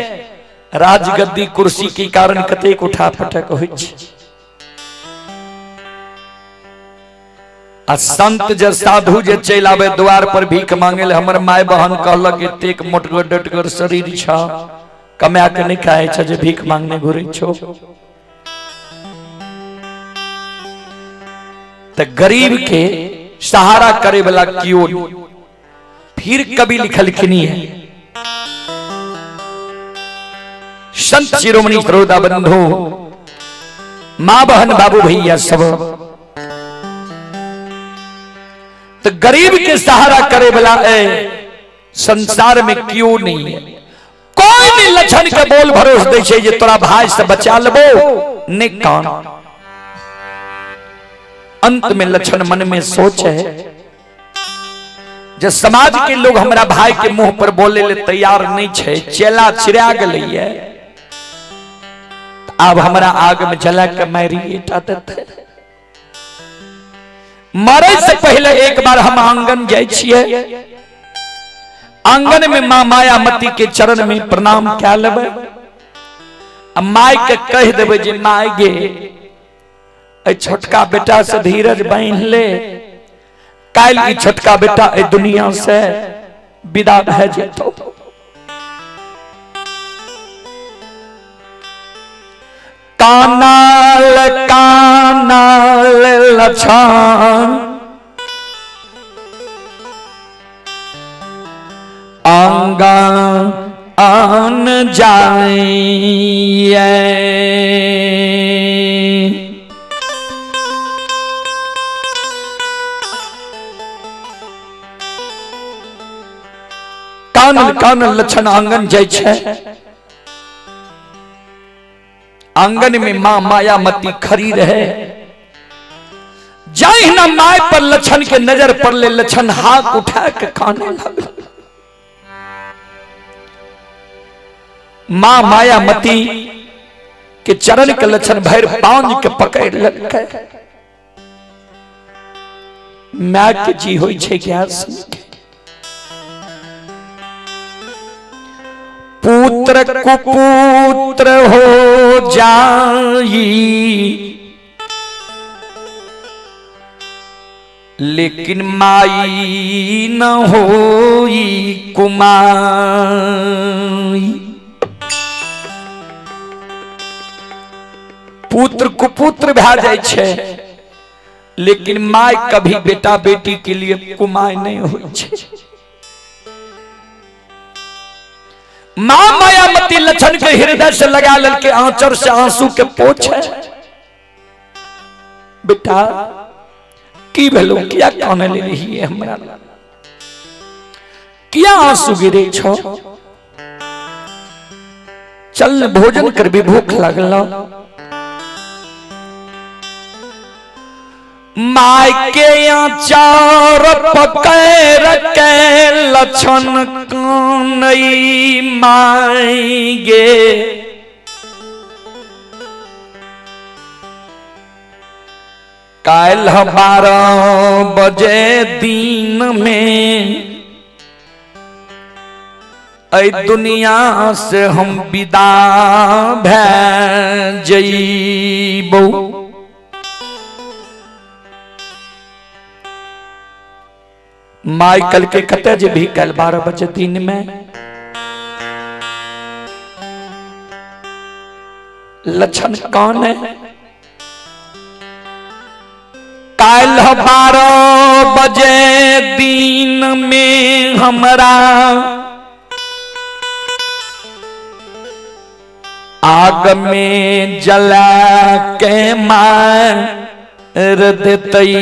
राजगद्दी कुर्सी के कारण कतेक उठा पटक होइ छै। आ संत जे साधु जे चलि आबे द्वार पर भीख मांगे ले, हमर माय बहन कहलक एतेक मोटगर डटगर शरीर छ, कमा के नहीं खाए छ जे भीख मांगने घुरै छो। त गरीब के सहारा करे वाला क्यों नहीं। फिर कवि लिखलखिन है संत शिरोमणि श्रोता बंधु मां बहन बाबू भैया सब, तो गरीब के सहारा करे वाला है संसार में क्यों नहीं है। कोई भी लक्षण के बोल भरोस दे छै जे तोरा भाई से बचा लेबो ने कान। अंत में लक्षण मन में सोच है जे समाज के लोग हमरा भाई के मुंह पर बोले ले तैयार नहीं छै, चेला चिरा गेलैये, आब हमरा आग में जला के मारिए टा देतै। मरे से पहले एक बार हम आंगन जाय छियै, आंगन में मां मायामती के चरण में प्रणाम कए लेबै आ my के कह देबै जे my गे, एहि छोटका बेटा से धीरज बान्हि ले, काल्हि ई छोटका बेटा एहि दुनिया से विदा भए जेतौ। कानाल कानाल लछान आंगा आन जाइए। कानल कानल लक्षण आंगन जाइ छै, आंगन में मां मायामती खड़ी रहे। जहिना my पर लक्षण के नजर पड़ले, लक्षण हाथ उठा के काने लगल। मां मायामती के चरण के लक्षण भर पांज के पकड़ लेलकै। My के जी होइ छै गैस के। पुत्र कुपुत्र हो जाई, लेकिन माई न होई कुमाई। पुत्र कुपुत्र भए जाइ छै, लेकिन my कभी बेटा बेटी के लिए कुमाय नहीं होइ छै। मां मायामती लक्षण के हृदय से लगा ललके, आंचर से आंसू के पोछे। बेटा की भेलो, किया काने ले रही है हमरा, किया आंसू गिरे छो? चल भोजन करबी, भूख लगल। My के आचार पकड़ के लक्षण कानई माई गे, काल्हि 12 बजे दिन में एहि दुनिया से हम विदा भए जइबौ। माइकल के कतऽ जेबही काल्हि 12 बजे दिन में? लक्षण कौन है? काल्हि 12 बजे दिन में हमरा आग में जला के मार देतई।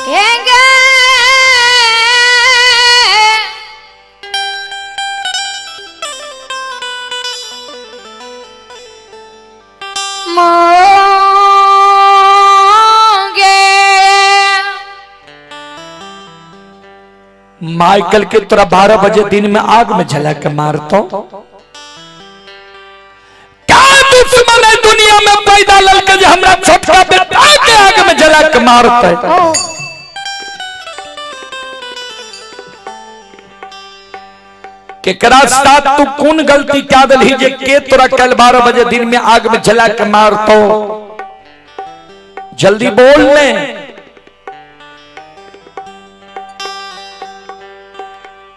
हेंगे मोंगे माइकल के तोरा 12 बजे दिन में आग में जला के मारतो। क्या दुश्मन है दुनिया में पैदा ललके जे हमरा छोटका बेटा के आग में जला के मारते? केकरा साथ तू कौन गलती क्या दलही जे के तोरा कल 12 बजे दिन में आग में जला के मारतो? जल्दी बोल ने।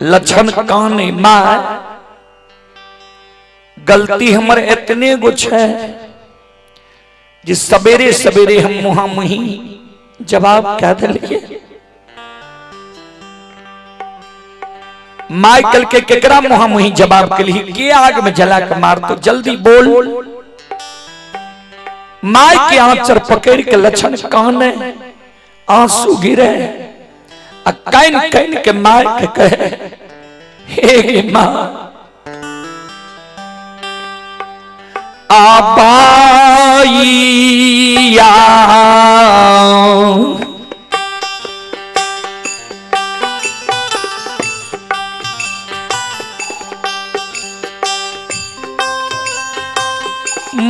लक्षण काने मार गलती हमर इतने गुछ है जे सवेरे सवेरे हम मुहामुही जवाब कह दिलिए। माइकल के केकरा मुहामुही जवाब के लिए के आग में जला के मार तो जल्दी बोल। माई के आंचर पकड़ के लक्षण काने आंसू गिरे आ can can के मार के कहे, हे मां आबाइया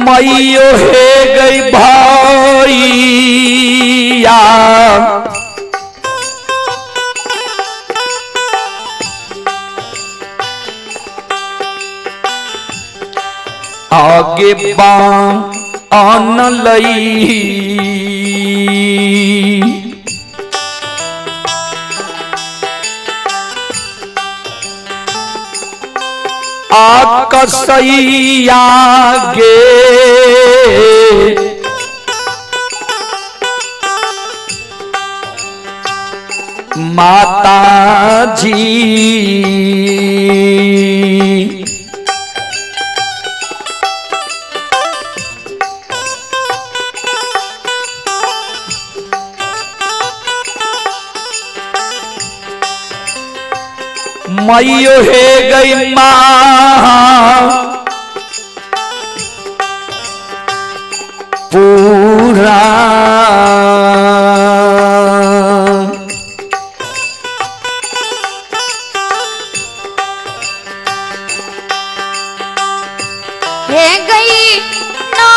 मैयो हे गई भैया आगे बान लई आकसैया गे माता जी मैयो हे गई माँ पूरा हे गई ना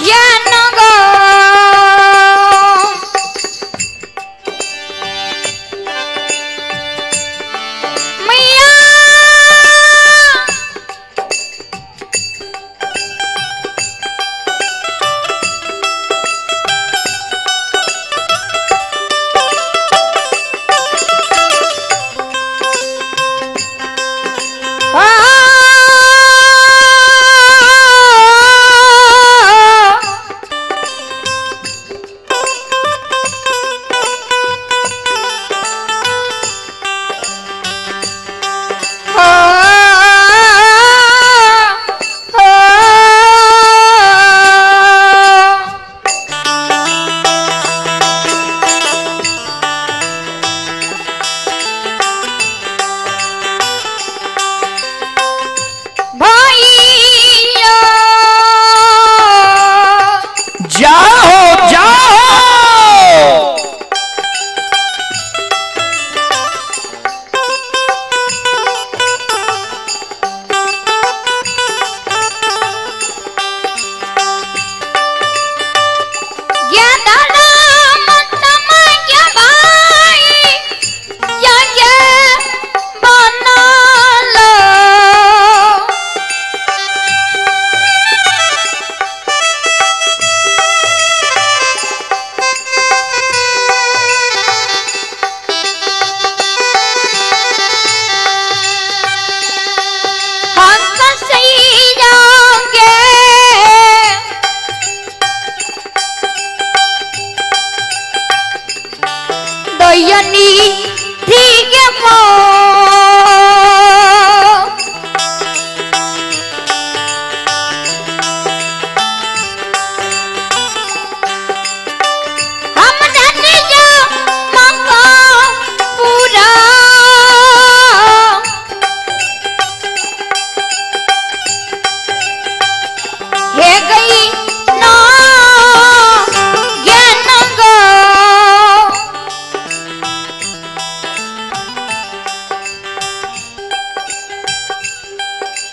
ज्ञान गो मैया आ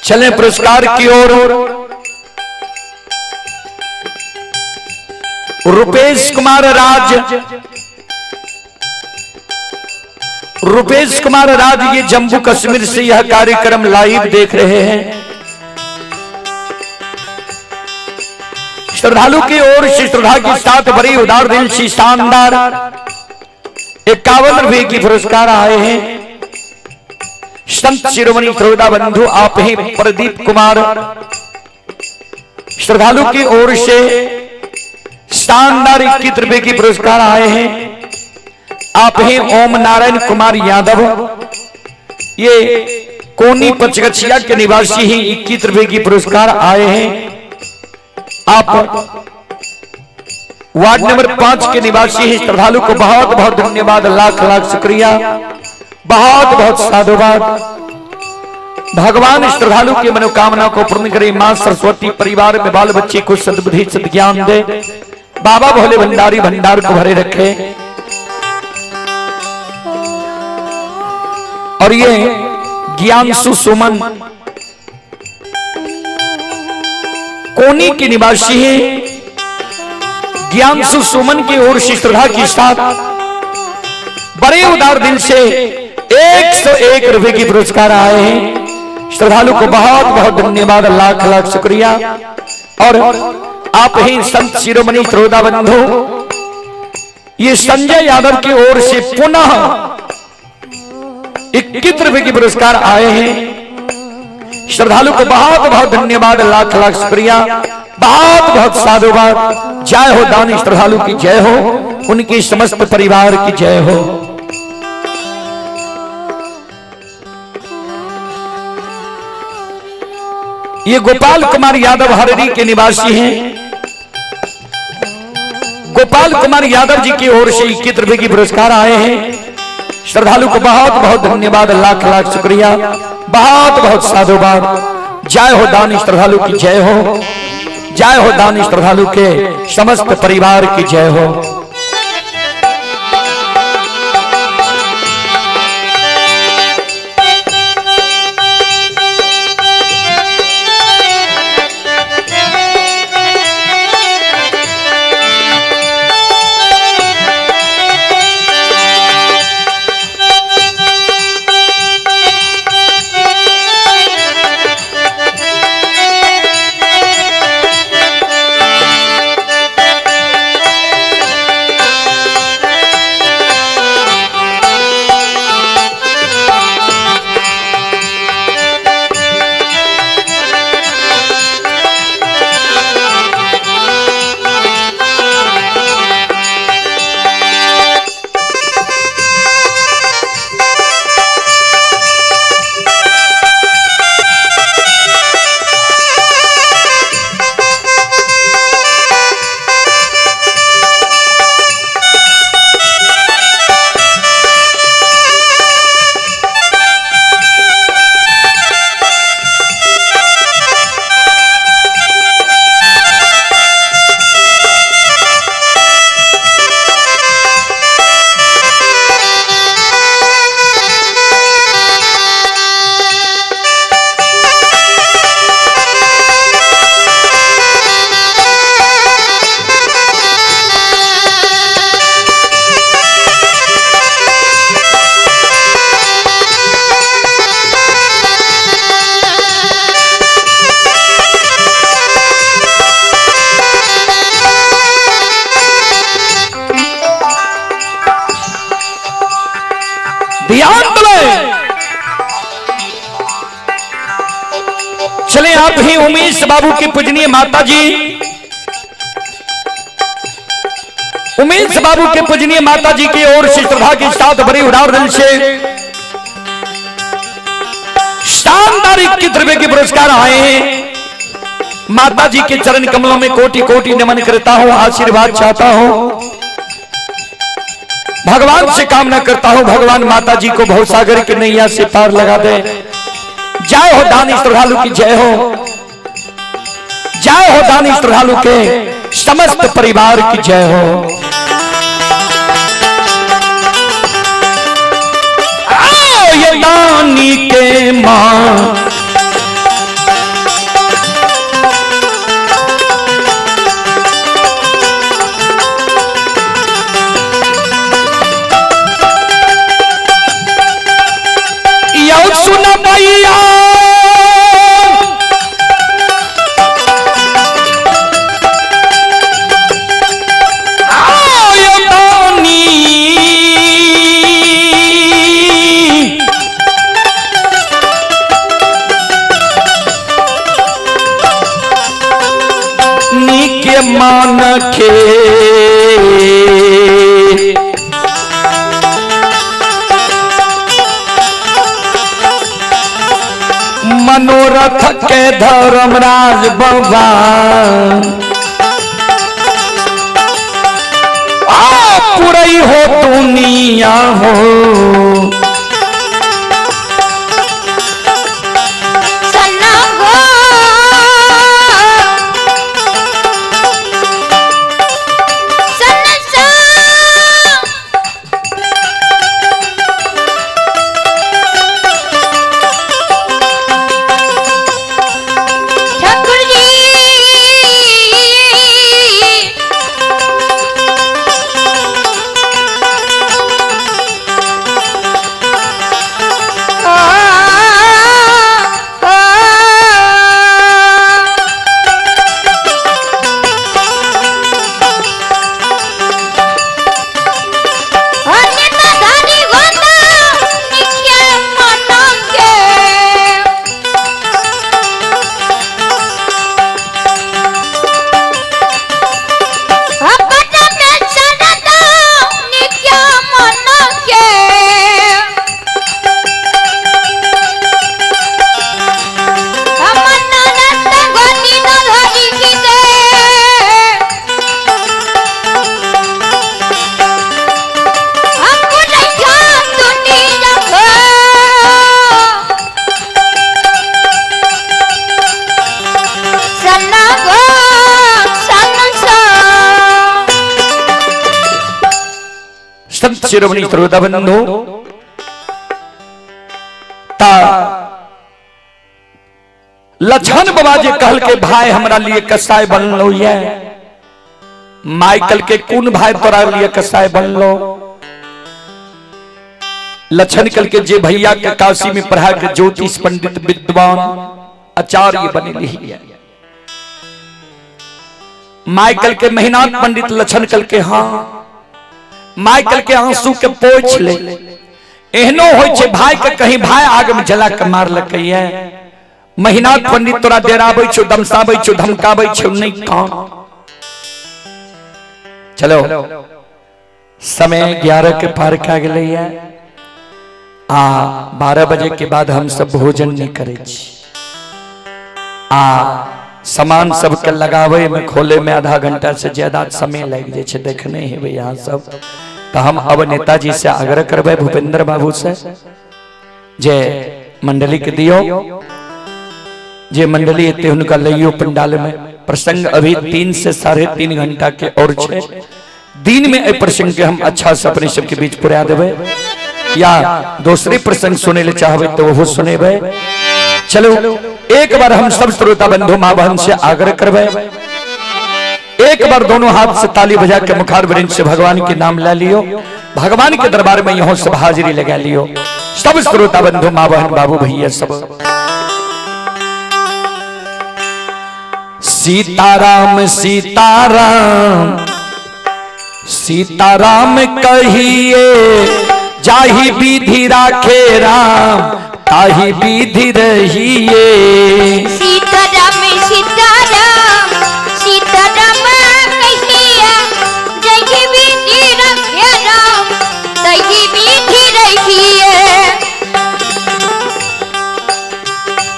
चले पुरस्कार की ओर। रुपेश कुमार राज, रुपेश कुमार राज ये जम्मू कश्मीर से यह कार्यक्रम लाइव देख रहे हैं। श्रद्धालु की ओर से श्रद्धा के साथ बड़ी उदार दिल से शानदार 51 रुपए की पुरस्कार आए हैं। संत शिरोमणि श्रोता बंधु आप ही प्रदीप कुमार श्रद्धालु की ओर से शानदार 21 रुपए की पुरस्कार आए हैं। आप ही ओम नारायण कुमार यादव, ये कोनी पचगछिया के निवासी ही 21 रुपए की पुरस्कार आए हैं। आप वार्ड नंबर 5 के निवासी हैं। श्रद्धालु को बहुत बहुत धन्यवाद, लाख लाख शुक्रिया, बहुत बहुत साधुवाद। भगवान श्रद्धालु की मनोकामना को पूर्ण करे। मां सरस्वती परिवार में बाल बच्चे को सद्बुद्धि सद्ज्ञान दे। बाबा भोले भंडारी भंडार को भरे रखे। और ये ज्ञानसु सुमन कोनी के निवासी है। ज्ञानसु सुमन की ओर से श्रद्धा के साथ बड़े उदार दिल से 101 रुपए की पुरस्कार आए हैं। श्रद्धालु को बहुत बहुत धन्यवाद, लाख लाख शुक्रिया। और आप ही संत शिरोमणि श्रोता बंधु, ये संजय यादव की ओर से पुनः 21 रुपए की पुरस्कार आए हैं। श्रद्धालु को बहुत बहुत धन्यवाद, लाख लाख शुक्रिया, बहुत बहुत साधुवाद। जय हो दानी श्रद्धालु की जय हो, उनकी समस्त परिवार की जय हो। ये गोपाल कुमार यादव हररी के निवासी हैं। गोपाल कुमार यादव जी की ओर से 21 रुपए की पुरस्कार आए हैं। श्रद्धालु को बहुत बहुत धन्यवाद, लाख लाख शुक्रिया, बहुत बहुत साधुवाद। जय हो दानी श्रद्धालु की जय हो, जय हो दानी श्रद्धालु के समस्त परिवार की जय हो। ध्यान दिलाए। चले आप ही उमेश बाबू के पूजनीय माता जी, उमेश बाबू के पूजनीय माता जी की ओर से श्रद्धा के साथ बड़ी उदार दिल से शानदार 21 रुपए के पुरस्कार आए हैं। माता जी के चरण कमलों में कोटि कोटि नमन करता हूं, आशीर्वाद चाहता हूं, भगवान से कामना करता हूं, भगवान माता जी को भवसागर की नैया से पार लगा दे। जय हो दानी श्रद्धालु की जय हो, जय हो दानी श्रद्धालु के समस्त परिवार की जय हो। आओ ये दानी के मां मान के। मनोरथ के धर्मराज बाबा आ पुरई हो दुनिया हो। सन्ना गो सन्ना सा। ठाकुर जी ओ, ओ, अनिताधारी गोता निख्या मनके। अपना में सरदा निख्या मनके। अमनरत गति न धरि किते। हमको दुनिया हो। सन्ना गो सन्ना सा। संत शिरोमणि श्रोता बंधु ता लछन बाबा जे कहल के भाई हमरा लिए कसाई बनलो ये, माइकल के कोन भाई तोरा लिए कसाई बनलो। लछन कल के जे भैया के काशी में पढ़ा के ज्योतिष पंडित विद्वान आचार्य बने ली है। माइकल के मेहनाथ पंडित लछन कल के हाँ माइकल के आंसू के पोछ ले। एहनो होय छे भाई के कहीं भाई आग में जला के मारलकै ये। महिनाथ पंडित तोरा डेराबै छौ, दमसाबै छौ, धमकाबै छौ, नहीं काम। चलो समय 11 के पार का गेलै ये आ 12 बजे के बाद हम सब भोजन नहीं करै छी आ सामान सबके लगावे में खोले में आधा घंटा से ज्यादा समय लागि जाइ छै। देखने हेबै यहाँ सब। तो हम अब नेताजी से आग्रह करबै भूपेंद्र बाबू से जे मंडली के दियो, जे मंडली एते हुनका लइयो पंडाल में। प्रसंग अभी 3 से 3.5 घंटा के और छे। दिन में ए प्रसंग के हम अच्छा से अपने सबके बीच पुरा देबै या दूसरे प्रसंग सुने ले चाहबै तो वो सुनेबै। चलो एक बार हम सब श्रोता बंधु माँ बहन से आग्रह करबै, एक बार दोनों हाथ से ताली बजा के मुखार वृंद से भगवान के नाम ला लियो, भगवान के दरबार में यहाँ सब हाजिरी लगा लियो। सब श्रोता बंधु माँ बहन बाबू भैया सब। सीताराम सीताराम सीताराम कहिए, जाहि विधि राखे राम ताहि विधि रहिए। सीताराम सीताराम सीताराम कहिए, जाहि विधि राखे राम ताहि विधि रहिए।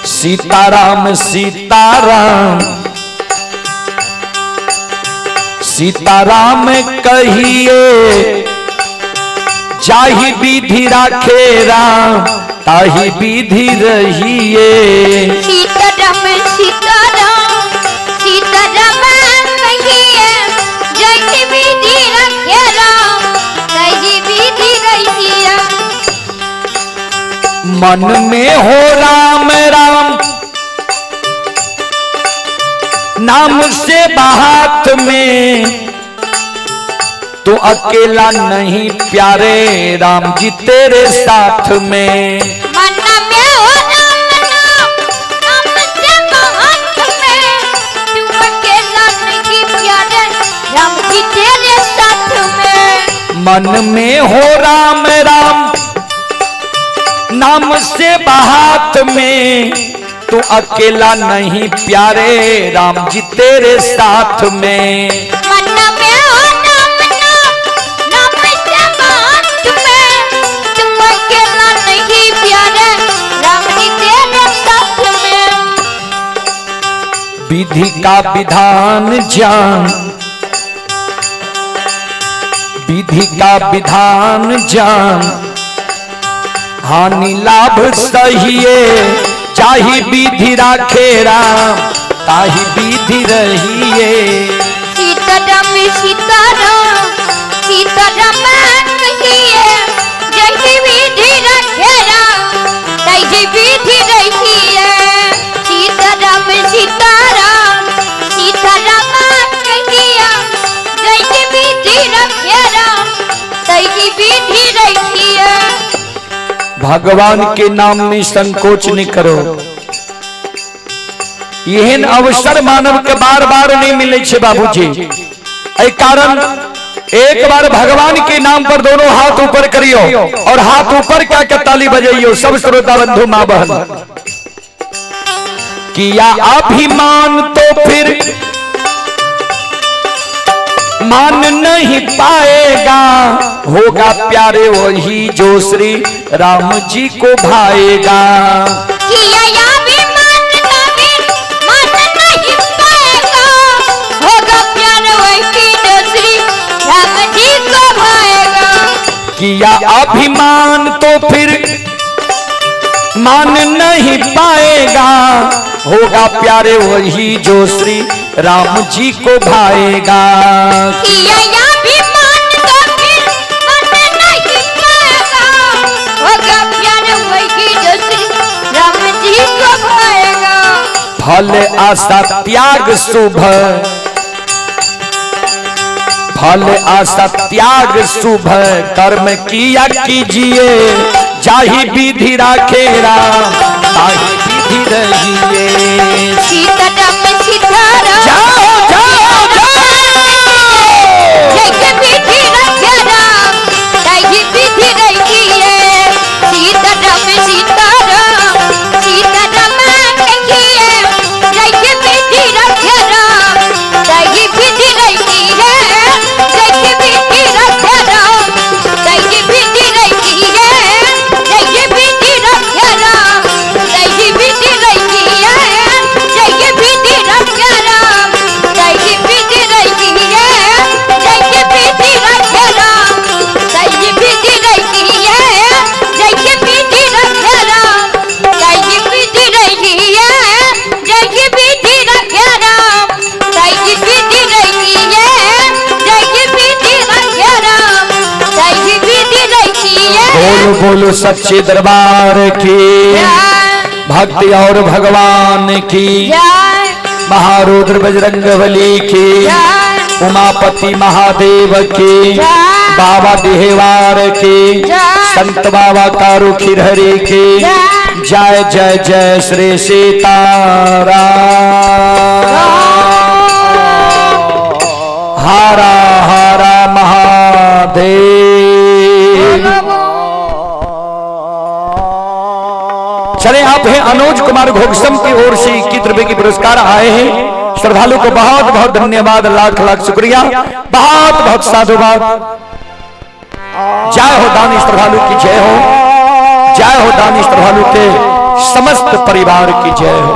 सीताराम सीताराम सीताराम कहिए, जाहि विधि राखे राम ताहि विधि रहिए। सीताराम सीताराम सीताराम कहिए, जाहि विधि राखे राम ताहि विधि रहिए। मन में हो राम राम नाम से बात में, तू अकेला नहीं प्यारे राम जी तेरे साथ में। मन में हो राम नाम नाम से बात में, तू अकेला नहीं प्यारे राम जी तेरे साथ में। मन में हो राम राम नाम से बात में, तू अकेला नहीं प्यारे, राम जी तेरे साथ में। मन में हो राम नाम, राम समात में, तू अकेला नहीं प्यारे, राम जी तेरे साथ में। विधि का विधान जान, विधि का विधान जान, हानि लाभ सहिए, चाही विधि राखे राम, ताही विधि रहिए। सीताराम सीताराम सीताराम कहिए, जही विधि रखे राम, तही विधि रहिए। सीताराम सीताराम सीताराम कहिए, जही विधि रखे राम, तही विधि रहिए। भगवान के नाम में संकोच नहीं करो। एहन अवसर मानव के बार बार नहीं मिले छे बाबूजी। एहि कारण एक बार भगवान के नाम पर दोनों हाथ ऊपर करियो और हाथ ऊपर क्या के ताली बजाइयो सब श्रोता बंधु माँ बहन। किया अभिमान तो फिर मान नहीं पाएगा, होगा प्यारे वही जो श्री राम जी को भाएगा। किया अभिमान तो फिर मान नहीं पाएगा, होगा प्यार वही जो श्री राम जी को भाएगा। किया अभिमान तो फिर मान नहीं पाएगा, होगा प्यारे वही जो श्री राम जी को भाएगा। किया अभिमान तो फिर मान नहीं पाएगा, होगा प्यार वही जो श्री राम जी को भाएगा। फल आशा त्याग शुभ, फल आशा त्याग शुभ कर्म किया कीजिए, जाहि विधि राखे राम ताहि विधि रहिए। सीताराम सीताराम जाओ जाओ जाओ। जय विधि रखे राम ताहि विधि रहिए। सीताराम सीताराम सीताराम कहिए, जय विधि रखे राम ताहि विधि रहिए। जय विधि रखे राम ताहि विधि रहिए। जय विधि रखे राम ताहि विधि रहिए। जय विधि रखे राम ताहि विधि रहिए। जय विधि रखे राम ताहि विधि रहिए। जय विधि रखे राम ताहि विधि रहिए। जय विधि रखे राम ताहि विधि रहिए। जय विधि रखे राम ताहि विधि रहिए। बोलो बोलो सच्चे दरबार की, भक्ति और भगवान की, महारुद्र बजरंग बली की, उमापति महादेव की, बाबा देहवार की, संत बाबा कारू खिरहरी की जय जय जय श्री सीताराम। हारा हारा महादेव। चले आप हैं अनुज कुमार घोगसम की ओर से 21 रुपए की पुरस्कार आए हैं। श्रद्धालु को बहुत बहुत धन्यवाद, लाख लाख शुक्रिया, बहुत बहुत साधुवाद। जय हो दानी श्रद्धालु की जय हो, जय हो दानी श्रद्धालु के समस्त परिवार की जय हो।